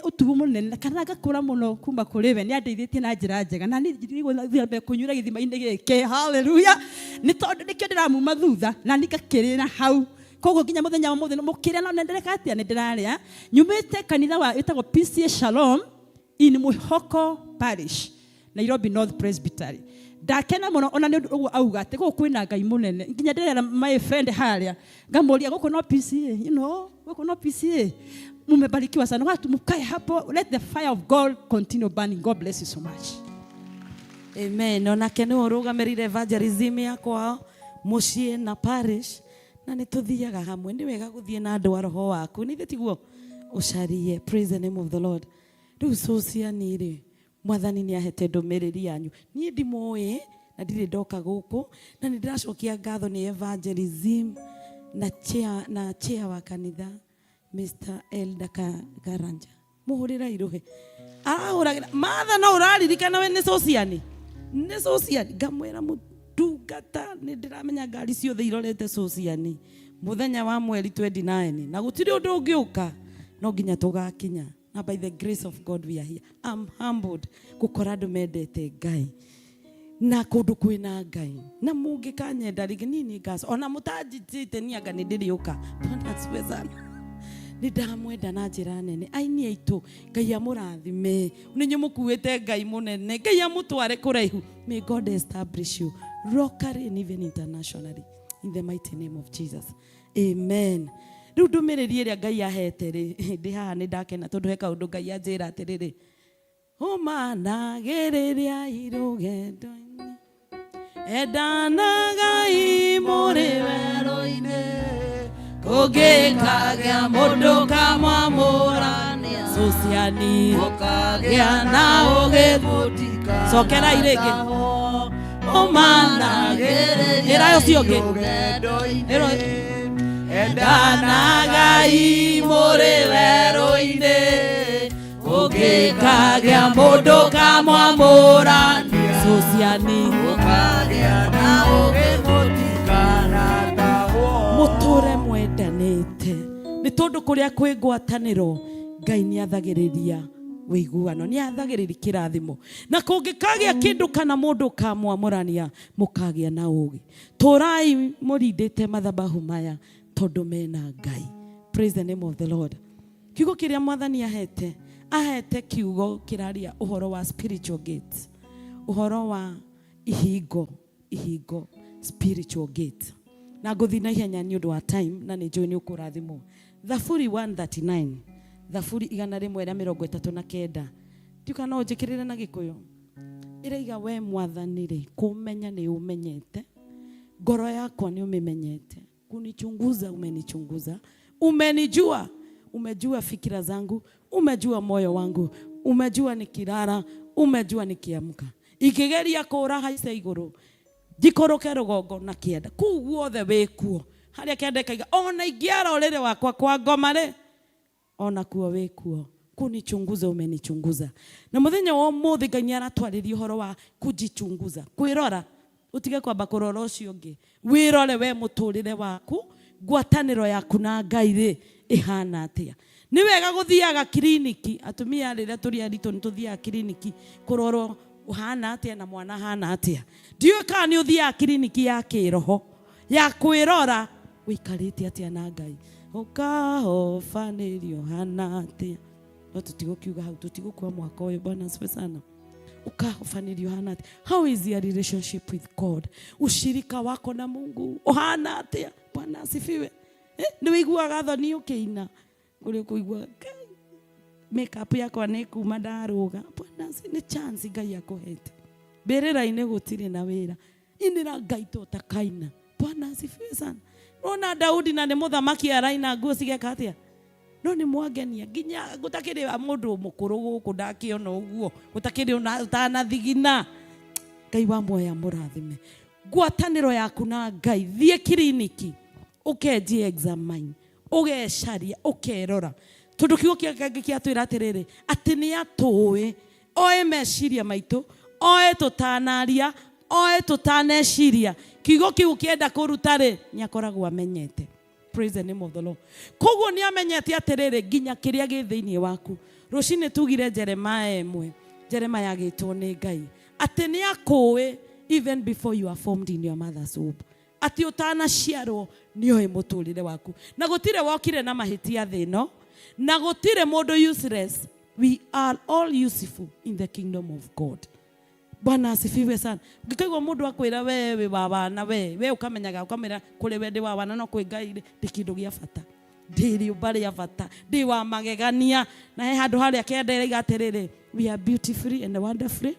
ũtugu mũnene kana ngakũra mũno kuma kũrĩ we. Nĩ andeithĩtie na njĩra njega, na niĩ ndigũthiĩ mbere kũnyuĩra gĩthima-inĩ gĩkĩ. Haleluya. Nĩ tondũ nĩkĩo ndĩramuma thutha na niĩ ngakĩrĩra hau. Koguo nginya mũthenya wa mũthĩ mũkĩrĩa no nĩndĩreka atĩa, nĩ ndĩrarĩa. Nyumĩte kanitha wa wĩtagwo PCA Shalom in Mwihoko Parish, Nairobi North Presbytery. Ndakena mũno ona nĩ ũndũ ũguo auga atĩ gũkũ kwĩna Ngai mũnene. Nginya ndĩrera my friend harĩa ngamũria gũkũ no PCA, you know, gũkũ no PCA. Mumebarikiwa sana watu, mkae hapo, let the fire of God continue burning. God bless you so much. Amen. Onake nĩwe ũrũgamĩrĩire evangelism ya kwao mũciĩ na parish, na nĩ tũthiaga hamwe. Nĩ wega gũthiĩ na andũ a roho waku, nĩ ithe tiguo ũcarie. Praise the name of the Lord. Rĩu cũciani rĩ, Mwathani nĩ ahete ndũmĩrĩri yanyu. Niĩ ndimũĩ na ndirĩ ndoka gũkũ, na nĩ ndĩracokia ngatho nĩ evangelism na chair, na chair wa kanitha Mr. Elder Karanja. Mũhũrĩra irũhĩ. Arahũragĩra Martha, no ũraririkana we nĩ cũciani, nĩ cũciani. Ngamwĩra mũtungata, nĩ ndĩramenya ngari ciothe irorete cũciani mũthenya wa mweri 29, na gũtirĩ ũndũ ũngĩũka no nginya tũgakinya. Na by the grace of God we are here. I'm humbled gũkora andũ mendete Ngai na kũndũ kwĩna Ngai, na mũngĩkanyenda rĩngĩ niĩ nĩ ngaca, ona mũtanjĩtĩte niĩ anga nĩ ndĩrĩũka. Bwana asifiwe sana. Nĩ ndamwenda na njĩra nene. Aini aitũ, Ngai amũrathime. Nĩ inyuĩ mũkuĩte Ngai mũnene. Ngai amũtware kũraihu. May God establish you locally and even internationally in the mighty name of Jesus. Amen. Rĩu ndũmĩrĩri ĩrĩa Ngai ahete rĩ, ndĩ haha nĩ ndakena tondũ he kaũndũ Ngai anjĩra atĩrĩrĩ, ũmanagĩrĩria rũgendo-inĩ, endanagai mũrĩ werũ-inĩ, kũngĩkagĩa mũndũ kamwamũrania, cũciani ũkagĩa na ũgĩ cokerai rĩngĩ, ũmanagĩrĩria ĩra ũcio ũngĩ, endanagai mũrĩ werũ-inĩ, kũngĩkagĩa mũndũ kamwamũrania, cũciani ũkagĩa na ũgĩ mũtikanatahwo. Mũtũre mwendanĩte, nĩ tondũ kũrĩa kwĩ ngwatanĩro Ngai nĩ athagĩrĩria Wĩiguano nĩ athagĩrĩria kĩrathimo na kũngĩkagĩa kĩndũ kana mũndũ ũkamwamũrania mũkagĩa na ũũgĩ. Tũrai mũrindĩte mathabahu maya tondũ mena Ngai. Praise the name of the Lord. Kiugo kĩrĩa mwathani ahete ahete kiugo kĩraria ũhoro wa spiritual gate, ũhoro wa ihingo, ihingo spiritual gate. Na ngũthiĩ na ihenya nĩ ũndũ wa time na nĩ njũĩ nĩ ũkũrathimwo. Thaburi 139, Thaburi 139. Ndiũĩ kana no ũnjĩkĩrĩre na Gĩkũyũ. Ĩraiga we mwathani rĩ, kũmenya nĩ ũmenyete, ngoro yakwa nĩ ũmĩmenyete, kunichunguza umenichunguza, umenijua, umejua fikira zangu, umejua moyo wangu, umejua nikilala, umejua nikiamka. Ingĩgeria kũra haice igũrũ, njikũrũke rũgongo na kĩanda, kũu guothe wĩkuo. Harĩa kĩanda kaiga, ona ingĩara ũrĩrĩ wakwa kwa ngoma rĩ, ona kuo wĩkuo. Kunichunguza umenichunguza. Na mũthenya wa ũmũthĩ Ngai nĩ aratwarĩria ũhoro wa kujichunguza, kwĩrora, ũtige kwamba kũrora ũcio ũngĩ, wĩrore we mũtũrĩre waku, ngwatanĩro yaku na Ngai rĩ ĩhana atĩa. Nĩ wega gũthiaga kiriniki, atumia rĩrĩa tũrĩ aritũ nĩ tũthiaga kiriniki kũrorwo ũhana atĩa na mwana ahana atĩa. Ndiũĩ kana nĩ ũthiaga kiriniki ya kĩroho ya kwĩrora ũikarĩte atĩa na Ngai, ũkahobanĩrio hana atĩa. No tũtigũkiuga hau, tũtigũkua mwaka ũyũ. Bwana asifiwe sana. Ukahobanĩrio hana atĩa. How is your relationship with God? Ushirika wako na Mungu ũhana atĩa? Bwana asifiwe. Nĩ wĩiguaga thoni ũkĩina, ũrĩ kũigua Ngai, makeup yakwa nĩ kuma ndarũga. Bwana asifiwe. Nĩ chance Ngai akũhete. Mbĩrĩra-inĩ gũtirĩ na wĩra, inĩra Ngai to ta kaina. Bwana asifiwe sana. Ona Daudi na nĩ mũthamaki araina nguo cigeka atĩa? No nĩ mwangenia nginya gũtakĩrĩ mũndũ mũkũrũ gũkũ ndakĩona ũguo, gũtakĩrĩ ũtanathigina. Ngai wa muoyo amũrathime. Ngwatanĩro yaku na Ngai, thiĩ kiriniki ũkenjie examine, ũgecaria, ũkerora, tondũ kiugo kĩa Ngai kĩatwĩra atĩrĩrĩ, atĩ nĩ atũĩ, oe meciria maitũ, oe tũtanaria, oe tũtaneciria. Kiugo kĩu kĩenda kũruta rĩ, nĩ akoragwo amenyete. Praise the name of the Lord. Koguo nĩ amenyete atĩrĩrĩ nginya kĩrĩa gĩ thĩinĩ waku. Rũcinĩ tugire Jeremiah ĩmwe, Jeremiah agĩtwo nĩ Ngai atĩ nĩ akũĩ even before you are formed in your mother's womb, atĩ ũtanaciarwo nĩ oĩ mũtũrĩre waku, na gũtirĩ wokire na mahĩtia thĩ ĩno, na gũtirĩ mũndũ useless. We are all useful in the kingdom of God. Bwana asifiwe sana. Ũngĩkaigua mũndũ akwĩra we wĩ wa wana, we ũkamenyaga, ũkamwĩra kũrĩ we ndĩ wa wana, no kwĩ Ngai rĩ, ndĩ kĩndũ gĩa bata, ndĩ rĩũmba rĩa bata, ndĩ wa magegania. Na he handũ harĩa kĩanda ĩraiga atĩrĩrĩ, we are beautifully and wonderfully.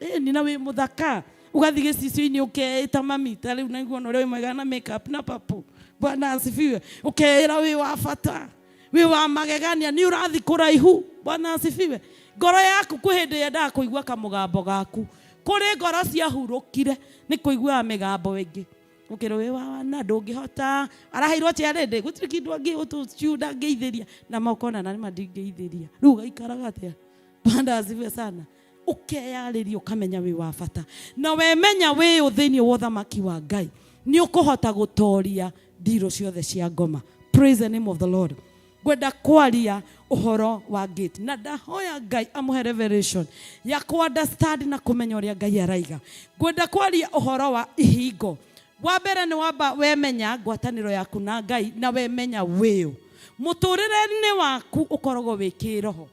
Ĩni na wĩ mũthaka, ũgathiĩ gĩcicio-inĩ ũkeĩta mami, ta rĩu naigua ona ũrĩa wĩ mwega na makeup na papu. Bwana asifiwe. Ũkeĩra wĩ wa bata, wĩ wa magegania, nĩ ũrathiĩ kũraihu. Bwana asifiwe. Ngoro yaku kwĩ hĩndĩ yendaga kũigua kamũgambo gaku. Kũrĩ ngoro ciahurũkire nĩ kũiguaga mĩgambo ĩngĩ. Ũkĩrwo wĩ wa wana ndũngĩhota, araheirwo chairlady, gũtirĩ kĩndũ angĩũtũciu ndangĩithĩria, na makona na nĩma ndingĩithĩria. Rĩu ũgaikaraga atĩa? Bwana asifiwe sana. Ũkeyarĩria ũkamenya wĩ wa bata, na wemenya wĩ ũ thĩinĩ wa ũthamaki wa Ngai, nĩ ũkũhota gũtoria ndirũ ciothe cia ngoma. Praise the name of the Lord. Ngwenda kwaria ũhoro wa gate, na ndahoya Ngai amũhe revelation ya ku understand na kũmenya ũrĩa Ngai araiga. Ngwenda kwaria ũhoro wa ihingo. Wa mbere nĩ wamba wemenya ngwatanĩro yaku na Ngai, na wemenya wĩũ. Mũtũrĩre-inĩ waku ũkoragwo wĩ kĩroho.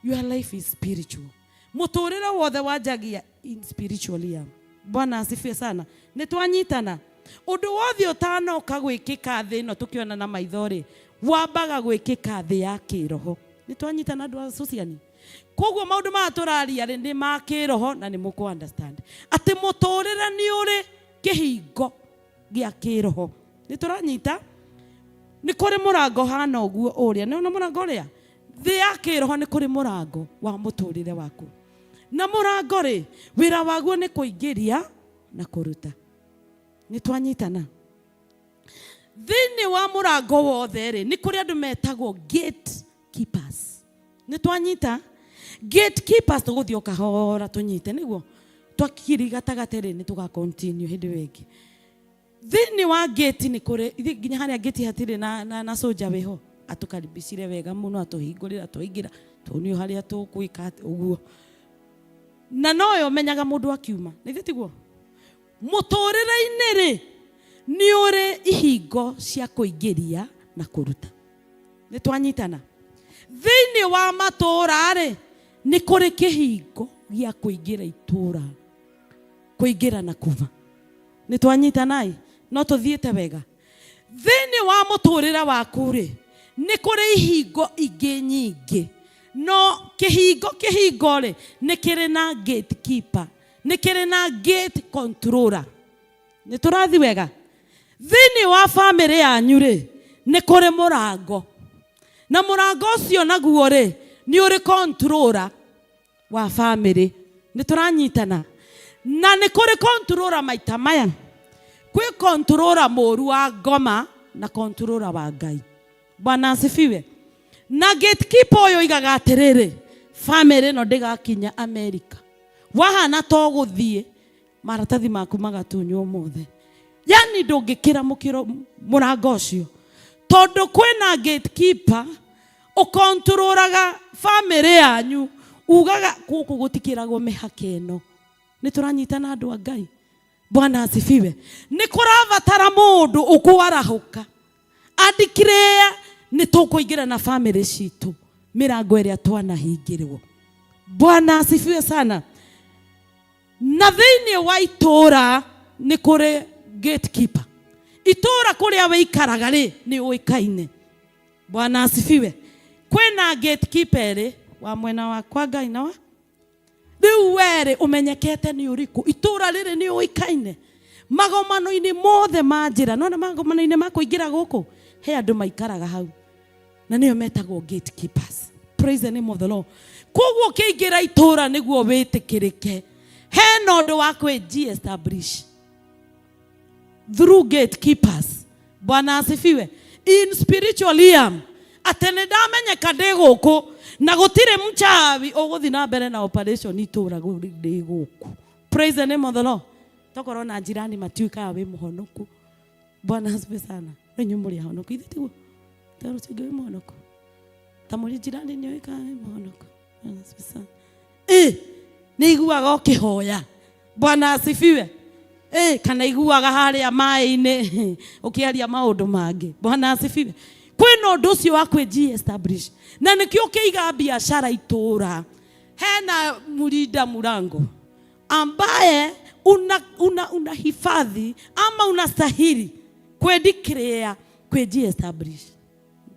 Your life is spiritual. Mũtũrĩre wothe wanjagia in spiritual realm. Bwana asifiwe sana. Nĩ twanyitana. Ũndũ wothe ũtanoka gwĩkĩka thĩ ĩno tũkĩona na maitho rĩ, wambaga gwĩkĩka thĩ ya kĩroho. Nĩ twanyitana andũ a Susiani. Koguo maũndũ maya tũraria rĩ, nĩ ma kĩroho na nĩ mũkũ understand. Atĩ mũtũrĩre nĩ ũrĩ kĩhingo gĩa kĩroho. Nĩ tũranyita? Nĩ kũrĩ mũrango hana ũguo ũrĩa. Nĩ wona mũrango ũrĩa? Thĩ ya kĩroho nĩ kũrĩ mũrango wa mũtũrĩre waku. Na mũrango rĩ, wĩra waguo nĩ kũingĩria na kũruta. Nĩ twanyitana? Thĩinĩ wa mũrango wothe rĩ, nĩ kũrĩ andũ metagwo gatekeepers. Nĩ twanyita? Gatekeepers tũgũthiĩ o kahora tũnyite, nĩguo? Twakiri gatagatĩ rĩ, nĩ tũga continue hĩndĩ ĩyo ĩngĩ. Thĩinĩ wa gate nĩ kũrĩ, ithe nginya harĩa gate hatirĩ na soldier wĩho. Atũkaribicire wega mũno, atũhingũrĩra, atũingĩra. Tuonio harĩa tũgwĩka ũguo. Na noyo menyaga mũndũ akiuma. Nĩ ithe tiguo? Mũtũrĩre-inĩ rĩ, nĩ ũrĩ ihingo cia kũingĩria na kũruta. Nĩ twanyitana? Thĩinĩ wa matũũra rĩ, nĩ kũrĩ kĩhingo gĩa kũingĩra itũũra, kũingĩra na kuma. Nĩ twanyitanai? No tũthiĩte wega. Thĩinĩ wa mũtũrĩre waku rĩ, nĩ kũrĩ ihingo ingĩ nyingĩ. No kĩhingo kĩhingo rĩ, nĩ kĩrĩ na gatekeeper, nĩ kĩrĩ na gate controller. Nĩ tũrathiĩ wega? Thĩinĩ wa bamĩrĩ yanyu rĩ, nĩ kũrĩ mũrango. Na mũrango ũcio naguo rĩ, nĩ ũrĩ controller wa bamĩrĩ. Nĩ tũranyitana? Na nĩ kũrĩ controller maita maya. Kwĩ controller mũru wa ngoma na controller wa Ngai. Bwana asifiwe. Na gatekeeper ũyũ oigaga atĩrĩrĩ, bamĩrĩ ĩno ndĩgakinya Amerika. Wahana to gũthiĩ, maratathi maku magatunywo mothe. Yani ndũngĩkĩra mũkĩro mũrango ũcio. Tondũ kwĩna gatekeeper ũkontrolaga bamĩrĩ yanyu, ugaga gũkũ gũtikĩragwo mĩhaka ĩno. Nĩ tũranyitana andũ a Ngai. Bwana asifiwe. Nĩ kũrabatara mũndũ ũkwarahũka. Andikĩrĩa nĩ tũkũingĩra na bamĩrĩ citũ mĩrango ĩrĩa twanahingĩrwo. Bwana asifiwe sana. Na thĩinĩ wa itũũra nĩ kũrĩ gatekeeper. Itũũra kũrĩa wĩikaraga rĩ, nĩ ũĩkaine. Bwana asifiwe. Kwĩna gatekeeper ĩrĩ wa mwena wa kwa Ngai na wa rĩu werĩ ũmenyekete nĩ ũrĩkũ. Itũũra rĩrĩ nĩ ũĩkaine. Magomano-inĩ mothe ma njĩra, nona magomano-inĩ ma kũingĩra gũkũ, he andũ maikaraga hau. Na nĩo metagwo gatekeepers. Praise the name of the Lord. Koguo ũkĩingĩra itũũra nĩguo wĩtĩkĩrĩke, hena ũndũ wa kwĩ establish through gatekeepers. Bwana asifiwe. In spiritual realm, atĩ nĩ ndamenyeka ndĩ gũkũ na gũtirĩ mchawi ũgũthiĩ na mbere na operation itũũra ndĩ gũkũ. Praise the name of the Lord. Tokorwo na jirani matiũĩ kana wĩ mũhonoku. Bwana asifiwe sana. Rĩu inyuĩ mũrĩ ahonoku, ithe tiguo? Tondũ ũcio ũngĩ wĩ mũhonoku. Ta mũrĩ jirani nĩ ũĩ kana wĩ mũhonoku. Bwana asifiwe sana. Nĩ iguaga ũkĩhoya. Bwana asifiwe. Kana iguaga harĩa maĩ-inĩ ũkĩaria maũndũ mangĩ. Bwana asifiwe. Kwĩna ũndũ ũcio wa kwĩ establish. Na nĩkĩo ũkĩiga biacara itũũra. Hena mlinda mlango ambaye unahifadhi ama unastahili kwĩ-declare, kwĩ-establish.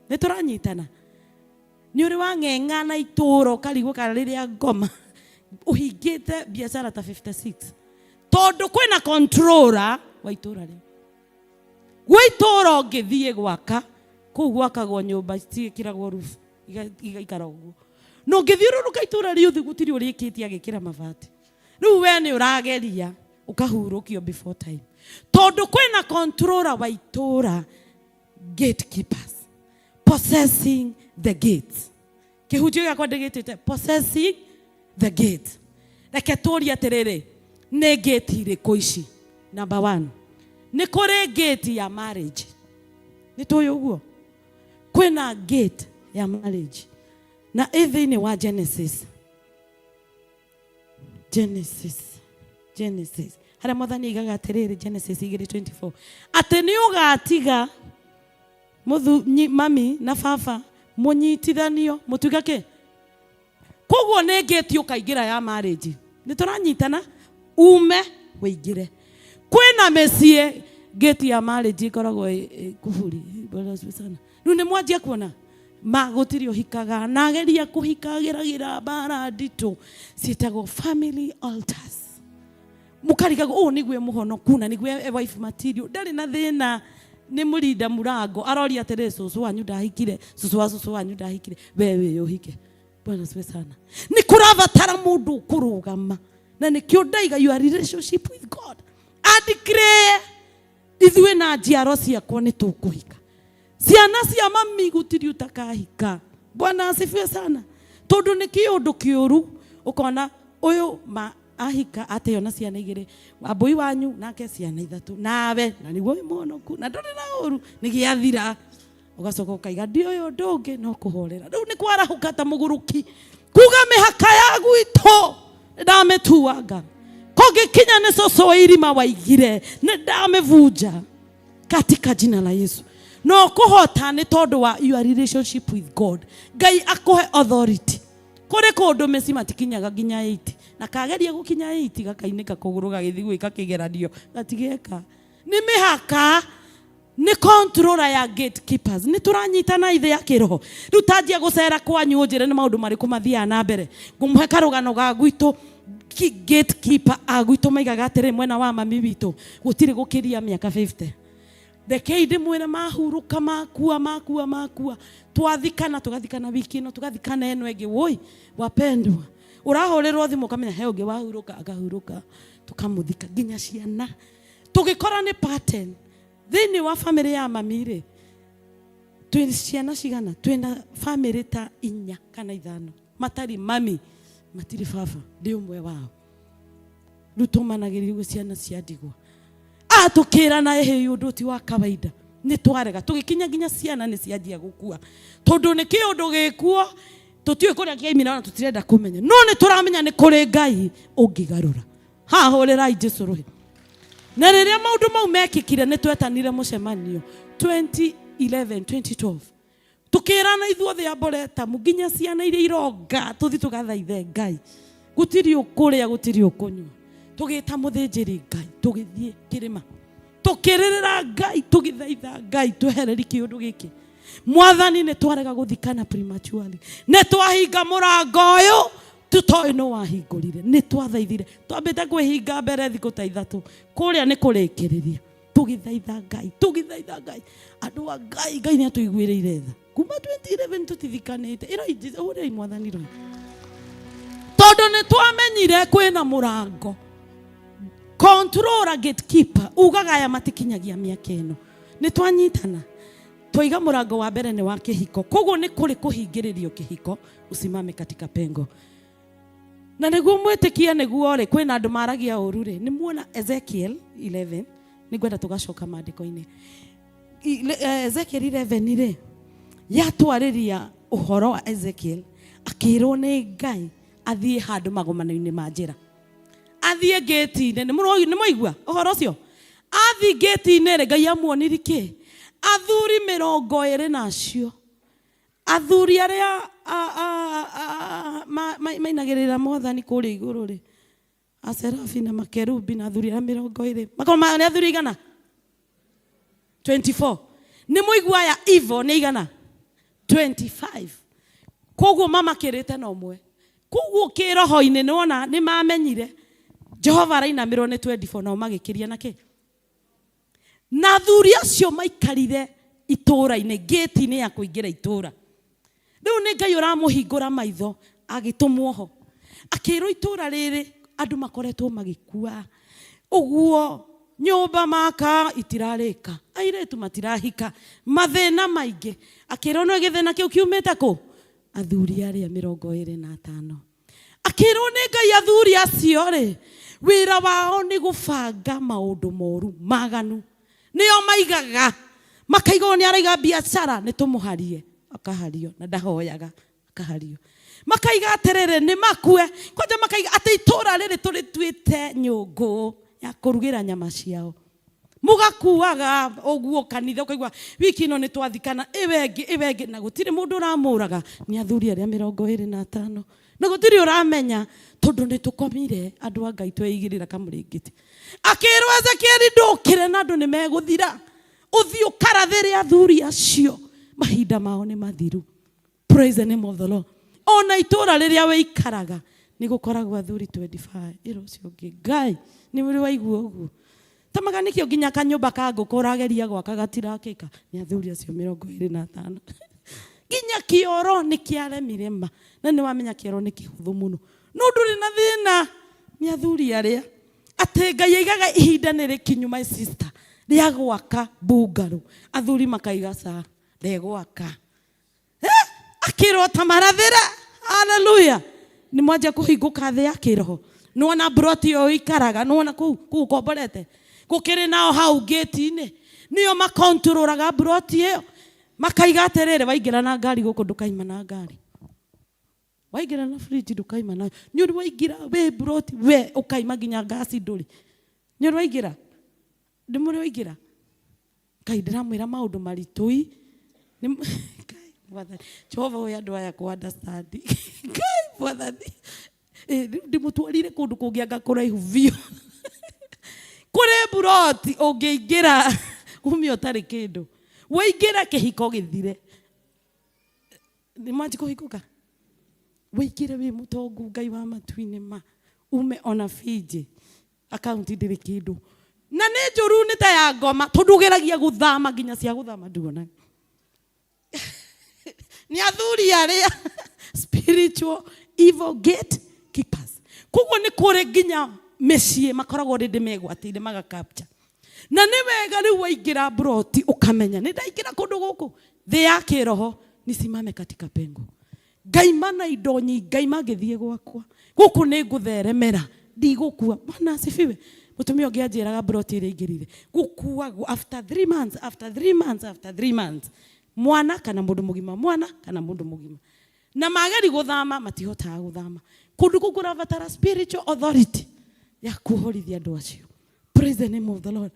Nĩ tũranyitana? Nĩ ũrĩ wang'eng'ana itũũra ũkarigwo kana rĩrĩa ngoma ũhingĩte biacara ta 56 tondũ kwĩna controller wa itũũra rĩu. Gwĩ itũũra ũngĩthiĩ gwaka, kũu gwakagwo nyũmba citiĩkĩragwo roof, igaikara ũguo. Na ũngĩthiũrũrũka itũũra rĩothe gũtirĩ ũrĩkĩtie agĩkĩra mabati. Rĩu we nĩ ũrageria ũkahurũkio before time. Tondũ kwĩna controller wa itũũra, gatekeepers, possessing the gates. Kĩhunjio gĩakwa ndĩgĩtĩte possessing the gate. Reke tũrie atĩrĩrĩ, nĩ gate irĩkũ ici? Number 1, nĩ kũrĩ gate ya marriage. Nĩ tũĩ ũguo? Kwĩna gate ya marriage. Na ĩ thĩinĩ wa Genesis. Genesis. Genesis. Harĩa mwathani aigaga atĩrĩrĩ, Genesis 2:24. Atĩ nĩ ũgatiga mami na baba mũnyitithanio mũtuĩke kĩ? Koguo nĩ gate ũkaingĩra ya marriage. Nĩ tũranyitana? Ume ũingĩre. Kwĩna mĩciĩ gate ya marriage ĩkoragwo ĩ kuburi. Bwana asifiwe sana. Rĩu nĩ mwanjia kuona? Ma gũtirĩ ũhikaga na ageria kũhika ageragĩra mbara nditũ ciĩtagwo family altars. Mũkarigagwo ũũ nĩguo mũhonoku na nĩguo wife material, ndarĩ na thĩna, nĩ mũrinda mũrango aroria atĩrĩ, cũcũ wanyu ndahikire, cũcũ wa cũcũ wanyu ndahikire, we wĩ ũhike. Bwana asifiwe sana. Nĩ kũrabatara mũndũ ũkũrũgama, na nĩkĩo ndaiga your relationship with God. Andeclare ithuĩ na njiaro ciakwa nĩ tũkũhika. Ciana cia mami gũtirĩ ũtakahika. Bwana asifiwe sana. Tondũ nĩ kĩũndũ kĩũru ũkona ũyũ ma ahika ateo na ciana igĩrĩ, wambũi wanyu nake ciana ithatũ, nawe na nĩguo wĩ mũhonoku na ndũrĩ na ũru, nĩ gĩathira. Ũgacoka ũkaiga ndiũĩ ũndũ ũngĩ no kũhorera. Rĩu nĩ kwarahũka ta mũgũrũki kuga mĩhaka ya gwitũ nĩndamĩtuanga, kũngĩkinya nĩ cũcũ wa irima waigire nĩndamĩbunja katika jina la Yesu. No kũhota nĩ tondũ wa your relationship with God. Ngai akũhe authority. Kũrĩ kũndũ mĩciĩ matikinyaga nginya 8 na kageria gũkinya 8 gakainĩka kũgũrũ gagĩthiĩ gwĩka kĩgeranio gatigeka. Nĩ mĩhaka, nĩ controller ya gatekeepers. Nĩ tũranyitana ithe ya kĩroho. Rĩu tanjia gũcera kwanyu ũnjĩre nĩ maũndũ marĩkũ mathiaga na mbere. Ngũmũhe karũgano ga gwitũ. Gatekeeper a gwitũ maigaga atĩrĩ mwena wa mami witũ gũtirĩ gũkĩria mĩaka 50. Rekei ndĩmwĩre mahurũka makua makua makua, twathikana tũgathikana wiki ĩno tũgathikana ĩno ĩngĩ. Woi wapendwa, ũrahũrĩrwo thimũ ũkamenya he ũngĩ wahurũka akahurũka, tũkamũthika nginya ciana tũgĩkora nĩ pattern thĩinĩ wa family ya mami rĩ, twĩ ciana cigana? Twĩna family ta 4 kana 5 matarĩ mami matirĩ baba, ndĩ ũmwe wao. Rĩu tũmanagĩrĩria ũguo ciana cia ndigwa. Atũkĩrana ĩhĩ ũndũ ti wa kawaida, nĩ twarega tũgĩkinya nginya ciana nĩ cianjia gũkua tondũ nĩ kĩũndũ gĩkuo tũtiũĩ kũrĩa kĩaimire ona tũtirenda kũmenya, no nĩ tũramenya nĩ kũrĩ Ngai ũngĩgarũra. Ha hũrĩrai Jesũ rũhĩ. Na rĩrĩa maũndũ mau mekĩkire nĩ twetanire mũcemanio 2011 2012 tukirana ithuothe Arboretum nginya ciana iria ironga tuthi tugathaithe Ngai, gutiri ukuria gutiri ukunyua, tugita muthinjiri Ngai, tugithie kirima tukiririra Ngai, tugithaitha Ngai twehereri kiundu giki. Mwathani ni twarega guthikana prematurely, ni twahinga murango uyu tutoĩ nũ wahingũrire, nĩ twathaithire twambĩte kwĩhinga mbere thikũ ta 3 kũrĩa nĩ kũrĩkĩrĩria, tũgĩthaitha Ngai, tũgĩthaitha Ngai, andũ a Ngai, Ngai nĩ atũiguĩrĩire tha kuma 2011 tũtithikanĩte. Ĩrai Jesũ, ũrĩai Mwathani rũĩ, tondũ nĩ twamenyire kwĩna mũrango. Controller, gatekeeper ugaga aya matikinyagia mĩaka ĩno. Nĩ twanyitana twaiga mũrango wa mbere nĩ wa kĩhiko, koguo nĩ kũrĩ kũhingĩrĩrio kĩhiko, usimame katika pengo. Na nĩguo mwĩtĩkie nĩguo rĩ, kwĩna andũ maragia ũru rĩ, nĩ muona Ezekiel 11, nĩ ngwenda tũgacoka maandĩko-inĩ. Ezekiel 11 rĩ, yatwarĩria ũhoro wa Ezekiel akĩrwo nĩ Ngai athiĩ handũ magomano-inĩ ma njĩra, athiĩ ngĩti-inĩ. Nĩ mwaigua ũhoro ũcio? Athiĩ ngĩti-inĩ rĩ, Ngai amuonirie kĩ? Athuri 20 na acio, athuri arĩa mainagĩrĩra Mwathani kũrĩa igũrũ rĩ, aserafi na makerubi na athuri arĩa 20, makorwo nĩ athuri igana 24. Nĩ mũigua aya ivo nĩ igana 25, koguo mamakĩrĩte na ũmwe. Koguo kĩroho-inĩ nĩ wona nĩ mamenyire Jehova arainamĩrwo nĩ 24, nao magĩkĩria na kĩ? Na athuri acio maikarire itũũra-inĩ, ngĩti-inĩ ya kũingĩra itũũra. Rĩu nĩ Ngai ũramũhingũra maitho agĩtũmwo ho, akĩrwo itũũra rĩrĩ andũ makoretwo magĩkua ũguo, nyũmba maka itirarĩka, airĩtu matirahika, mathĩna maingĩ. Akĩrwo nĩ gĩthĩna kĩu kiumĩte kũ? Athuri arĩa 25. Akĩrwo nĩ Ngai athuri acio rĩ, wĩra wao nĩ gũbanga maũndũ moru maganu, nĩo maigaga, makaiga ũyũ nĩ araiga biacara nĩ tũmũharie, akahario na ndahoyaga akahario. Makaiga atĩrĩrĩ nĩ makue, kwanja makaiga atĩ itũũra rĩrĩ tũrĩtuĩte nyũngũ ya kũrugĩra nyama ciao. Mũgakuaga ũguo kanitha ũkaigua wiki ĩno nĩ twathikana ĩwe ĩngĩ ĩwe ĩngĩ, na gũtirĩ mũndũ ũramũraga nĩ athuri arĩa 25, na gũtirĩ ũramenya tondũ nĩ tũkomire andũ a Ngai tweigĩrĩra kamũrĩngĩti. Akĩrwo Ezekieli ndũkĩre na andũ nĩ megũthira, ũthiĩ ũkarathĩre athuri acio mahinda mao nĩ mathiru. Praise the name of the Lord. Ona itũũra rĩrĩa wĩikaraga nĩ gũkoragwo athuri 25, ĩra ũcio ũngĩ Ngai nĩ ũrĩ waigua ũguo. Tamaga nĩkĩo nginya kanyũmba ka ngũkũ ũrageria gwaka gatirakĩka nĩ athuri acio 25. Nginya kĩoro nĩ kĩaremire ma, na nĩ wamenya kĩoro nĩ kĩhũthũ mũno, no ndũrĩ na thĩna nĩ athuri arĩa atĩ Ngai aigaga ihinda nĩ rĩkinyu, my sister, rĩa gwaka mbungarũ, athuri makaiga ca ndegwaka. Akĩrwo ta marathĩra. Hallelujah. Nĩ mwanjia kũhingũka thĩ ya kĩroho. Nĩwona mburoti ĩyo ũikaraga, nĩwona kũu ũkomborete, gũkĩrĩ nao hau ngĩti-inĩ, nĩo makontrolaga mburoti ĩyo. Makaiga atĩrĩrĩ, waingĩra na ngari gũkũ ndũkaima na ngari. Waingĩra na fridge ndũkaima nayo. Nĩ ũrĩ waingĩra wĩ mburoti we ũkaima nginya ngasi ndũrĩ. Nĩ ũrĩ waingĩra? Nĩ mũrĩ waingĩra? Ngai ndĩramwĩra maũndũ maritũ i. Nĩ Ngai mwathani. Jehova ũyũ andũ aya kũ understand. Ngai mwathani. Rĩu ndĩmũtwarire kũndũ kũngĩ anga kũraihu biũ. Kũrĩ mburoti ũngĩingĩra ume ũtarĩ kĩndũ. Waingĩra kĩhiko gĩthire. Nĩ mwanji kũhingũka? Waingĩre wĩ mũtongu Ngai wa matu-inĩ ma ume ona binjĩ akaunti ndĩrĩ kĩndũ. Na nĩ njũru nĩ ta ya ngoma tondũ ũgeragia gũthama nginya cia gũthama nduonaga. Nĩ athuri arĩa spiritual evil gatekeepers. Koguo nĩ kũrĩ nginya mĩciĩ makoragwo rĩndĩ megwatĩire maga capture. Na nĩ wega rĩu waingĩra mburoti ũkamenya nĩ ndaingĩra kũndũ gũkũ thĩ ya kĩroho nisimame katika pengo. Ngaima na indo nyingĩ, ngaima ngĩthiĩ gwakwa. Gũkũ nĩ ngũtheremera, ndigũkua. Bwana asifiwe. Mũtumia ũngĩ anjĩraga mburoti ĩrĩa aingĩrire, gũkuagwo after 3 months, after 3 months, after 3 months. Mwana kana mũndũ mũgima, mwana kana mũndũ mũgima. Na mageri gũthama, matihotaga gũthama. Kũndũ kũu kũrabatara spiritual authority ya kuohorithia andũ acio. Praise the name of the Lord.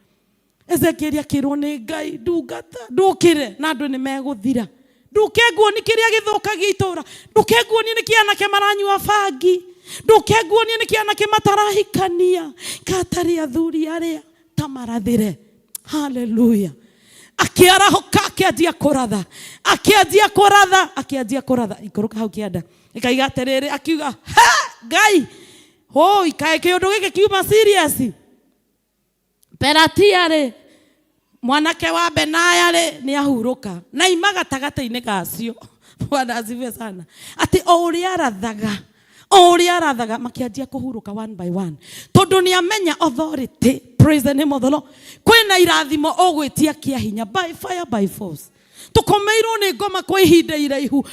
Ezekiel akĩrwo nĩ Ngai, ndungata, ndũkĩre na andũ nĩ megũthira. Ndũke nguoni kĩrĩa gĩthũkagia itũũra. Ndũke nguoni nĩ kĩ anake maranyua bangi. Ndũke nguoni nĩ kĩ anake matarahikania. Katarĩ athuri arĩa ta marathĩre. Hallelujah. Akĩarahũka akĩanjia kũratha. Akĩanjia kũratha, akĩanjia kũratha. Ikũrũka hau kĩanda. Ĩkaiga atĩrĩrĩ, akiuga, ha, Ngai, hoi, kaĩ kĩũndũ gĩkĩ kiuma serious. Pelatia rĩ, mwanake wa Benaya rĩ, nĩ ahurũka. Na ima gatagatĩ-inĩ gacio. Bwana asifiwe sana. Atĩ o ũrĩa arathaga, o ũrĩa arathaga, makĩanjia kũhurũka one by one. Tondũ nĩ amenya authority. Praise the name of the Lord. Kwĩna irathimo ũgwĩtia kĩa hinya by fire by force. Tukomeirwo nĩ ngoma kwa ihinda iraihu,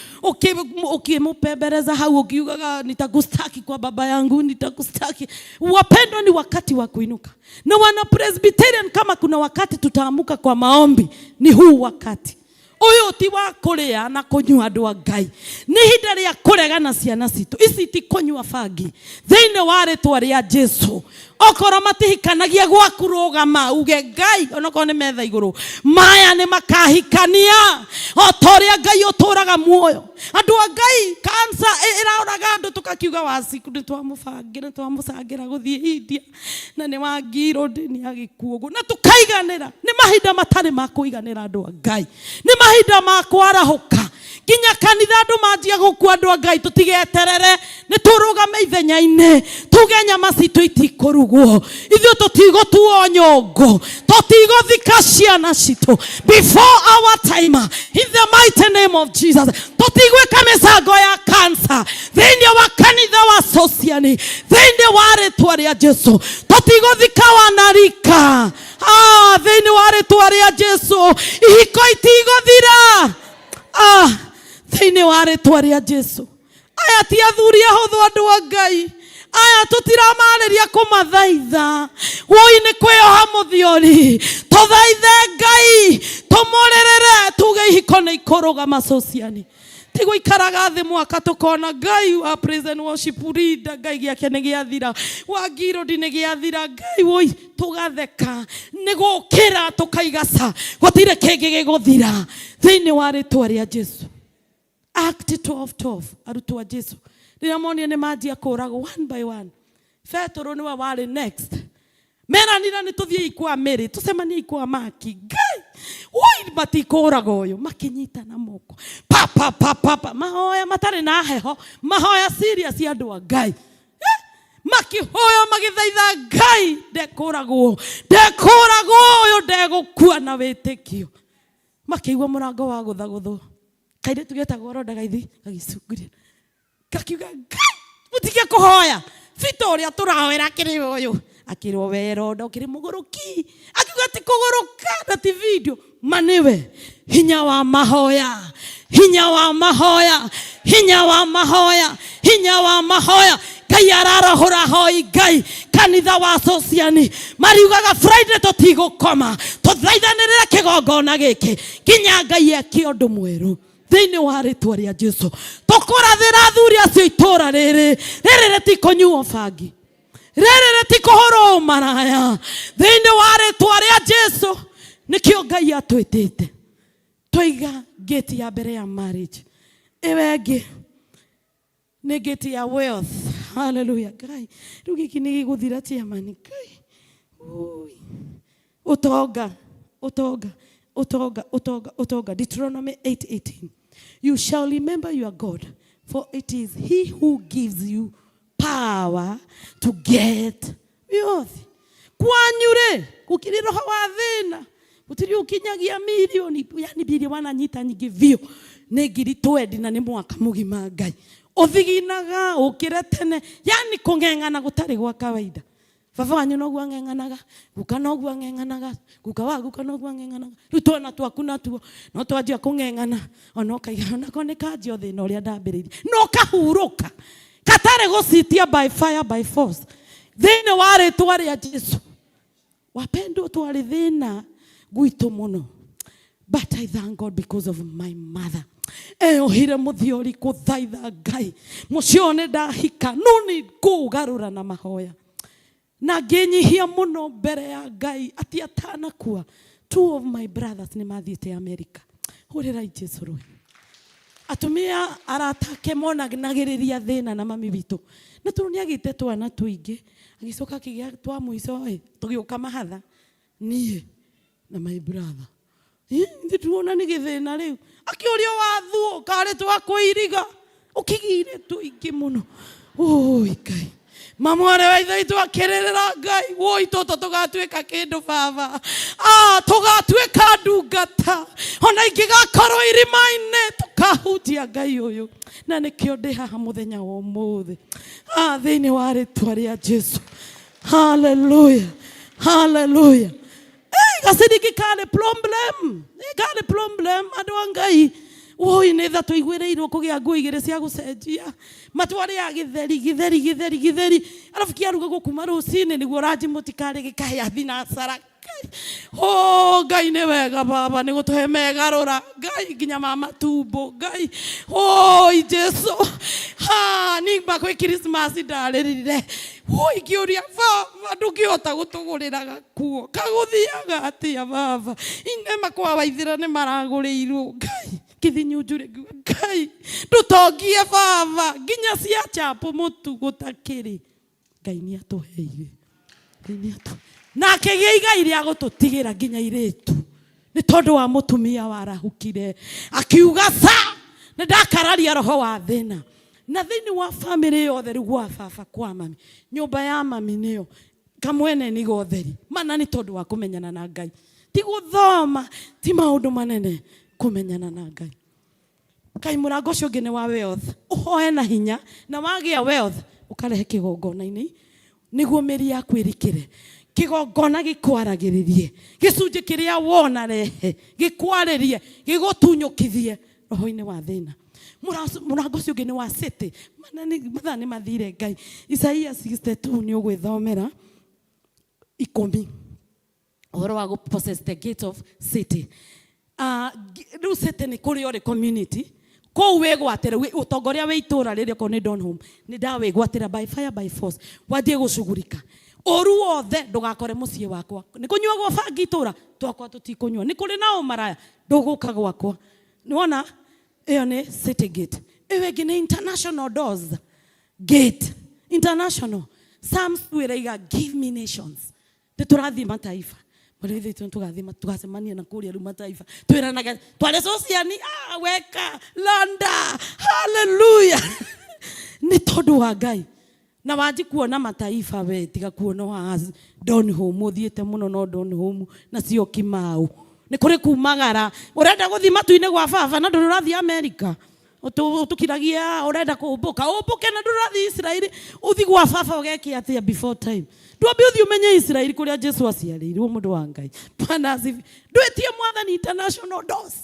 ukimupembeleza hau ukiugaga nitakustaki kwa baba yangu, nitakustaki. Wapendwa, ni wakati wa kuinuka. Na wana Presbyterian, kama kuna wakati tutaamuka kwa maombi, ni huu wakati. Ũyũ ti wa kũrĩa na kũnyua andũ a Ngai. Nĩ ihinda rĩa kũrega na ciana citũ. Ici ti kũnyua bangi. Thĩinĩ wa rĩtwa rĩa Jesu. Okorwo matihikanagia gwaku rũgama uge Ngai, onokorwo nĩ metha igũrũ. Maya nĩ makahikania. O ta ũrĩa Ngai ũtũraga muoyo. Andũ a Ngai, cancer ĩraũraga andũ tũkakiuga waciku nĩ twamũbangĩra, nĩ twamũcangĩra gũthiĩ India. Na nĩ wangirwo ndini ya gĩkuũ ũguo. Na tũkaiganĩra. Nĩ mahinda matarĩ ma kũiganĩra andũ a Ngai. Nĩ mahinda ma kwarahũka. Nginya kanitha andũ manjia gũkua andũ a Ngai, tũtigeterere. Nĩ tũrũgame ithenya-inĩ. Tuge nyama citũ itikũrugwo. Ithuĩ tũtigũtuo nyũngũ. Tũtigũthika ciana citũ. Before our time, in the mighty name of Jesus. Tũtigwĩka mĩcango ya cancer. Thĩinĩ wa kanitha wa Sosiani. Thĩinĩ wa rĩtwa rĩa Jesu. Tũtigũthika wanarika. Thĩinĩ wa rĩtwa rĩa Jesu. Ihiko itigũthira. Thĩinĩ wa rĩtwa rĩa Jesu. Aya ti athuri ahũthũ andũ a Ngai. Aya tũtiramarĩria kũmathaitha. Woi nĩ kwĩoha mũthiori. Tũthaithe Ngai, tũmũrĩrĩre, tuge ihiko nĩ ikũrũgama Sosiani. Ti gũikaraga thĩ mwaka tũkona Ngai wa praise and worship leader, Ngai gĩake nĩ gĩathira, wa Ngirũndi nĩ gĩathira, Ngai woi tũgatheka. Nĩ gũkĩra tũkaiga ca, gũtirĩ kĩngĩ gĩgũthira thĩinĩ wa rĩtwa rĩa Jesu. Act 12:12, arutwo a Jesu rĩrĩa monire nĩ manjia kũragwo one by one, Petero nĩwe warĩ next. Meranire nĩ tũthiĩ ikwa Mary, tũcemanie ikwa Maki. Ngai, woi matikũraga ũyũ, makĩnyitana moko. Pa, pa, pa, pa, pa. Mahoya matarĩ na heho, mahoya serious andũ a Ngai. Makĩhoya magĩthaitha Ngai, ndekũragwo, ndekũragwo ũyũ, ndegũkua na wĩtĩkio. Makĩigua mũrango wa gũthagũthwo. Kairĩtu getagwo Roda gaithi gagĩcunguria. Gakiuga, Ngai, mũtige kũhoya. Bita ũrĩa tũrahoera akĩrĩ ũyũ. Akĩrwo we Roda ũkĩrĩ mũgũrũki. Akiuga ti kũgũrũka na ti video. Ma nĩwe. Hinya wa mahoya. Hinya wa mahoya. Hinya wa mahoya. Hinya wa mahoya. Ngai ararahũra hoi Ngai kanitha wa Sociani mariugaga Friday tũtigũkoma, tũthaithanĩrĩre kĩgongona gĩkĩ nginya Ngai eke ũndũ mwerũ thĩinĩ wa rĩtwa rĩa Jesu. Tũkũrathĩra athuri acio itũra rĩrĩ rĩrĩ rĩtikũnyuo bangi, rĩrĩ rĩtikũhũrwo maraya thĩinĩ wa rĩtwa rĩa Jesu. Nĩkĩo Ngai atwĩtĩte twaiga gate ya mbere ya marriage, ĩyo ĩngĩ nĩ gate ya wealth. Haleluya. Ngai, rĩu gĩkĩ nĩ gĩgũthira chairman. Ngai, ui. Ũtonga, ũtonga, ũtonga, ũtonga, ũtonga. Deuteronomy 8:18, you shall remember your God, for it is he who gives you power to get wealth. Kwanyu rĩ gũkĩrĩ roho wa thĩna, gũtirĩ ũkinyagia milioni, yani mbia wananyita nyingĩ biũ nĩ ngiri twendi na nĩ mwaka mũgima. Ngai ũthiginaga ũkĩre tene, yani kũng'eng'ana gũtarĩ gwa kawaida. Baba wanyu noguo ang'eng'anaga, guka noguo ang'eng'anaga, guka wa guka noguo ang'eng'anaga. Rĩu twana twaku natuo no twanjia kũng'eng'ana, ona ũkaiga onako nĩ kanjia o thĩna ũrĩa ndambĩrĩirie, no kahurũka katarĩ gũcitia by fire by force thĩinĩ wa rĩtwa rĩa Jesu. Wapendwa, twarĩ thĩna gwitũ mũno, but I thank God because of my mother. Eyohire mũthiori kũthaitha Ngai mũciĩ ũyũ nĩ ndahika, no nĩ ngũũgarũra na mahoya, na ngĩnyihia mũno mbere ya Ngai atĩ atanakua two of my brothers nĩ mathiĩte America. Hũrĩrai Jesu rũĩ. Atumia arata ake monanagĩrĩria thĩna na mami witũ, na tondũ nĩ agĩte twana tũingĩ, agĩcoka akĩgĩa twa mũico ĩ, tũgĩũka mahatha niĩ na my brother. Ithuĩ tuona nĩ gĩthĩna rĩu, akĩũria wathuo karĩ twakwĩiriga ũkĩgĩire tũingĩ mũno. Oi Ngai, mamwarĩ wa ithe witũ akĩrĩrĩra Ngai, woi tũtũ tũgatuĩka kĩndũ baba, tũgatuĩka ndungata, ona ingĩgakorwo irima-inĩ tũkahunjia Ngai ũyũ. Na nĩkĩo ndĩ haha mũthenya wa ũmũthĩ, thĩinĩ wa rĩtwa rĩa Jesu. Haleluya, haleluya. Gaciringi karĩ problem, karĩ problem andũ a Ngai. Woi nĩ tha tũiguĩrĩirwo kũgĩa nguo igĩrĩ cia gũcenjia, matwarĩaga gĩtheri gĩtheri gĩtheri gĩtheri, arabu kĩarugagwo kuma rũcinĩ nĩguo ranji mũtikarĩ gĩkahĩa thinacara. Oh, Ngai nĩ wega baba, nĩ gũtũhe megarũra Ngai nginya ma matumbo Ngai. Oi Jesu, ha ningma kwĩ Christmas ndarĩrire, woi ngĩũria baba ndũngĩhota gũtũgũrĩra gakuo kagũthiaga atĩa baba, inema kwa waithĩra nĩ maragũrĩirwo Ngai kĩthinyunjure ngiuga Ngai ndũtongie baba nginya cia chapo mũtu gũtakĩrĩ. Ngai nĩ atũheire, Ngai nĩ atũ na akĩgĩa igai rĩa gũtũtigĩra nginya irĩtu nĩ tondũ wa mũtumia warahũkire akiuga sa nĩ ndakararia roho wa thĩna. Na thĩinĩ wa famĩlĩ yothe rĩu gwa baba kwa mami, nyũmba ya mami nĩyo kamwene nĩ gotheri mana nĩ tondũ wa kũmenyana na Ngai, ti gũthoma, ti maũndũ manene, kũmenyana na Ngai. Ngai mũrango ũcio ũngĩ nĩ wa wealth, ũhoe na hinya, na wagĩa wealth ũkarehe kĩgongona-inĩ nĩguo mĩri yaku ĩrikĩre. Kĩgongona gĩkwaragĩrĩrie gĩcunjĩ kĩrĩa wona rehe gĩkwarĩrie gĩgũtunyũkithie roho-inĩ wa thĩna. Mũrango ũcio ũngĩ nĩ wa city. Mathaa nĩ mathire Ngai. Isaia 62 nĩ ũgwĩthomera 10 ũhoro wa gũ possess the gate of city. Rĩu city nĩ kũrĩa ũrĩ community kũu wĩgwatĩre, ũtongoria wĩ itũra rĩrĩ okorwo nĩ Donholm nĩ ndawĩgwatĩra by fire by force, wanjie gũcugurika ũru wothe ndũgakore mũciĩ wakwa. Nĩ kũnyuagwo bangi itũra twakwa tũtikũnyua, nĩ kũrĩ na ũmaraya ndũgũka gwakwa. Nĩwona ĩyo nĩ city gate. Ĩyo ĩngĩ nĩ international doors gate, international. Psalms 2 ĩraiga give me nations, nĩ tũrathiĩ mataifa marĩa ithuĩ tũ tũgathiĩ tũgacemania na kũrĩa rĩu mataifa, twĩranaga twarĩ sociani, weka Landa, haleluya. Nĩ tondũ wa Ngai. Na wanji kuona mataifa we tiga kuona wa Donholm ũthiĩte mũno no Donholm na cio Kimau nĩ kũrĩ kumagara ũrenda gũthiĩ matu-inĩ gwa baba na ndũrĩ ũrathiĩ America, ũtũkiragia ũrenda kũmbũka ũmbũke na ndũrĩ ũrathiĩ Israeli, ũthiĩ gwa baba ũgeke atĩa before time? Ndwambe ũthiĩ ũmenye Israeli kũrĩa Jesu aciarĩirwo, mũndũ wa Ngai. Bwana asifiwe. Ndwĩtie Mwathani international doors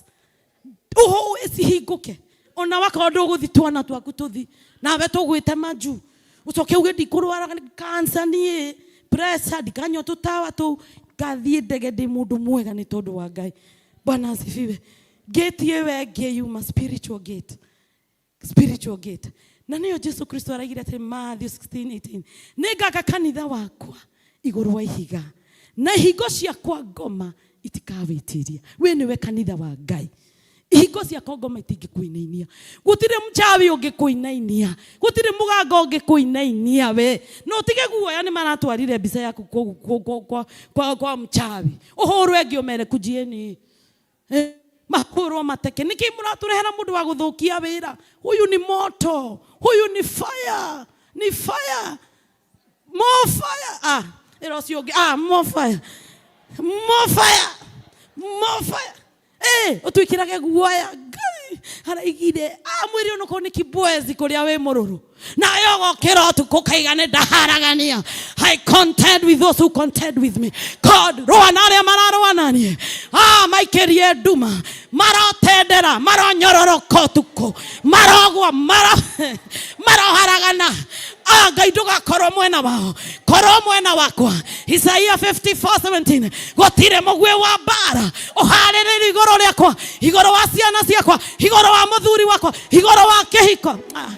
ũhũ cihingũke, ona wakorwo ndũgũthi twana twaku tũthi nawe tũgwĩte majuu. Ucoke uge ndikũrwara cancer niĩ, pressure, ndikanyua tũtawa tũu, ngathiĩ ndege ndĩ mũndũ mwega nĩ tondũ wa Ngai. Bwana asifiwe. Gate ĩyo ĩngĩ yuma spiritual gate. Spiritual gate. Na nĩyo Jesu Kristo araigire atĩ Matthew 16:18, nĩngaka kanitha wakwa igũrũ wa ihiga na ihingo ciakwa ngoma itikawĩtiria. We nĩwe kanitha wa Ngai. Ihingo ciakwa ngoma itingĩkũinainia. Gũtirĩ mchawi ũngĩkũinainia, gũtirĩ mũganga ũngĩkũinainia we. No ũtige guoya nĩ maratwarire mbica yaku kwa mchawi. Ũhũrwo ĩngĩ ũmere kujieni. Mahũrwo mateke. Nĩkĩ mũratũrehera mũndũ wa gũthũkia wĩra? Huyu ni moto, huyu ni fire, ni fire. More fire. Ah, ĩra ũcio ũngĩ. Ah, more fire. More fire. More fire. Ũtwĩkĩrage guoya. Ngai araigire. Ah, mwĩrĩ onokorwo nĩ kibwezi kũrĩa wĩ mũrũrũ. Nawe ũgokĩra ũtukũ ũkaiga nĩ ndaharagania. I contend with those who contend with me. God, rũa na arĩa mararũa na niĩ. Ah, maikĩrie nduma, marotendera, maronyororoka ũtukũ, marogwa, maroharagana. Ah, Ngai ndũgakorwo mwena wao, korwo mwena wakwa. Isaiah 54:17, gũtirĩ mũguĩ wa mbara ũharĩrĩirio igũrũ rĩakwa, igũrũ wa ciana ciakwa, igũrũ wa mũthuri wakwa, igũrũ wa kĩhiko. Ah,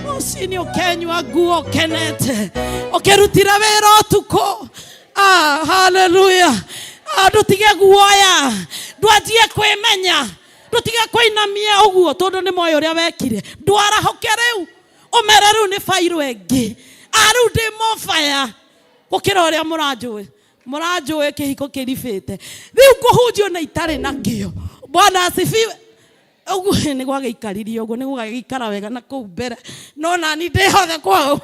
rũcinĩ ũkenyua nguo ũkenete, ũkĩrutire wĩra ũtukũ. Ah, hallelujah. Ah, ndũtige guoya, ndwanjie kwĩmenya, ndũtige kũinamia ũguo tondũ nĩ moĩ ũrĩa wekire. Ndwarahũke rĩu, ũmere rĩu nĩ bairũ ĩngĩ. Ah, rĩu ndĩ mobaya gũkĩra ũrĩa mũranjũĩ. Mũranjũĩ kĩhiko kĩribĩte. Rĩu ngũhunjio na itarĩ nakĩo. Bwana asifiwe. Ũguo nĩ gwagĩikaririe ũguo, nĩ gũgagĩikara wega na kũu mbere. No nani ndĩ hothe kwao.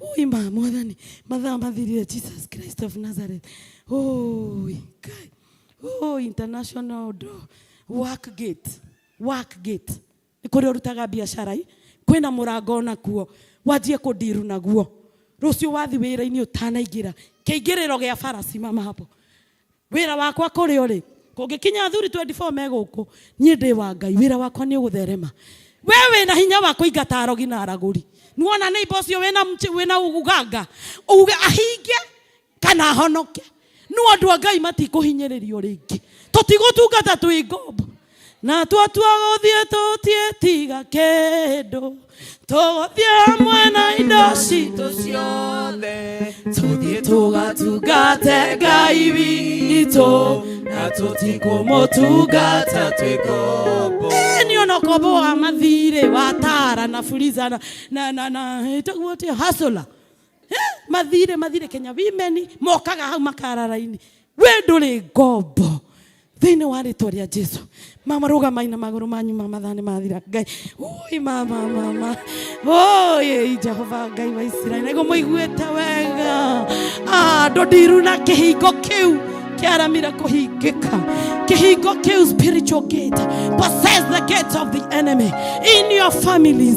Ui ma mwathani, mathaa mathirire. Jesus Christ of Nazareth. Ui, Ngai. Oh, international door. Work gate. Work gate. Nĩ kũrĩa ũrutaga biacara i, kwĩna mũrango onakuo, wanjie kũndiru naguo. Rũciũ wathi wĩra-inĩ ũtanaingĩra, kĩingĩrĩro gĩa bara simama hapo. Wĩra wakwa kũrĩa ũrĩ, kũngĩkinya athuri 24 me gũkũ, niĩ ndĩ wa Ngai, wĩra wakwa nĩ ũgũtherema. We wĩna hinya wa kũingata arogi na aragũri. Nĩwona neighbor ũcio wĩna uganga, uge ahinge kana ahonoke. No andũ a Ngai matikũhinyĩrĩrio rĩngĩ. Tũtigũtungata twĩ ngombo. Na twatua gũthiĩ tũtiĩtiga kĩndũ. Tũgũthiĩ hamwe na indo citũ ciothe. Tũthiĩ tũgatungate Ngai witũ. Na tũtikũmũtungata twĩ ngombo. Nĩ ona ũkombo wa mathirĩ, wa tara na fuliza na ĩtagwo atĩa? Hustler. Mathirĩ, mathirĩ Kenya Women mokaga hau makarara-inĩ. We ndũrĩ ngombo. Thĩinĩ wa rĩtwa rĩa Jesu. Mama rũgamai na magũrũ manyu, mama mathaa nĩ mathira. Ngai. Ui mama, mama. Oi Jehova Ngai wa Isiraeli. Nĩguo mũiguĩte wega. Ah, ndũndiru na kĩhingo kĩu kĩaramire kũhingĩka. Kĩhingo kĩu spiritual gate. Possess the gates of the enemy in your families.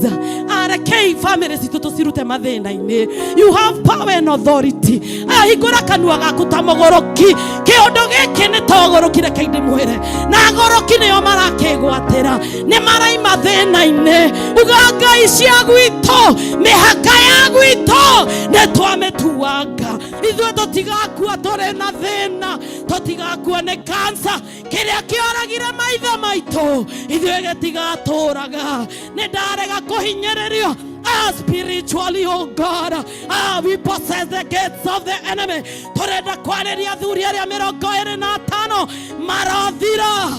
Arekei family citũ tũcirute mathĩna-inĩ. You have power and authority. Ah, hingũra kanua gaku ta mũgũrũki. Kĩũndũ gĩkĩ nĩ ta ũgũrũki, reke ndĩmwĩre. Na agũrũki nĩo marakĩgwatĩra. Nĩ maraima thĩna-inĩ. Uga Ngai cia gwitũ, mĩhaka ya gwitũ nĩ twamĩtuanga. Ithuĩ tũtigakua tũrĩ na thĩna, tũtigakua nĩ cancer. Kĩrĩa kĩoragire maithe maitũ, ithuĩ gĩtigatũraga. Nĩ ndarega kũhinyĩrĩrio. Ah, spiritually, oh God, ah, we possess the gates of the enemy. Tũrenda kwarĩria athuri arĩa mĩrongo ĩrĩ na atano marothira,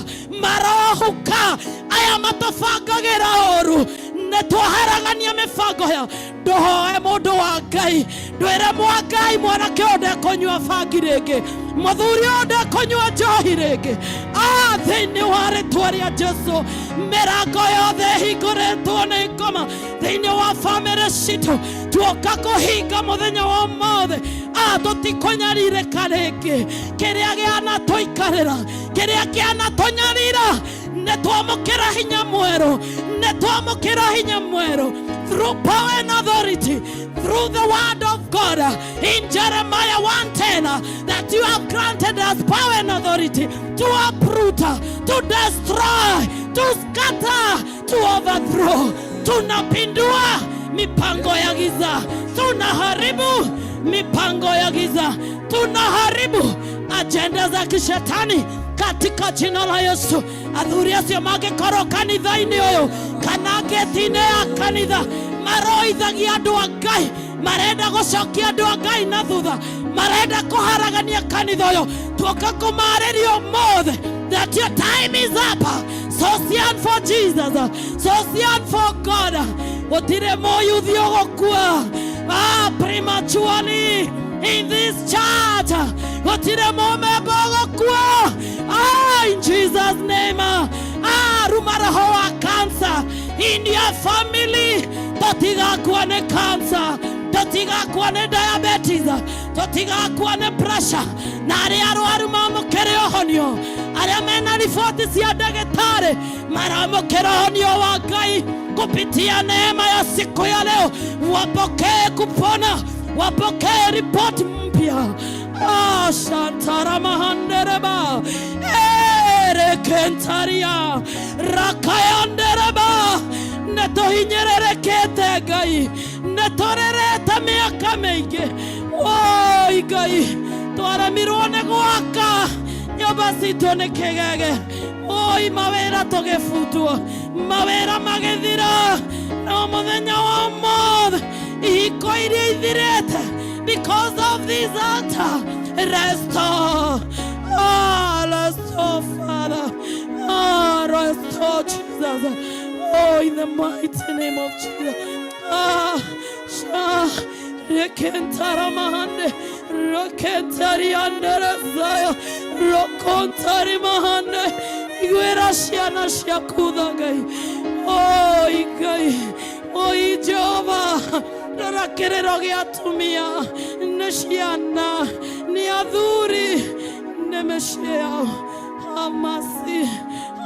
marohuka, aya matũbangagĩra ũru. Nĩ twaharagania mĩbango yao. Ndũhoe mũndũ wa Ngai, ndwĩre mwa Ngai mwanake ũyũ ndekũnyua bangi rĩngĩ, mũthuri ũyũ ndekũnyua njohi rĩngĩ. Ah, thĩinĩ wa rĩtwa rĩa Jesu, mĩrango yothe ĩhingũrĩtwo nĩ ngoma thĩinĩ wa bamĩrĩ citũ, tuoka kũhinga mũthenya wa ũmũthĩ. Ah, tũtikũnyarirĩka rĩngĩ. Kĩrĩa gĩanatũikarĩra, kĩrĩa kĩanatũnyarira, nĩ twamũkĩra hinya mwerũ, nĩ twamũkĩra hinya mwerũ through power and authority, through the word of God in Jeremiah 1:10, that you have granted us power and authority to uproot, to destroy, to scatter, to overthrow. Tunapindua mipango ya giza, tunaharibu mipango ya giza, tunaharibu ajenda za kishetani katika jina la Yesu. Athuri acio mangĩkorwo kanitha-inĩ ũyũ kana ngĩti-inĩ ya kanitha maroithagia andũ a Ngai, marenda gũcokia andũ a Ngai na thutha, marenda kũharagania kanitha ũyũ, tuoka kũmarĩria ũmũthĩ that your time is up. So stand for Jesus, so stand for God. Gũtirĩ mũyuthi ũgũkua prematurely in this church. Gũtirĩ mũmemba ũgũkua in Jesus name. Ruma roho wa cancer in your family. Tũtigakua nĩ cancer, tũtigakua nĩ diabetes, tũtigakua nĩ pressure. Na arĩa arwaru mamũkĩre ũhonio, arĩa mena riboti cia ndagĩtarĩ maramũkĩra ũhonio wa Ngai kupitia neema ya siku ya leo. Wapokee kupona, wapokee ripoti mpya. Shantaramahandereba erekentaria rakayandereba nĩtũhinyererekete Ngai, nĩtũrĩrĩte mĩaka mĩingĩ. Woi Ngai, twaremirwo nĩ gwaka nyũmba citũ nĩ kĩgege. Woi, mawĩra tũgĩbutwo, mawĩra magĩthira, no mũthenya wa ũmũthĩ ihiko iria ithirĩte because of this altar, restore. Restore, Father. Restore, Jesus. Oh, in the mighty name of Jesus. Sha Rekentaramahande, Rekentarianderezaya, Rokontarimahande, Iguera ciana ciaku tha Ngai. Oi Ngai, oi Jehova, rora kĩrĩro gĩa atumia, nĩ ciana, nĩ athuri, nĩ mĩciĩ yao. Hamasi,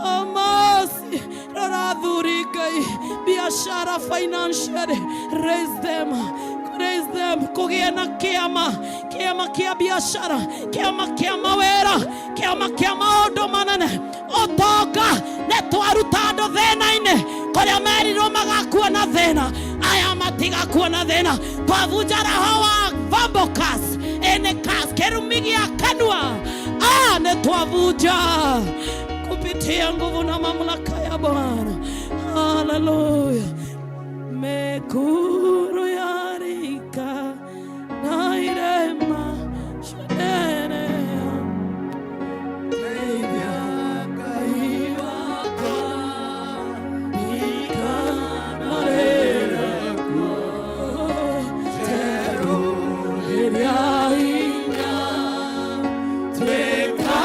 Hamasi, rora athuri Ngai, biashara financially, raise them, raise them, kũgĩe na kĩama, kĩama kĩa biashara, kĩama kĩa mawĩra, kĩama kĩa maũndũ manene, ũtonga, nĩ twaruta andũ thĩna-inĩ, kũrĩa merirwo magakua na thĩna, aya matigakua na thĩna. Twabunja roho wa verbal curse, any curse, kĩrumi gĩa kanua, nĩ twabunja kupitia nguvu na mamlaka ya Bwana. Haleluya. Mekuru yarika na irema shenene Tweka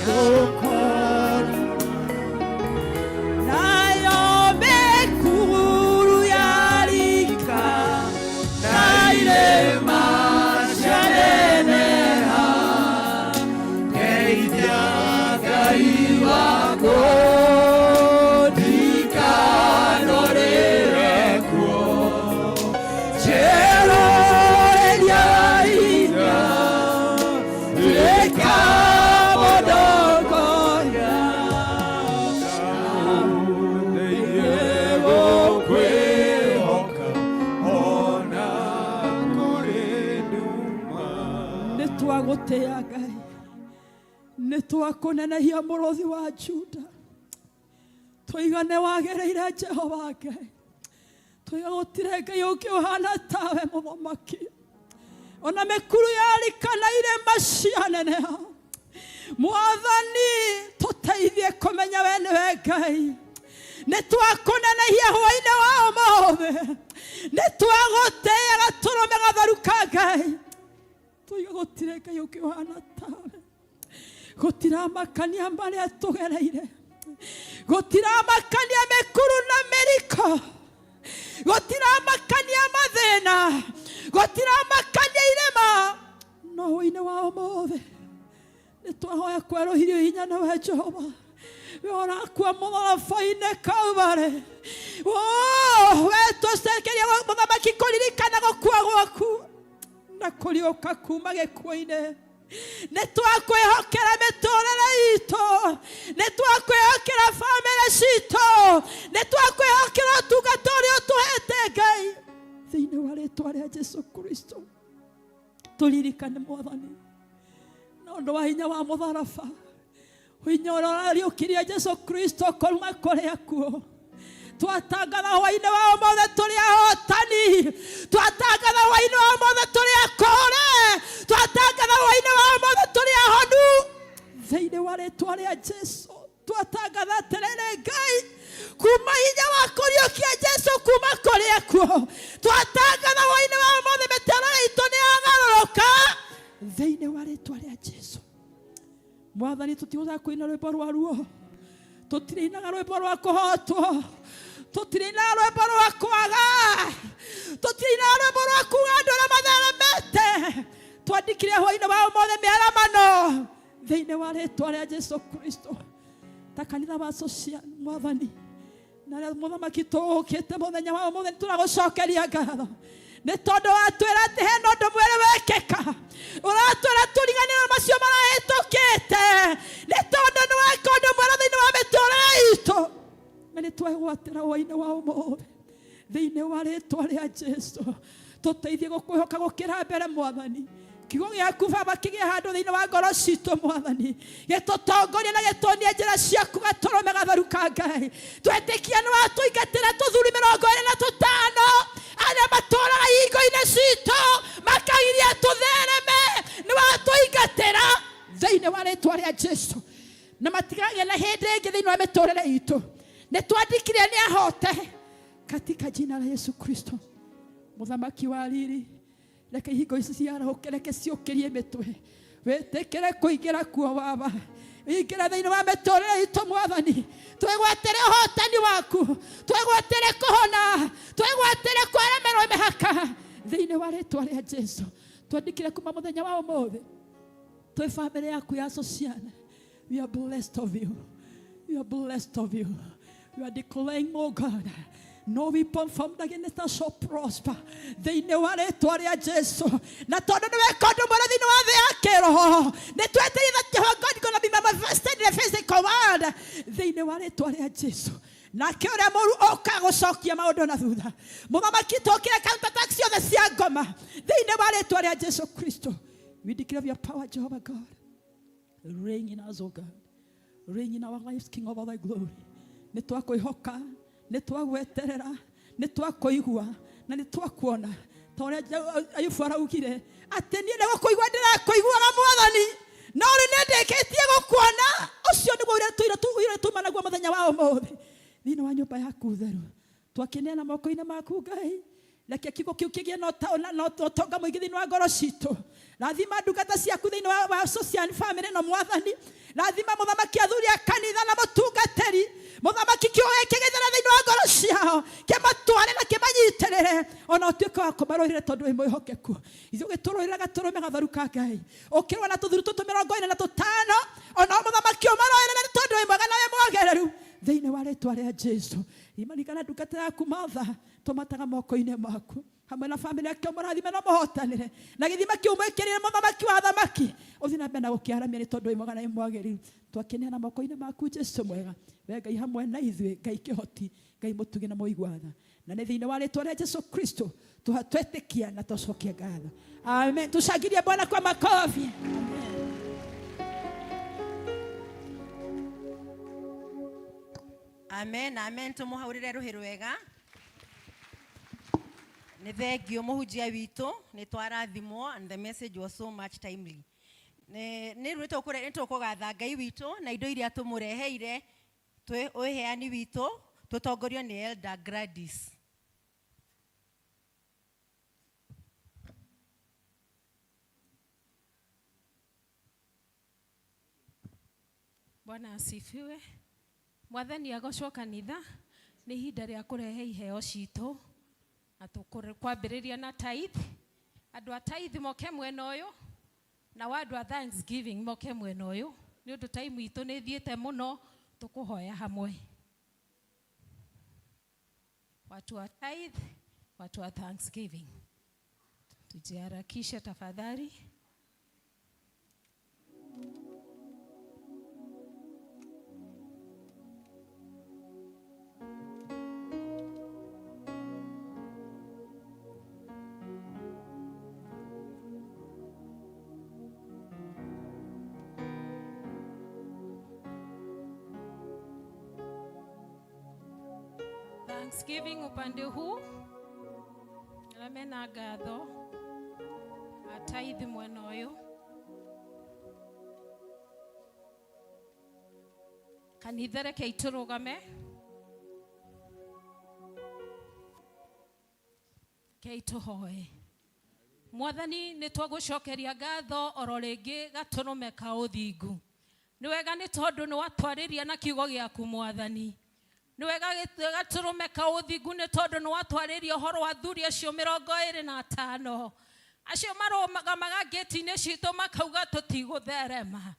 Gũkora. Nayo mĩkuru yarika na irĩma cianeneha, ngeithia Ngai wakwa ndikanorĩre kuo. Njĩrũrĩria hinya, tuĩka mũndongoria. Nĩ twagũtĩa Ngai, nĩ twakũnenehia mũrũthi wa Juda, tũigane wagĩrĩire Jehova Ngai, tũiga gũtirĩ Ngai ũngĩ ũhana tawe mũthamaki, ona mĩkuru yarika na irĩma cianeneha. Mwathani, tũteithie kũmenya we nĩwe Ngai. Nĩ twakũnenehia hwainĩ wa ũmũthĩ, nĩ twagũtĩa gatũrũme gatheru ka Ngai, tũiga gũtirĩ Ngai ũngĩ ũhana tawe. Gũtiramakania marĩa tũgereire, gũtiramakania mĩkuru na mĩriko, gũtiramakania mathĩna, gũtiramakania irĩma, no hwainĩ wa ũmũthĩ nĩ twahoya kwerũhirio hinya nĩwe Jehova, we ũrakua mũtharaba-inĩ Kalvarĩ. We tũcekeria mũthamaki kũririkana gũkua gwaku na kũriũka kuma gĩkuũ-inĩ. Nĩ twakwĩhokera mĩtũrĩre itũ, nĩ twakwĩhokera bamĩrĩ citũ, nĩ twakwĩhokera ũtungata ũrĩa ũtũhete Ngai, thĩinĩ wa rĩtwa rĩa Jesu Kristo. Tũririkane Mwathani na ũndũ wa hinya wa mũtharaba, hinya ũrĩa ũrariũkirie Jesu Kristo kuma kũrĩ akuũ. Twatangatha hwainĩ wa ũmũthĩ tũrĩ ahotani, twatangatha hwainĩ wa ũmũthĩ tũrĩ akũũre, twatangatha hwainĩ wa ũmũthĩ tũrĩ ahonu, thĩinĩ wa rĩtwa rĩa Jesu. Twatangatha atĩrĩrĩ Ngai, kuma hinya wa kũriũkia Jesu kuma kũrĩ akuũ, twatangatha hwainĩ wa ũmũthĩ mĩtũrĩre itũ nĩ yagarũrũka, thĩinĩ wa rĩtwa rĩa Jesu. Mwathani, tũtigũcoka kũina rwĩmbo rwa ruo, tũtirĩinaga rwĩmbo rwa kũhotwo, tũtirĩinaga rwĩmbo rwa kwaga, tũtirĩinaga rwĩmbo rwa kuga andũ arĩa matheremete. Twandĩkire hwainĩ wa ũmũthĩ mĩaramano thĩinĩ wa rĩtwa rĩa Jesu Kristo. Ta kanitha wa Social, Mwathani, na rĩa mũthamaki, tũũkĩte mũthenya wa ũmũthĩ nĩtũragũcokeria ngatho nĩ tondũ watwĩra atĩ hena ũndũ mwerũ wekĩka, ũratwĩra tũriganĩrwo macio marahĩtũkĩte, nĩ tondũ nĩ weka ũndũ mwerũ thĩinĩ wa mĩtũrĩre itũ, na nĩ twegwatĩra hwainĩ wa ũmũthĩ thĩinĩ wa rĩtwa rĩa Jesu. Tũteithie gũkwĩhoka gũkĩra mbere Mwathani. Kiugo gĩaku Baba kĩgĩe handũ thĩinĩ wa ngoro citũ Mwathani, gĩtũtongorie na gĩtuonie njĩra ciaku gatũrũme gatheru ka Ngai. Twetĩkia nĩ watũingatĩra tũthuri 25 arĩa matũraga ihingo-inĩ citũ makagiria tũthereme, nĩ watũingatĩra thĩinĩ wa rĩtwa rĩa Jesu, na matigagĩa na hĩndĩ ĩngĩ thĩinĩ wa mĩtũrĩre itũ. Nĩ twandĩkire nĩ ahote katika jina la Yesu Kristo. Mũthamaki wa riri, reke ihingo ici ciarahũke, reke ciũkĩrie mĩtwe, wĩtĩkĩre kũingĩra kuo Baba, ingĩra thĩinĩ wa mĩtũrĩre itũ Mwathani, twĩgwatĩre ũhotani waku, twĩgwatĩre kũhona, twĩgwatĩre kwaremerwo mĩhaka thĩinĩ wa rĩtwa rĩa Jesu. Twandĩkire kuma mũthenya wa ũmũthĩ twĩ bamĩrĩ yaku ya Social. We are blessed of you, we are blessed of you. We are declaring, oh God, no weapon formed against us shall prosper. Thĩinĩ wa rĩtwa rĩa Jesu. Na tondũ nĩ weka ũndũ mwerũ thĩinĩ wa thĩ ya kĩroho, nĩ twetereire that Jehovah God gonna be manifested in the physical world. Thĩinĩ wa rĩtwa rĩa Jesu. Nake ũrĩa mũru oka gũcokia maũndũ na thutha, mũthamaki, tũkĩre counter attack ciothe cia ngoma thĩinĩ wa rĩtwa rĩa Jesu Kristo. We declare your power, Jehovah God, reign in us, O God, reign in our lives, King of all thy glory. Nĩ twakwĩhoka, nĩ twagweterera, nĩ twakũigua na nĩ twakuona, ta ũrĩa Ayubu araugire atĩ niĩ nĩ gũkũigua ndĩrakũiguaga Mwathani, no rĩu nĩ ndĩkĩtie gũkuona. Ũcio nĩguo ũrĩa tuma naguo mũthenya wa ũmũthĩ thĩinĩ wa nyũmba yaku theru. Twakĩneana moko-inĩ maku Ngai, Reke kiugo kĩu kĩgĩe na ũtonga mũingĩ thĩinĩ wa ngoro citũ. Rathima ndungata ciaku thĩinĩ wa social family na mwathani. Rathima mũthamaki athuri a kanitha na mũtungatĩri. Mũthamaki kiugo gĩkĩ gĩthere thĩinĩ wa ngoro ciao, kĩmatware na kĩmanyitĩrĩre, ona ũtuĩke wa kũmarũĩrĩra tondũ wĩ mwĩhokeku. Ithuĩ ũgĩtũrũĩrĩra gatũrũme gatharu ka Ngai, ũkĩrũa na tũthuru tũtũ 45, ona mũthamaki ũmarũĩrĩre nĩ tondũ wĩ mwega na wĩ mwagĩrĩru. Thĩinĩ wa rĩtwa rĩa Jesu, imarikana ndungata yaku Martha, tũmataga moko-inĩ maku hamwe na famĩlĩ yake, ũmũrathime na ũmũhotanĩre na gĩthima kĩu mwĩkĩrĩre mũthamaki wa athamaki, ũthiĩ na mbere na gũkĩaramia nĩ tondũ wĩ mwega na wĩ mwagĩrĩru. Twakĩneana moko-inĩ maku Jesu mwega, we Ngai hamwe na ithuĩ, Ngai kĩhoti, Ngai mũtugi na mũiguana, na nĩ thĩinĩ wa rĩtwa rĩa Jesu Kristo twetĩkia na twacokia ngatho. Amen. Tushangilie Bwana kwa makofi. Amen, amen. Tumuhaurire ruhi rwega. Nĩ thengio mũhunjia witũ, nĩ twarathimwo, and the message was so much timely. Nĩ rĩu nĩ tũkũgatha Ngai witũ na indo iria tũmũreheire twĩ ũheani witũ, tũtongorio nĩ Elder Gladys. Bwana asifiwe. Mwathani agocwo kanitha, nĩ ihinda rĩa kũrehe iheo citũ na tũkwambĩrĩria na tithe. Andũ a tithe moke mwena ũyũ, na wa andũ a thanksgiving moke mwena ũyũ, nĩ ũndũ time itũ nĩ ĩthiĩte mũno, tũkũhoya hamwe. Watu wa tithe, watu wa thanksgiving, tujiharakishe tafadhali. Thanksgiving upande huu, arĩa mena ngatho, ataithi mwena ũyũ. Kanitha reke itũrũgame, rekei tũhoe. Mwathani, nĩ twagũcokeria ngatho oro rĩngĩ gatũrũme ka ũthingu. Nĩ wega nĩ tondũ nĩ watwarĩria na kiugo gĩaku Mwathani. Nĩ wega gatũrũme ka ũthingu nĩ tondũ nĩ watwarĩria ũhoro wa athuri acio 25 acio marũgamaga ngĩti-inĩ citũ makauga tũtigũtherema.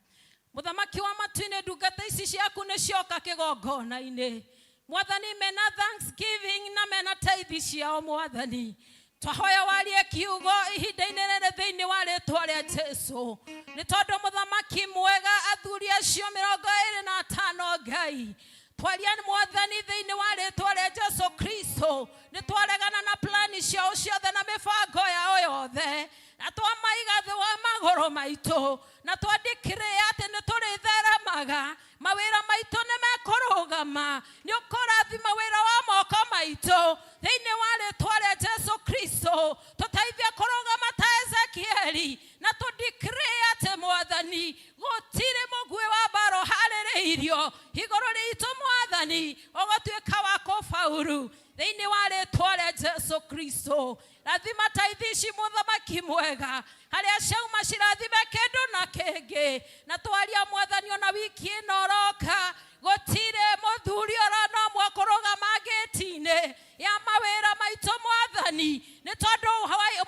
Mũthamaki wa matu-inĩ, ndungata ici ciaku nĩ cioka kĩgongona-inĩ Mwathani, mena thanksgiving na mena tithe ciao Mwathani. Twahoya warie kiugo ihinda-inĩ rĩrĩ thĩinĩ wa rĩtwa rĩa Jesu, nĩ tondũ mũthamaki mwega athuri acio 25 Ngai twaria Mwathani thĩinĩ wa rĩtwa rĩa Jesu Kristo, nĩ twaregana na plani ciao ciothe na mĩbango yao yothe, na twamaiga thĩ wa magũrũ maitũ, na twandĩkĩrĩe atĩ nĩ tũrĩtheremaga, mawĩra maitũ nĩ mekũrũgama, nĩ ũkũrathima wĩra wa moko maitũ thĩinĩ wa rĩtwa rĩa Jesu Kristo. Tũteithie kũrũgama ta Ezekieli na tũndĩkĩrĩe atĩ Mwathani gũtirĩ mũguĩ wa mbara ũharĩrĩirio igũrũ rĩitũ Mwathani, ũgũtuĩka wa kũbauru thĩinĩ wa rĩtwa rĩa Jesu Kristo. Rathima tithe ici mũthamaki mwega, harĩa ciauma cirathime kĩndũ na kĩngĩ, na twaria Mwathani ona wiki ĩno ũroka gũtirĩ mũthuri oro no ũmwe kũrũgama ngĩti-inĩ ya mawĩra maitũ Mwathani, nĩ tondũ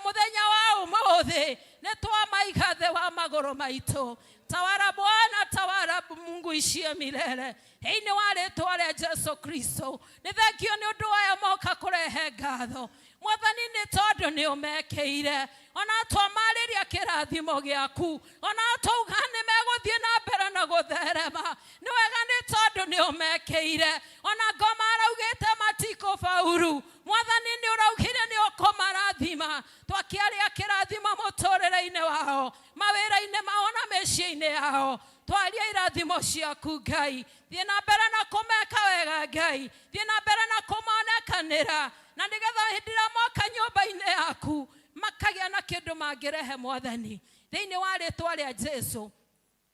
mũthenya wa ũmũthĩ nĩ twamaiga thĩ wa magũrũ maitũ. Tawara Bwana, tawara Mungu ishie milele thĩinĩ wa rĩtwa rĩa Jesu Kristo. Nĩ thengio nĩ ũndũ aya moka kũrehe ngatho Mwathani, nĩ tondũ nĩ ũmekĩire, ona twamarĩria kĩrathimo gĩaku, ona twauga nĩ megũthiĩ na mbere na gũtherema, nĩ wega nĩ tondũ nĩ ũmekĩire, ona ngoma araugĩte matikũbauru Mwathani, nĩ ũraugire nĩ ũkũmarathima, twakĩaria kĩrathimo mũtũrĩre-inĩ wao, mawĩra-inĩ mao na mĩciĩ-inĩ yao. Twaria irathimo ciaku Ngai, thiĩ na mbere na kũmeka wega Ngai, thiĩ na mbere na kũmonekanĩra, na nĩgetha hĩndĩ ĩrĩa moka nyũmba-inĩ yaku makagĩa na kĩndũ mangĩrehe Mwathani thĩinĩ wa rĩtwa rĩa Jesu.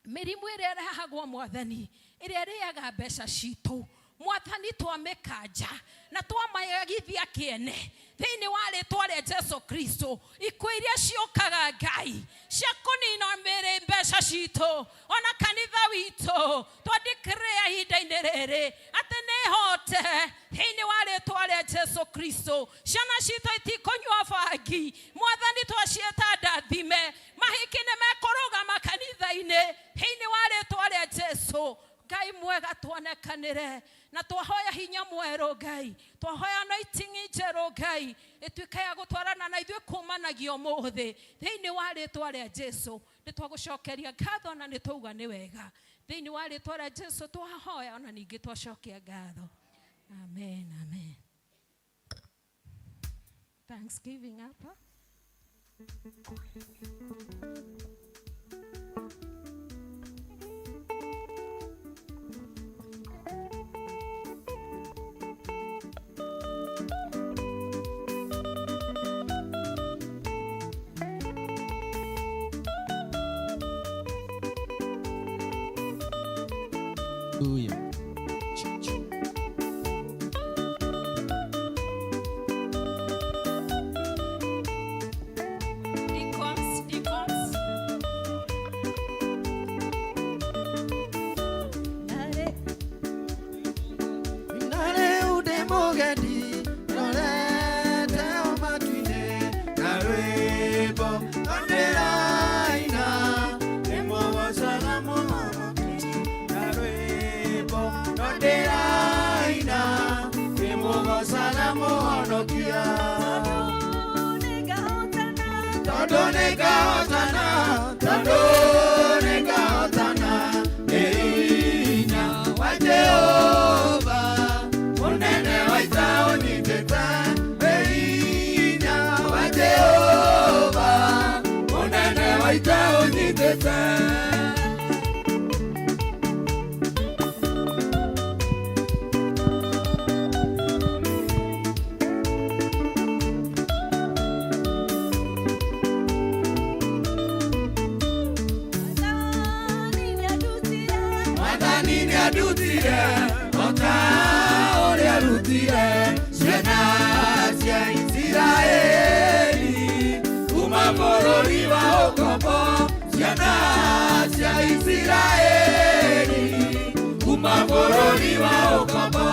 Mĩrimũ ĩrĩa ĩrehagwo Mwathani, ĩrĩa ĩrĩaga mbeca citũ Mwathani twamĩkanja na twamayagithia kĩene thĩinĩ wa rĩtwa rĩa Jesu Kristo. Ikuũ iria ciũkaga Ngai cia kũnina mĩrĩ mbeca citũ ona kanitha witũ twandĩkĩrĩa ihinda-inĩ rĩrĩ atĩ nĩ hote thĩinĩ wa rĩtwa rĩa Jesu Kristo. Ciana citũ itikũnyua bangi, Mwathani twaciĩta ndathime, mahiki nĩ mekũrũgama kanitha-inĩ thĩinĩ wa rĩtwa rĩa Jesu. Ngai mwega tuonekanĩre na twahoya hinya mwerũ Ngai, twahoya anointing njerũ Ngai ĩtuĩke ya gũtwarana na ithuĩ kumanagia ũmũthĩ thĩinĩ wa rĩtwa rĩa Jesu. Nĩ twagũcokeria ngatho na nĩ twauga nĩ wega thĩinĩ wa rĩtwa rĩa Jesu twahoya ona ningĩ twacokia ngatho. Amen, amen. Thanksgiving hapa. Hallelujah. Deacons, deacons. Nare ude mugeni rorete o matu-inĩ na rwĩmbo ndĩraina ndĩmũgocaga Mũhonokia na rwĩmbo ndĩraina ndĩmũgocaga Mũhonokia tondũ nĩngahotana tondũ nĩngahotana nĩ hinya wa Jehova mũnene wa ita ũnyitĩte nĩ hinya wa Jehova mũnene wa ita ũnyitĩte. Mwathani nĩandutire o ta ũrĩa arutire ciana cia Isiraeli kuma bũrũri wa ũkombo, ciana cia Isiraeli kuma bũrũri wa ũkombo.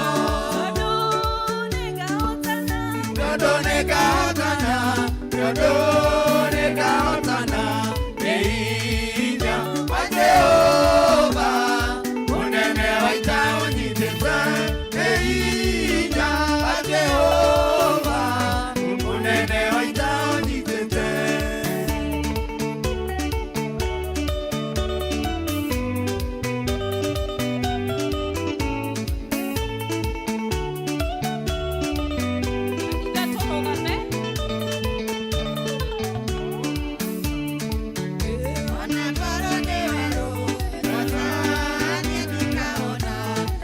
Tondũ nĩngahotana, tondũ nĩngahotana nĩ hinya wa Jehova mũnene wa ita ũnyitĩte nĩ hinya wa Jehova mũnene wa ita ũnyitĩte. Kanitha tũrũgame.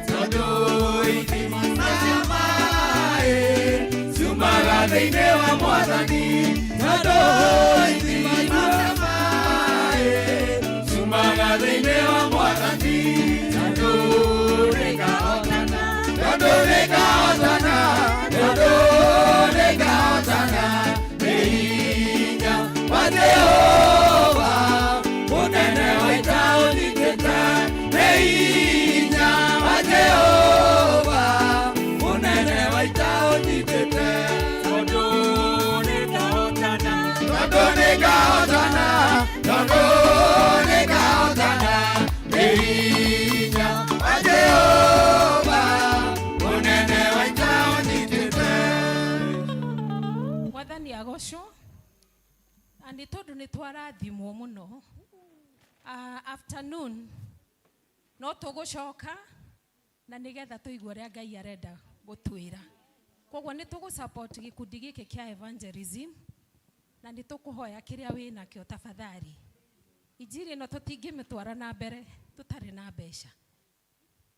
Tondũ ithima cia maaĩ ciumaga thĩinĩ wa Mwathani, tondũ ithima cia maaĩ ciumaga thĩinĩ wa Mwathani, tondũ nĩngahotana, tondũ nĩngahotana, tondũ nĩngahotana nĩ hinya wa Jehova mũnene wa ita ũnyitĩte nĩ hinya wa Jehova mũnene wa ita ũnyitĩte. Tondũ nĩngahotana, tondũ nĩngahotana, tondũ nĩngahotana nĩ hinya wa Jehova mũnene wa ita ũnyitĩte. Mwathani agocwo na nĩ tondũ nĩ twarathimwo mũno. Afternoon no tũgũcoka na nĩgetha tũigue ũrĩa Ngai arenda gũtwĩra. Koguo nĩ tũgũ support gĩkundi gĩkĩ kĩa evangelism na nĩ tũkũhoya kĩrĩa wĩnakĩo tafadhali. Injiri ĩno tũtingĩmĩtwara na mbere tũtarĩ na mbeca.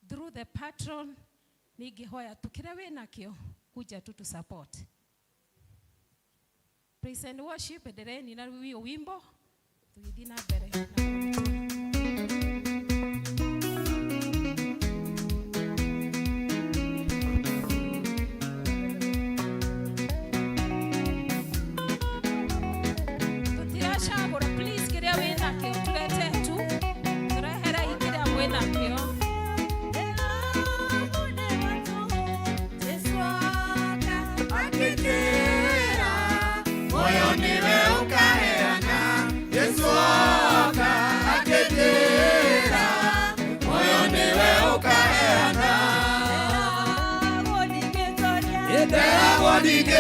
Through the patron ningĩhoya tu kĩrĩa wĩnakĩo kuja tu tu support. Praise and worship, endeleni na huo wimbo tugĩthiĩ na mbere.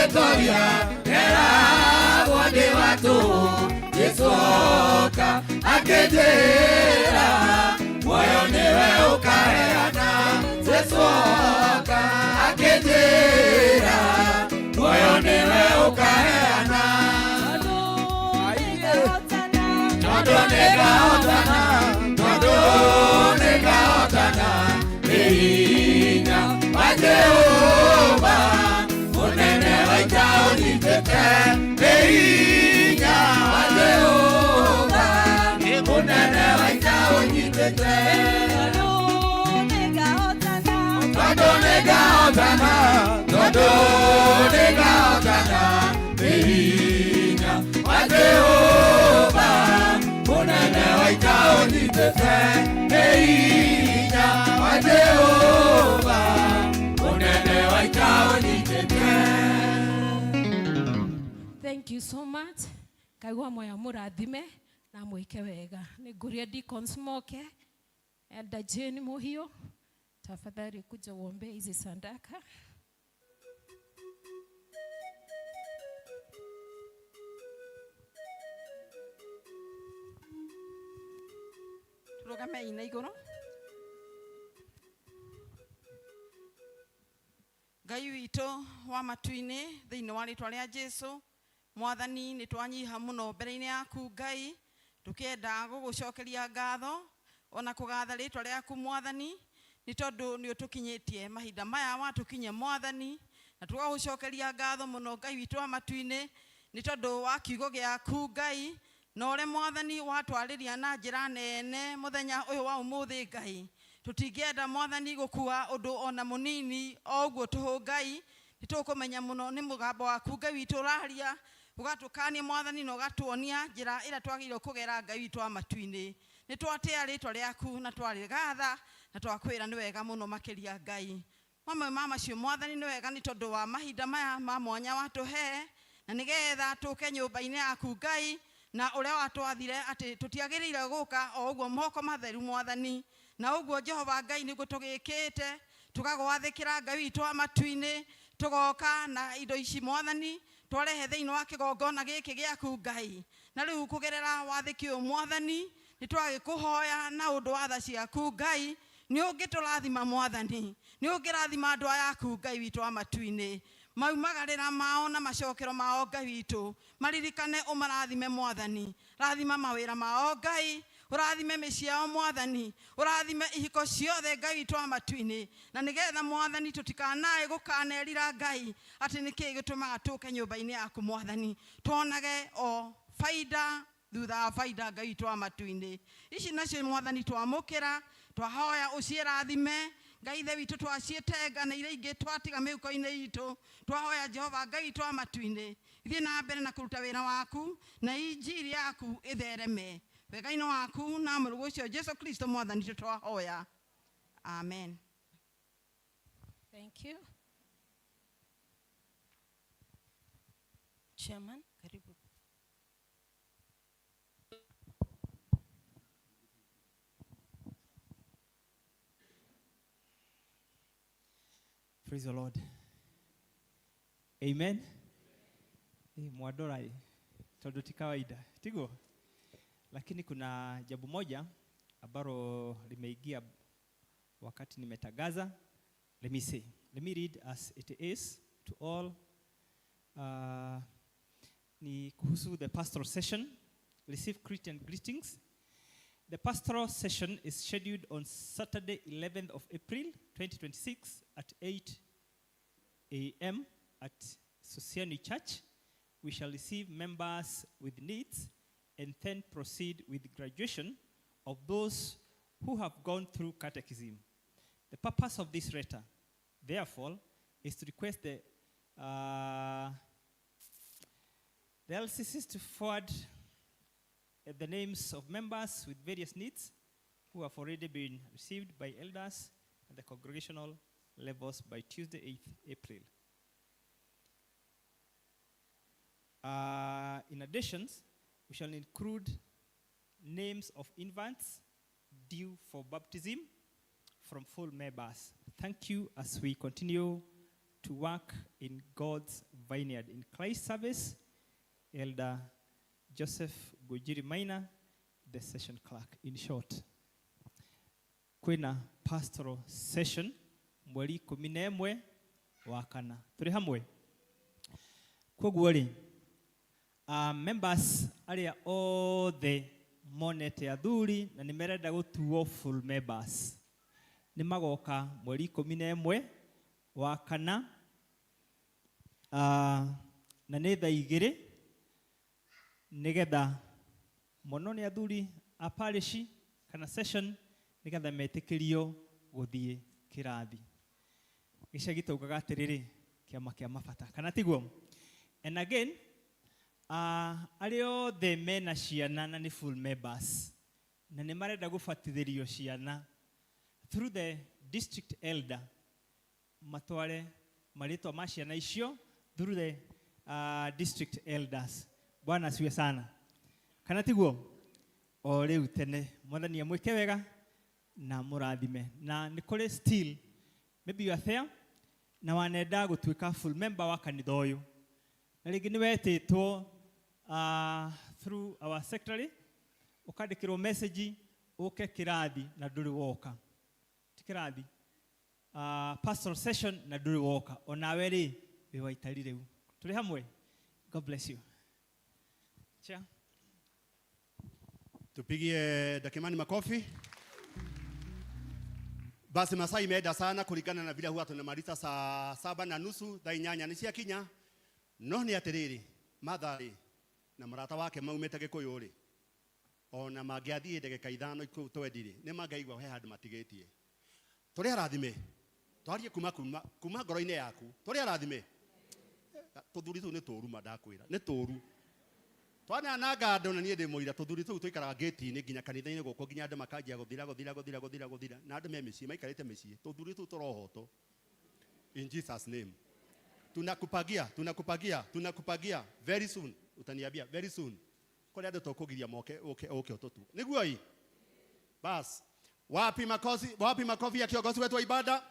Ngĩtoria nderagwo ndĩ wa tũhũ Jesũ oka akĩnjĩra muoyo nĩwe ũkaheana Jesũ oka akĩnjĩra muoyo nĩwe ũkaheana tondũ nĩngahotana tondũ nĩngahotana nĩ hinya wa Jehova mũnene wa ita ũnyitĩte nĩ hinya wa Jehova mũnene wa ita ũnyitĩte tondũ nĩngahotana tondũ nĩngahotana nĩ hinya wa Jehova mũnene wa ita ũnyitĩte nĩ hinya wa Jehova mũnene wa ita ũnyitĩte. Thank you so much. Kaigua moya mũrathime na mwĩke wega. Nĩ ngũria deacons moke. Elder Jane Muhio, tafadhali kuja uombe hizi sadaka. Tũrũgame na igũrũ. Ngai witũ wa matu-inĩ thĩinĩ wa rĩtwa rĩa Jesũ Mwathani nĩ twanyiha mũno mbere-inĩ yaku Ngai tũkĩenda gũgũcokeria ngatho ona kũgatha rĩtwa rĩaku Mwathani nĩ tondũ nĩ ũtũkinyĩtie mahinda maya watũkinyia Mwathani na tũgagũcokeria ngatho mũno Ngai witũ wa matu-inĩ nĩ tondũ wa kiugo gĩaku Ngai na ũrĩa Mwathani watwarĩria na njĩra nene mũthenya ũyũ wa ũmũthĩ Ngai tũtingĩenda Mwathani gũkua ũndũ ona mũnini o ũguo tũhũ Ngai nĩ tũkũmenya mũno nĩ mũgambo waku Ngai witũ ũraria ũgatũkania Mwathani na ũgatuonia njĩra ĩrĩa twagĩrĩirwo kũgera Ngai witũ wa matu-inĩ nĩ twatĩa rĩtwa rĩaku na twarĩgatha na twakwĩra nĩ wega mũno makĩria Ngai mamwe ma macio Mwathani nĩ wega nĩ tondũ wa mahinda maya ma mwanya watũhe na nĩgetha tũke nyũmba-inĩ yaku Ngai na ũrĩa watwathire atĩ tũtiagĩrĩire gũka o ũguo moko matheru Mwathani na ũguo Jehova Ngai nĩguo tũgĩkĩte tũkagwathĩkĩra Ngai witũ wa matu-inĩ tũgoka na indo ici Mwathani twarehe thĩinĩ wa kĩgongona gĩkĩ gĩaku Ngai na rĩu kũgerera wathĩki ũyũ Mwathani nĩ twagĩkũhoya na ũndũ wa tha ciaku Ngai nĩ ũngĩtũrathima Mwathani nĩ ũngĩrathima andũ aya aku Ngai witũ wa matu-inĩ maumagarĩra mao na macokero mao Ngai witũ maririkane ũmarathime Mwathani rathima mawĩra mao Ngai ũrathime mĩciĩ yao Mwathani ũrathime ihiko ciothe Ngai witũ wa matu-inĩ na nĩgetha Mwathani tũtikanae gũkanerira Ngai atĩ nĩkĩĩ gĩtũmaga tũke nyũmba-inĩ yaku Mwathani tuonage o faida thutha wa faida Ngai witũ wa matu-inĩ ici nacio Mwathani twamũkĩra twahoya ũciĩrathime Ngai ithe witũ twaciĩtenga na iria ingĩ twatiga mĩhuko-inĩ itũ twahoya Jehova Ngai witũ wa matu-inĩ ithiĩ na mbere na kũruta wĩra waku na injiri yaku ĩthereme wega-inĩ waku na mũrũgũ ũcio Jesu Kristo Mwathani witũ twahoya amen. Thank you. Chairman, karibu. Praise the Lord. Amen. Mwadora tondu ti kawaida tiguo, lakini kuna jambo moja ambalo limeingia wakati nimetangaza. Let me say, let me read as it is to all. Ni kuhusu the pastoral session. Receive Christian greetings. The pastoral session is scheduled on Saturday, 11th of April, 2026 at 8 a.m. at Sosiani Church. We shall receive members with needs and then proceed with graduation of those who have gone through catechism. The purpose of this letter, therefore, is to request the LCCs to forward the names of members with various needs who have already been received by elders at the congregational levels by Tuesday, 8th April. In addition, we shall include names of infants due for baptism from full members. Thank you as we continue to work in God's vineyard in Christ service. Elder Joseph Gujiri Maina, the session clerk. In short, kwina pastoral session mweri 11 wa kana turi hamwe. Koguo ri, members aria othe monete athuri na nimerenda gutuo full members ni magoka mweri 11 wa kana, na nĩ thaa 2 nigetha mono nĩ athuri a parish kana session nigetha metĩkĩrio gũthiĩ kĩrathi. Gĩcagi taugaga atĩrĩrĩ, kĩama kĩa mabata, kana tiguo? And again, arĩa othe mena ciana na nĩ full members na nĩ marenda gũbatithĩrio ciana through the district elder, matware marĩtwa ma ciana icio through the district elders. Bwana asifiwe sana, kana tiguo? O rĩu tene Mwathani amwĩke wega na mũrathime. Na nĩ kũrĩ still maybe you are there na wanenda gũtuĩka full member wa kanitha ũyũ, na rĩngĩ nĩ wetĩtwo through our secretary, ũkandĩkĩrwo message ũke kĩrathi na ndũrĩ woka, ti kĩrathi, pastoral session na ndũrĩ woka, onawe rĩ wĩ wa itari rĩu. Tũrĩ hamwe. God bless you. Chair. Tupigie Dakimani makofi. Basi masaa imeenda sana kulingana na vile huwa tunamaliza saa 7:30, thaa 8 ni cia kinya. No ni atiriri, Mathari na murata wake maumite Gikuyu ri, ona mangĩathiĩ ndagĩka 5 kũu twendire, nĩ mangaigua he handũ matigĩtie. Tũrĩ arathime, twarie kuma kuma ngoro-inĩ yaku. Tũrĩ arathime. Tũthuri tũu nĩ tũru, ma ndakwĩra, nĩ tũru. Twanananga andũ na niĩ ndĩ mũira, tũthuri tũu tũikaraga gate-inĩ nginya kanitha-inĩ gũkũ, nginya andũ makanjia gũthira gũthira gũthira gũthira gũthira, na andũ me mĩciĩ, maikarĩte mĩciĩ. Tũthuri tũu tũrohotwo. In Jesus name. Tunakupagia, tunakupagia, tunakupagia very soon. Utaniambia very soon. Kũrĩ andũ tũkũgiria moke ũke ũke ũtũtu. Nĩguo ĩ? Bas. Wapi makofi, wapi makofi ya kiongozi wetu wa ibada?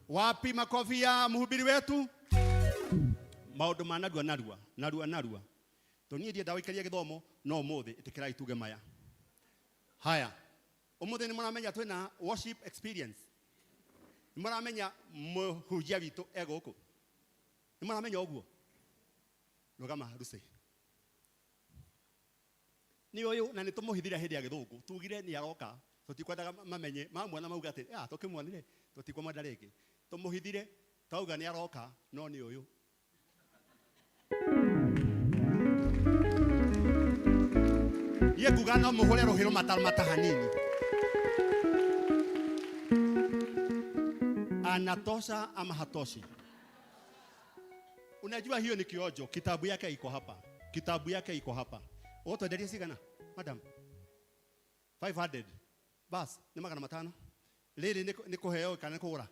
Wapi makofi ya mhubiri wetu? Maũndũ ma narua narua, narua narua. Toniĩ ndienda gũikaria gĩthomo no ũmũthĩ ĩtĩkĩrai tuge maya. Haya. Ũmũthĩ nĩ mũramenya twĩna worship experience. Nĩ mũramenya mũhunjia witũ e gũkũ. Nĩ mũramenya ũguo? Rũgama Lucy. Nĩ ũyũ na nĩ tũmũhithire hĩndĩ ya gĩthũngũ. Tugire nĩ aroka. Tũtikwendaga mamenye, mamuona mauga atĩ, ah, tũkĩmuonire, tũtikwamwenda rĩngĩ. Tũmũhithire, twauga nĩ aroka, no nĩ ũyũ. Niĩ nguga no mũhũre rũhĩ rũmatamata hanini. Anatosha ama hatoshi? Unajua hiyo ni kiojo. Kitabu yake iko hapa. Kitabu yake iko hapa. Wote cigana? Madam. 500. Bas, ni 500. Rĩrĩ nĩ kũheo kana nĩ kũgũra?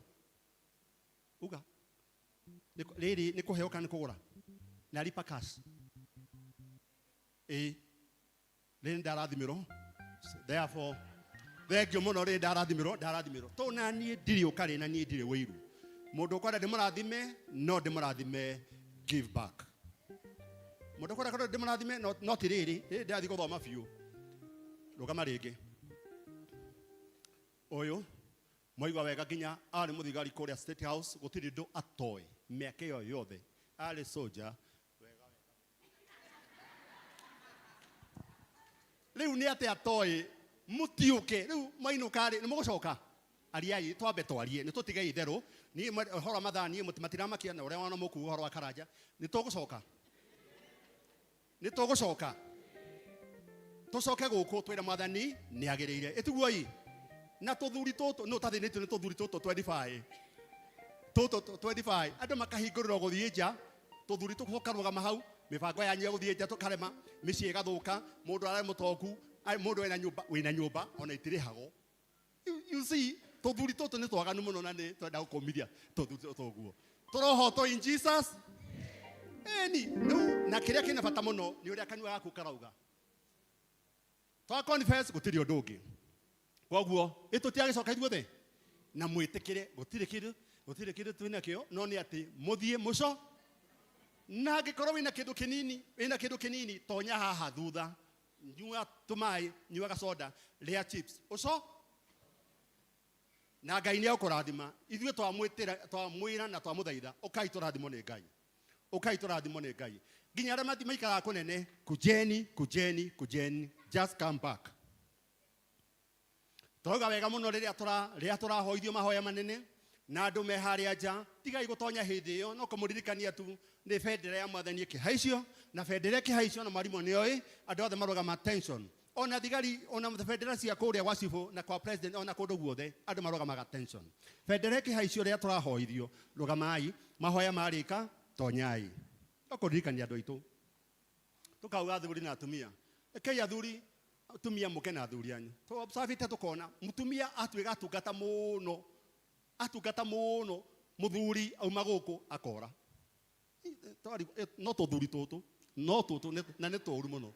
Uga. Rĩrĩ nĩ kũheo kana nĩ kũgũra? Nalipa cash. Ĩĩ. Rĩrĩ ndarathimirwo. Therefore, thank you mũno, rĩrĩ ndarathimirwo, ndarathimirwo. To na niĩ ndirĩ ũkarĩ na niĩ ndirĩ wĩiru. Mũndũ ũkwenda ndĩmũrathime, no ndĩmũrathime give back. Mũndũ ũkwenda ndĩmũrathime, no ti rĩrĩ, rĩrĩ ndĩrathiĩ gũthoma biũ. Rũgama rĩngĩ. Ũyũ mwaigua wega nginya arĩ mũthigari kũrĩa State House, gũtirĩ ũndũ atoĩ mĩaka ĩyo yothe. Arĩ soldier. Rĩu nĩ atĩa atoĩ mũtiũke rĩu mainũka rĩ, nĩ mũgũcoka? Ariai twambe twarie, nĩ tũtige itherũ. Niĩ ũhoro wa mathaa niĩ matiramakia na ũrĩa wana mũkuga ũhoro wa Karanja. Nĩ tũgũcoka. Nĩ tũgũcoka. Tũcoke gũkũ twĩre Mwathani nĩ agĩrĩire. Ĩtiguo ĩ? Na tũthuri tũtũ, no tathĩnĩtio nĩ tũthuri tũtũ 25. Tũtũ 25. Andũ makahingũrĩrwo gũthiĩ nja, tũthuri tũkarũgama hau, mĩbango yanyu ya gũthiĩ nja tũkarema, mĩciĩ ĩgathũka, mũndũ ararĩ mũtongu, mũndũ wĩna nyũmba, wĩna nyũmba, ona itirĩhagwo. You see, tũthuri tũtũ nĩ twaganu mũno na nĩ twenda gũkũmithia tũthuri tũtũ ũguo. Tũrohotwo in Jesus. Ĩni, rĩu na kĩrĩa kĩna bata mũno nĩ ũrĩa kanua gaku karauga. Twa confess gũtirĩ ũndũ ũngĩ. Koguo, ĩtũtiagĩcoka ithuothe na mwĩtĩkĩre gũtirĩ kĩndũ, Gũtirĩ kĩndũ twĩ nakĩo no nĩ atĩ mũthiĩ mũco na angĩkorwo wĩna kĩndũ kĩnini wĩna kĩndũ kĩnini tonya haha thutha nyua tũmaĩ nyua gacoda rĩa chips ũco na Ngai nĩ egũkũrathima. Ithuĩ twamwĩtĩra twamwĩra na twamũthaitha ũkai tũrathimwo nĩ Ngai, ũkai tũrathimwo nĩ Ngai. Nginya arĩa maikaraga kũnene, kujeni kujeni kujeni, just come back. Tũrauga wega mũno rĩrĩa rĩrĩa tũrahoithio mahoya manene na andũ me harĩa nja, tigai gũtonya hĩndĩ ĩyo, no kũmũririkania tu nĩ bendera ya mwathani ĩkĩhaicio, na bendera ĩkĩhaicio na mwarimũ nĩoĩ, andũ othe marũgama tension. Ona thigari, ona bendera cia kũrĩa gwa cibũ na kwa president, ona kũndũ guothe, andũ marũgamaga tension. Bendera ĩkĩhaicio rĩrĩa tũrahoithio, rũgamai, mahoya marĩka, tonyai. No kũririkania andũ aitũ. Tũkauga athuri na atumia. Rekei athuri, atumia mũke na athuri anyu. Tũobsavĩte tũkona, mũtumia atuĩka atungata mũno, atungata mũno, mũthuri auma gũkũ akora. No tũthuri tũtũ, no tũtũ, na nĩ tũũru mũno.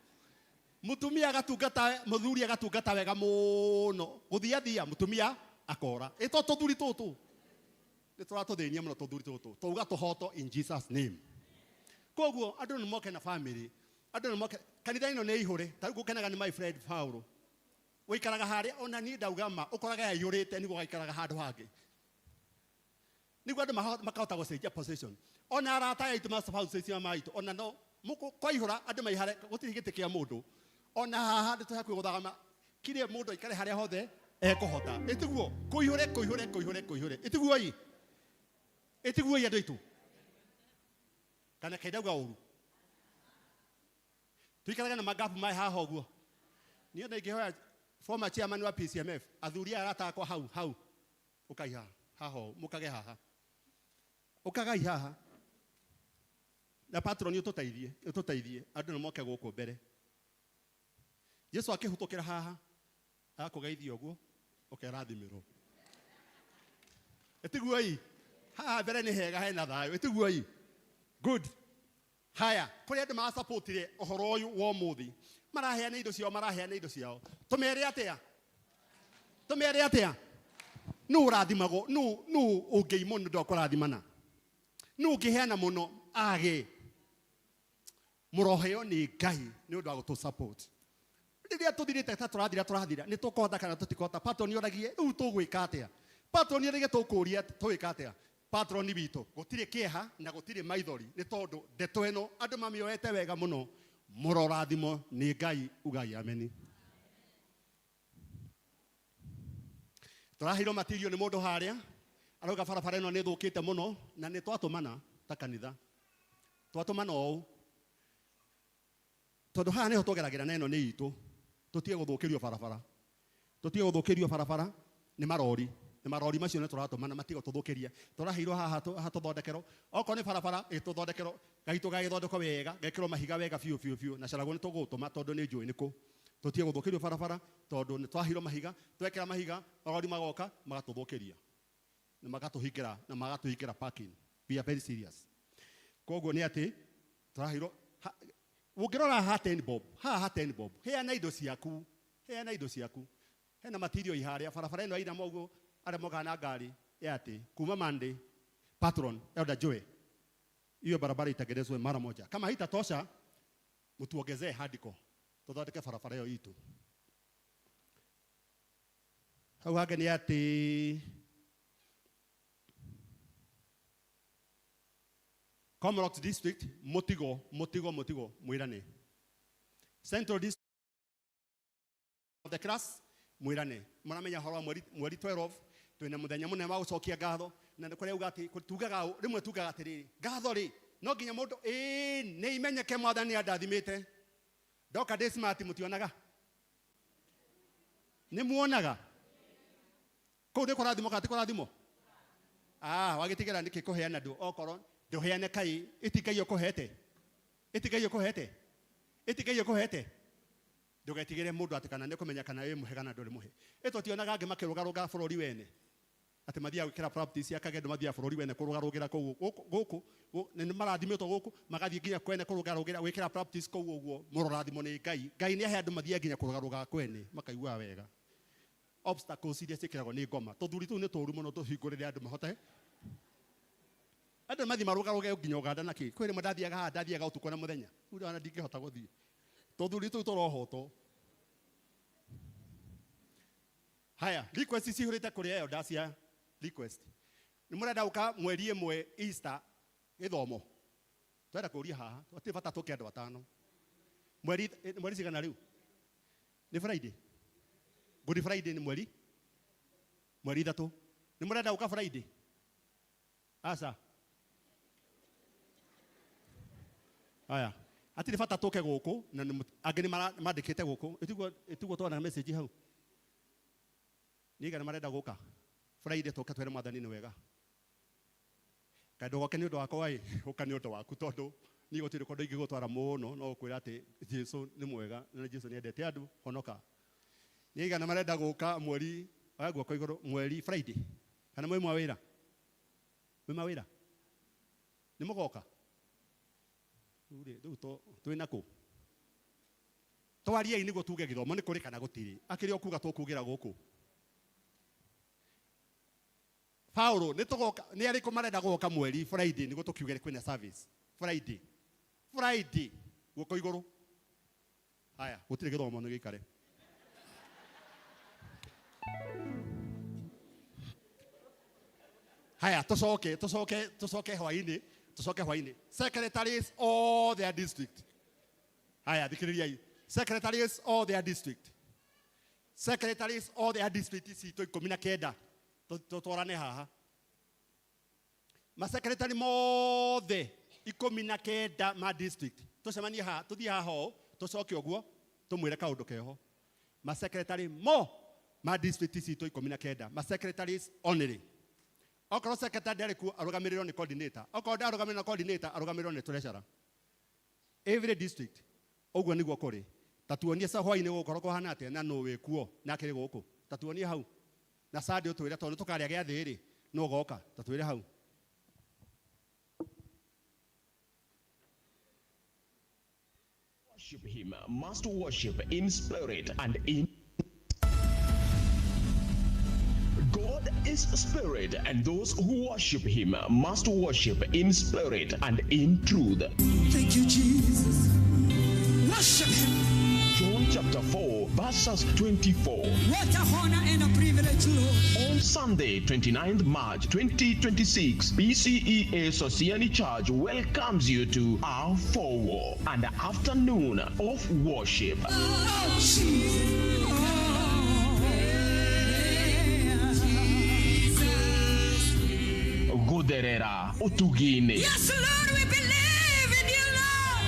Mũtumia agatungata, mũthuri agatungata wega mũno, gũthiathia mũtumia akora. Ĩ to tũthuri tũtũ. Nĩ tũratũthĩnia mũno tũthuri tũtũ. Twauga tũhoto in Jesus name. Koguo andũ nĩ moke na family, andũ nĩ moke kanitha ĩno nĩ ihũre. Ta rĩu ngũkenaga nĩ my friend Paulo. Ũikaraga harĩa ona niĩ ndauga ma, ũkoraga yaihũrĩte nĩguo ũgaikaraga handũ hangĩ. Nĩguo andũ makahota gũcenjia position. Ona arata aya aitũ ma spouse cia maitũ, ona no kwaihũra andũ maihare, gũtirĩ gĩtĩ kĩa mũndũ. Ona haha nĩ tũhakuhĩ gũthama, kire mũndũ aikare harĩa hothe ekũhota. Ĩtiguo kũihũre, kũihũre, kũihũre, kũihũre. Ĩtiguo ĩ? Ĩtiguo ĩ andũ aitũ? Kana kaĩ ndauga ũru? Tũikaraga na mangabu maĩ haha ũguo. Niĩ ona ingĩhoya former chairman wa PCMF, athuri aya arata akwa hau, hau. Ũkai haha, haha ũũ, mũkage haha. Ũkagai haha. Na patron ũtũteithie, ũtũteithie, andũ nĩ moke gũkũ mbere. Jesu akĩhũtũkĩra haha, akũgeithia ũguo, ũkerathimĩrwo. Ĩtiguo ĩ? Haha mbere nĩ hega hena thayũ, ĩtiguo ĩ? Good. Haya, kũrĩ andũ marasupportire ũhoro ũyũ wa ũmũthĩ. Maraheana indo ciao, maraheana indo ciao. Tũmere atĩa? Tũmere atĩa? Nũ ũrathimagwo? Nũ ũngĩimwo nĩ ũndũ wa kũrathimana? Nũ ũngĩheana mũno age? Mũroheo nĩ Ngai nĩ ũndũ wa gũtũ support. Rĩrĩa tũthirĩte ta tũrathira, tũrathira, nĩ tũkũhota kana tũtikũhota? Patron oragie, rĩu tũgwĩka atĩa? Patron oragie tũkũria tũgwĩka atĩa? Patron witũ, gũtirĩ kĩeha na gũtirĩ maithori, nĩ tondũ ndeto ĩno andũ mamĩoete wega mũno. Mũrorathimwo nĩ Ngai, ugai ameni. Tũraheirwo matirio nĩ mũndũ harĩa, arauga barabara ĩno nĩ ĩthũkĩte mũno, na nĩ twatũmana ta kanitha. Twatũmana ũũ. Tondũ haha nĩho tũgeragĩra na ĩno nĩ itũ. Tũtige gũthũkĩrio barabara. Tũtige gũthũkĩrio barabara nĩ marori. Nĩ marori macio nĩ tũratũmana matige gũtũthũkĩria. Tũraheirwo haha hatũthondekerwo. Okorwo nĩ barabara ĩtũthondekerwo, gaitũ gagĩthondekwo wega, gekĩrwo mahiga wega biũ biũ biũ, na caragwo nĩ tũgũtũma tondũ nĩ njũĩ nĩkũ. Tũtige gũthũkĩrio barabara tondũ nĩ twaheirwo mahiga, twekĩra mahiga, marori magoka magatũthũkĩria. Na magatũhingĩra, na magatũhingĩra parking. We are very serious. Koguo nĩ atĩ tũraheirwo ũngĩrora haha 10 bob, haha 10 bob, heana indo ciaku, heana indo ciaku. Hena material iharĩa barabara ĩno ĩina moguo arĩa mokaga na ngari ya atĩ kuma Monday patron Elder Joe, hiyo barabara itengenezwe mara moja. Kama haitatosha mtuongezee handiko tuthondeke barabara ĩyo itũ. Hau hangĩ nĩ atĩ Komarock District mũtigo, mũtigo, mũtigo mwĩrane. Central District of the class mwĩrane. Mũramenya ũhoro wa mweri 12 twĩna mũthenya mũnene wa gũcokia ngatho, na nĩ kũrĩa uga atĩ, tugaga ũũ, rĩmwe tugaga atĩrĩrĩ, ngatho rĩ, no nginya mũndũ, ĩĩ, nĩ imenyeke mwathani andathimĩte. Ndoka ndĩ smart mũtionaga? Nĩ muonaga? Kũu nĩ kũrathimwo kana ti kũrathimwo? Wagĩtigĩra nĩkĩ kũheana ndũ? Okorwo ndũheane kai, ĩti Ngai ũkũhete? Ĩti Ngai ũkũhete? Ĩti Ngai ũkũhete? Ndũgetigĩre mũndũ atĩ kana nĩ kũmenya kana wĩ mũhe kana ndũrĩ mũhe. Ĩ tũtionaga angĩ makĩrũgarũga bũrũri wene? Atĩ mathiaga gwĩkĩra practice ya kagendo, mathiaga bũrũri wene kũrũgarũgĩra kũu gũkũ, gũkũ, nĩ marathimĩtwo gũkũ, magathiĩ nginya kwene kũrũgarũgĩra, gwĩkĩra practice kũu ũguo, mũrorathimwo nĩ Ngai. Ngai nĩ ahe andũ mathiaga nginya kũrũgarũga kwene, makaiguaga wega. Obstacles iria ciĩkĩragwo nĩ ngoma. Tũthuri tũu nĩ tũũru mũno, tũhingũrĩre andũ mahote. Andũ mathi marũgarũge nginya Uganda na kĩ. Kwĩ rĩmwe ndathiaga haha ndathiaga ũtukũ na mũthenya. Rĩu ona ndingĩhota gũthiĩ. Tũthuri tũu tũrohotwo. Haya, request cihũrĩte kũrĩ elders ya request. Nĩ mũrenda gũka mweri ĩmwe Easter gĩthomo. Twenda kũria haha, tũtirĩ bata tũke andũ atano. Mweri mweri cigana rĩu? Nĩ Friday. Good Friday nĩ mweri? Mweri 3. Nĩ mũrenda gũka Friday? Aca. Haya. Hatirĩ bata tũke gũkũ na angĩ nĩ mandĩkĩte gũkũ. Ĩtiguo twona message hau. Nĩ igana marenda gũka. Friday tũke twĩre Mwathani nĩ wega. Kaĩ ndũgoke nĩ ũndũ wakwa ĩ, ũka nĩ ũndũ waku tondũ niĩ gũtirĩ kũndũ ingĩgũtwara mũno no gũkwĩra atĩ Jesũ nĩ mwega na Jesũ nĩ endete andũ, honoka. Nĩ igana marenda gũka mweri, oya guoko igũrũ, mweri Friday. Kana mwĩ mawĩra? Mwĩ mawĩra? Nĩ mũgoka? Rĩu twĩ nakũ? Twariei nĩguo tuge gĩthomo nĩ kũrĩ kana gũtirĩ. Akĩrĩ o kuga tũkugĩra gũkũ. Paulo nĩ tũgoka, nĩ arĩkũ marenda gũka mweri Friday nĩguo tũkiuge kwĩna service. Friday. Friday guoko igũrũ. Haya, gũtirĩ gĩthomo nĩ gĩikare. Haya, tũcoke tũcoke tũcoke hwainĩ, tũcoke hwainĩ. Secretaries all their district. Haya, thikĩrĩriai. Secretaries all their district. Secretaries all their district citũ 19. Tũtwarane haha. Masekretari mothe 19 ma district. Tũcemanie haha, tũthiĩ haha ũũ, tũcoke ũguo, tũmwĩre kaũndũ keho. Masekretari mo ma district citũ 19. Masecretaries only. Okorwo secretary ndarĩ kuo arũgamĩrĩrwo nĩ coordinator. Okorwo ndarũgamĩrĩrwo na coordinator arũgamĩrĩrwo nĩ treasurer. Every district ũguo nĩguo kũrĩ. Ta tuonie sa hwainĩ gũgũkorwo kũhana atĩa na nũ wĩ kuo na akĩrĩ gũkũ. Ta tuonie hau. Na Sunday ũtwĩre tondũ tũkarĩa gĩathĩ rĩ, nũ ũgoka. Ta twĩre hau. Worship him must worship in spirit and in God is spirit, and those who worship him must worship in spirit and in truth. Thank you, Jesus. Worship him. John chapter 4, verses 24. What a honor and a privilege, Lord. On Sunday, 29th March 2026, PCEA Sosiani Church welcomes you to our forward and afternoon of worship. Oh, Jesus. Oh. Gutherera utugini. Yes, Lord, we believe in you, Lord.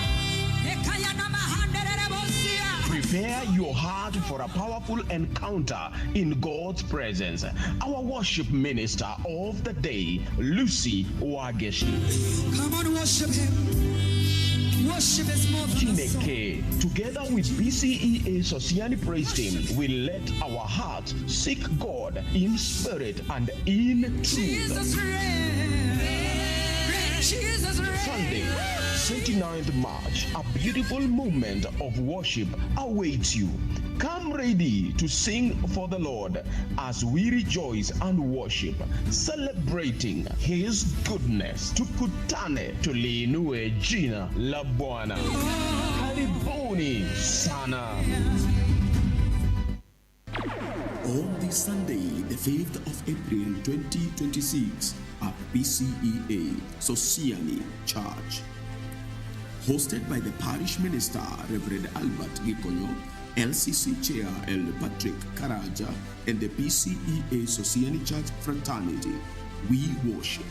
Prepare your heart for a powerful encounter in God's presence. Our worship minister of the day, Lucy Wageshi. Come on, worship him. Worship is more than a song. Chineke, together with BCEA Sosiani Praise Team, we let our hearts seek God in spirit and in truth. Jesus reign. Jesus reign. Sunday, 29th March, a beautiful moment of worship awaits you. Come ready to sing for the Lord as we rejoice and worship, celebrating His goodness. Tukutane tuliinue jina la Bwana. Karibuni sana. On this Sunday, the 5th of April 2026, at PCEA Sosiani Church, hosted by the parish minister, Reverend Albert Gikonyo, LCC Chair Elder Patrick Karaja, and the PCEA Sosiani Church Fraternity, we worship.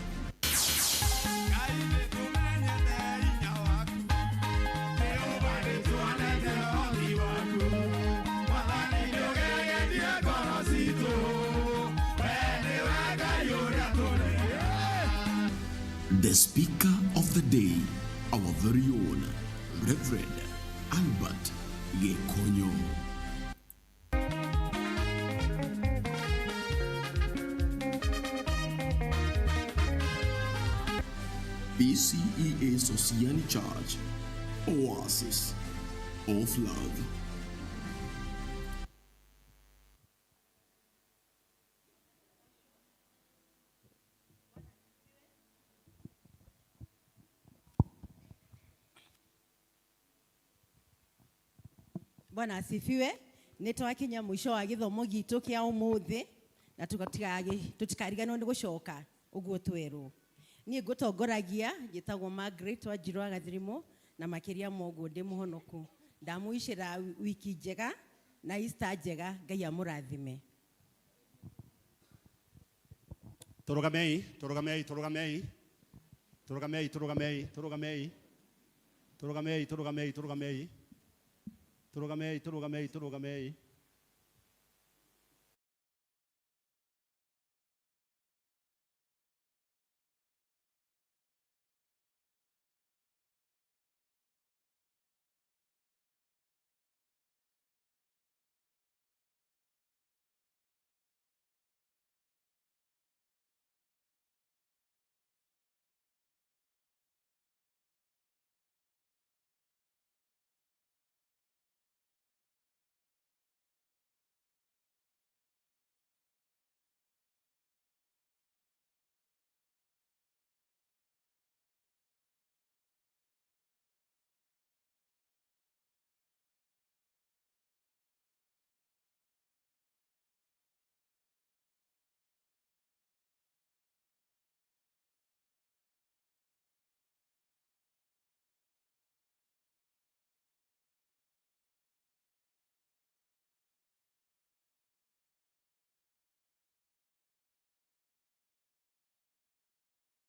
The speaker of the day, our very own Reverend Albert Gikonyo. BCEA Sosiani Church, Oasis of Love. Bwana asifiwe. Nĩ twakinya mũico wa gĩthomo gitũ kĩa ũmũthĩ na tũtikariganĩrwo nĩ gũcoka ũguo twerwo. Niĩ ngũtongoragia njĩtagwo Margaret Wanjirũ wa Gathirimu na makĩria ma ũguo ndĩ mũhonoku. Ndamũicĩra wiki njega na Easter njega, Ngai amũrathime. Tũrũgamei, tũrũgamei, tũrũgamei. Tũrũgamei, tũrũgamei, tũrũgamei. Tũrũgamei, tũrũgamei, tũrũgamei. Tũrũgamei, tũrũgamei, tũrũgamei.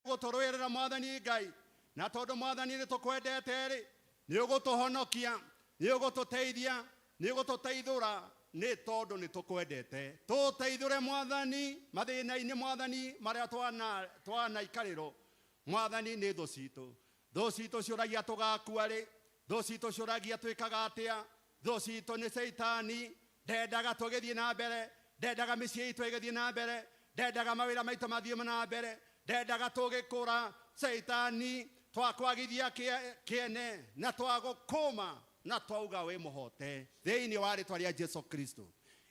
Gũtũrũĩrĩra mwathani Ngai na tondũ mwathani nĩ tũkwendete rĩ nĩ ũgũtũhonokia nĩ ũgũtũteithia nĩ ũgũtũteithũra nĩ tondũ nĩ tũkwendete tũteithũre mwathani mathĩna-inĩ mwathani marĩa twanaikarĩrwo mwathani nĩ thũ citũ thũ citũ ciũragia tũgakua rĩ thũ citũ ciũragia twĩkaga atĩa thũ citũ nĩ Caitani ndendaga tũgĩthiĩ na mbere ndendaga mĩciĩ itũ ĩgĩthiĩ na mbere ndendaga mawĩra maitũ mathiĩ na mbere ndendaga tũgĩkũra Caitani twakwagithia kĩene na twagũkũma na twauga wĩ mũhote thĩinĩ wa rĩtwa rĩa Jesu Kristo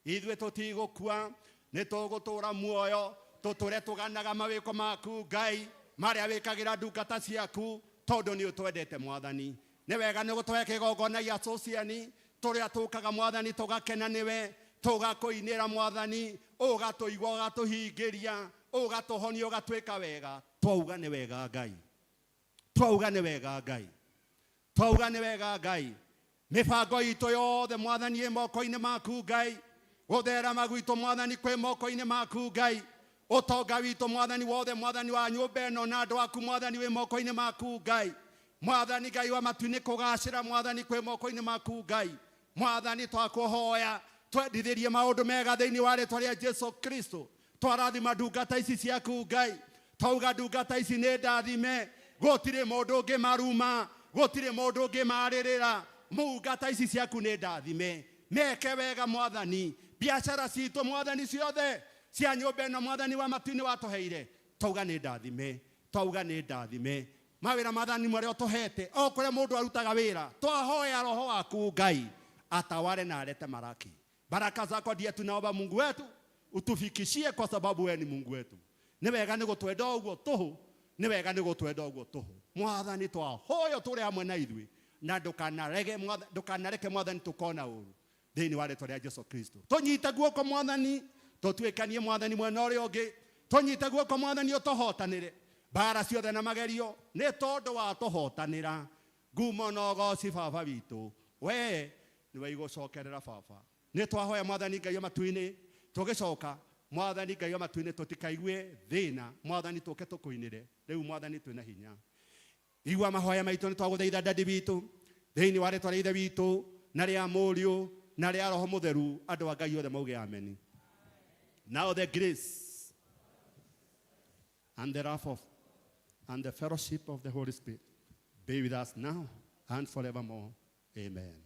ithuĩ tũtigũkua nĩ tũgũtũra muoyo tũtũre tũganaga mawĩko maku Ngai marĩa wĩkagĩra ndungata ciaku tondũ nĩ ũtwendete mwathani nĩ wega nĩ gũtũhe kĩgongona gĩa Sociani tũrĩa tũkaga mwathani tũgakena nĩwe tũgakũinĩra mwathani ũgatũigua ũgatũhingĩria ũgatũhonia ũgatwĩka wega twauga nĩ wega Ngai twauga nĩ wega Ngai twauga nĩ wega Ngai mĩbango itũ yothe mwathani ĩ moko-inĩ maku Ngai gũtherema gwitũ mwathani kwĩ moko-inĩ maku Ngai ũtonga witũ mwathani wothe mwathani wa nyũmba ĩno na andũ aku mwathani wĩ moko-inĩ maku Ngai mwathani Ngai wa matu-inĩ kũgacĩra mwathani kwĩ moko-inĩ maku Ngai mwathani twakũhoya twendithĩrie maũndũ mega thĩinĩ wa rĩtwa rĩa Jesu Kristo twarathima ndungata ici ciaku Ngai twauga ndungata ici nĩ ndathime gũtirĩ mũndũ ũngĩ maruma gũtirĩ mũndũ ũngĩ marĩrĩra mungata ici ciaku nĩ ndathime meke wega mwathani biacara citũ mwathani ciothe cia nyũmba ĩno mwathani wa matu-inĩ watũheire twauga nĩ ndathime twauga nĩ ndathime mawĩra mwathani marĩa ũtũhete o kũrĩa mũndũ arutaga wĩra twahoya roho waku Ngai atawale na alete maraki baraka zako ndiye tunaomba Mungu wetu utufikishie kwa sababu wewe ni Mungu wetu nĩ wega nĩ gũtwenda ũguo tũhũ nĩ wega nĩ gũtwenda ũguo tũhũ mwathani twahoya tũrĩ hamwe na ithuĩ na ndũkanareke mwathani tũkona ũru thĩinĩ wa rĩtwa rĩa Jesu Kristo tũnyite guoko mwathani tũtuĩkanie mwathani mwena ũrĩa ũngĩ tũnyite guoko mwathani ũtũhotanĩre mbara ciothe na magerio nĩ tondũ wa tũhotanĩra ngumo na ũgoci baba witũ we nĩwe igũcokerera baba nĩ twahoya mwathani Ngai wa matu-inĩ tũgĩcoka mwathani Ngai wa matu-inĩ tũtikaigue thĩna mwathani tũke tũkũinĩre rĩu mwathani twĩna hinya igua mahoya maitũ nĩ twagũthaitha dadi witũ thĩinĩ wa rĩtwa rĩa Ithe witũ na rĩa Mũriũ na rĩa Roho Mũtheru andũ a Ngai othe mauge ameni. Now the grace and the wrath of and the fellowship of the Holy Spirit be with us now and forevermore. Amen.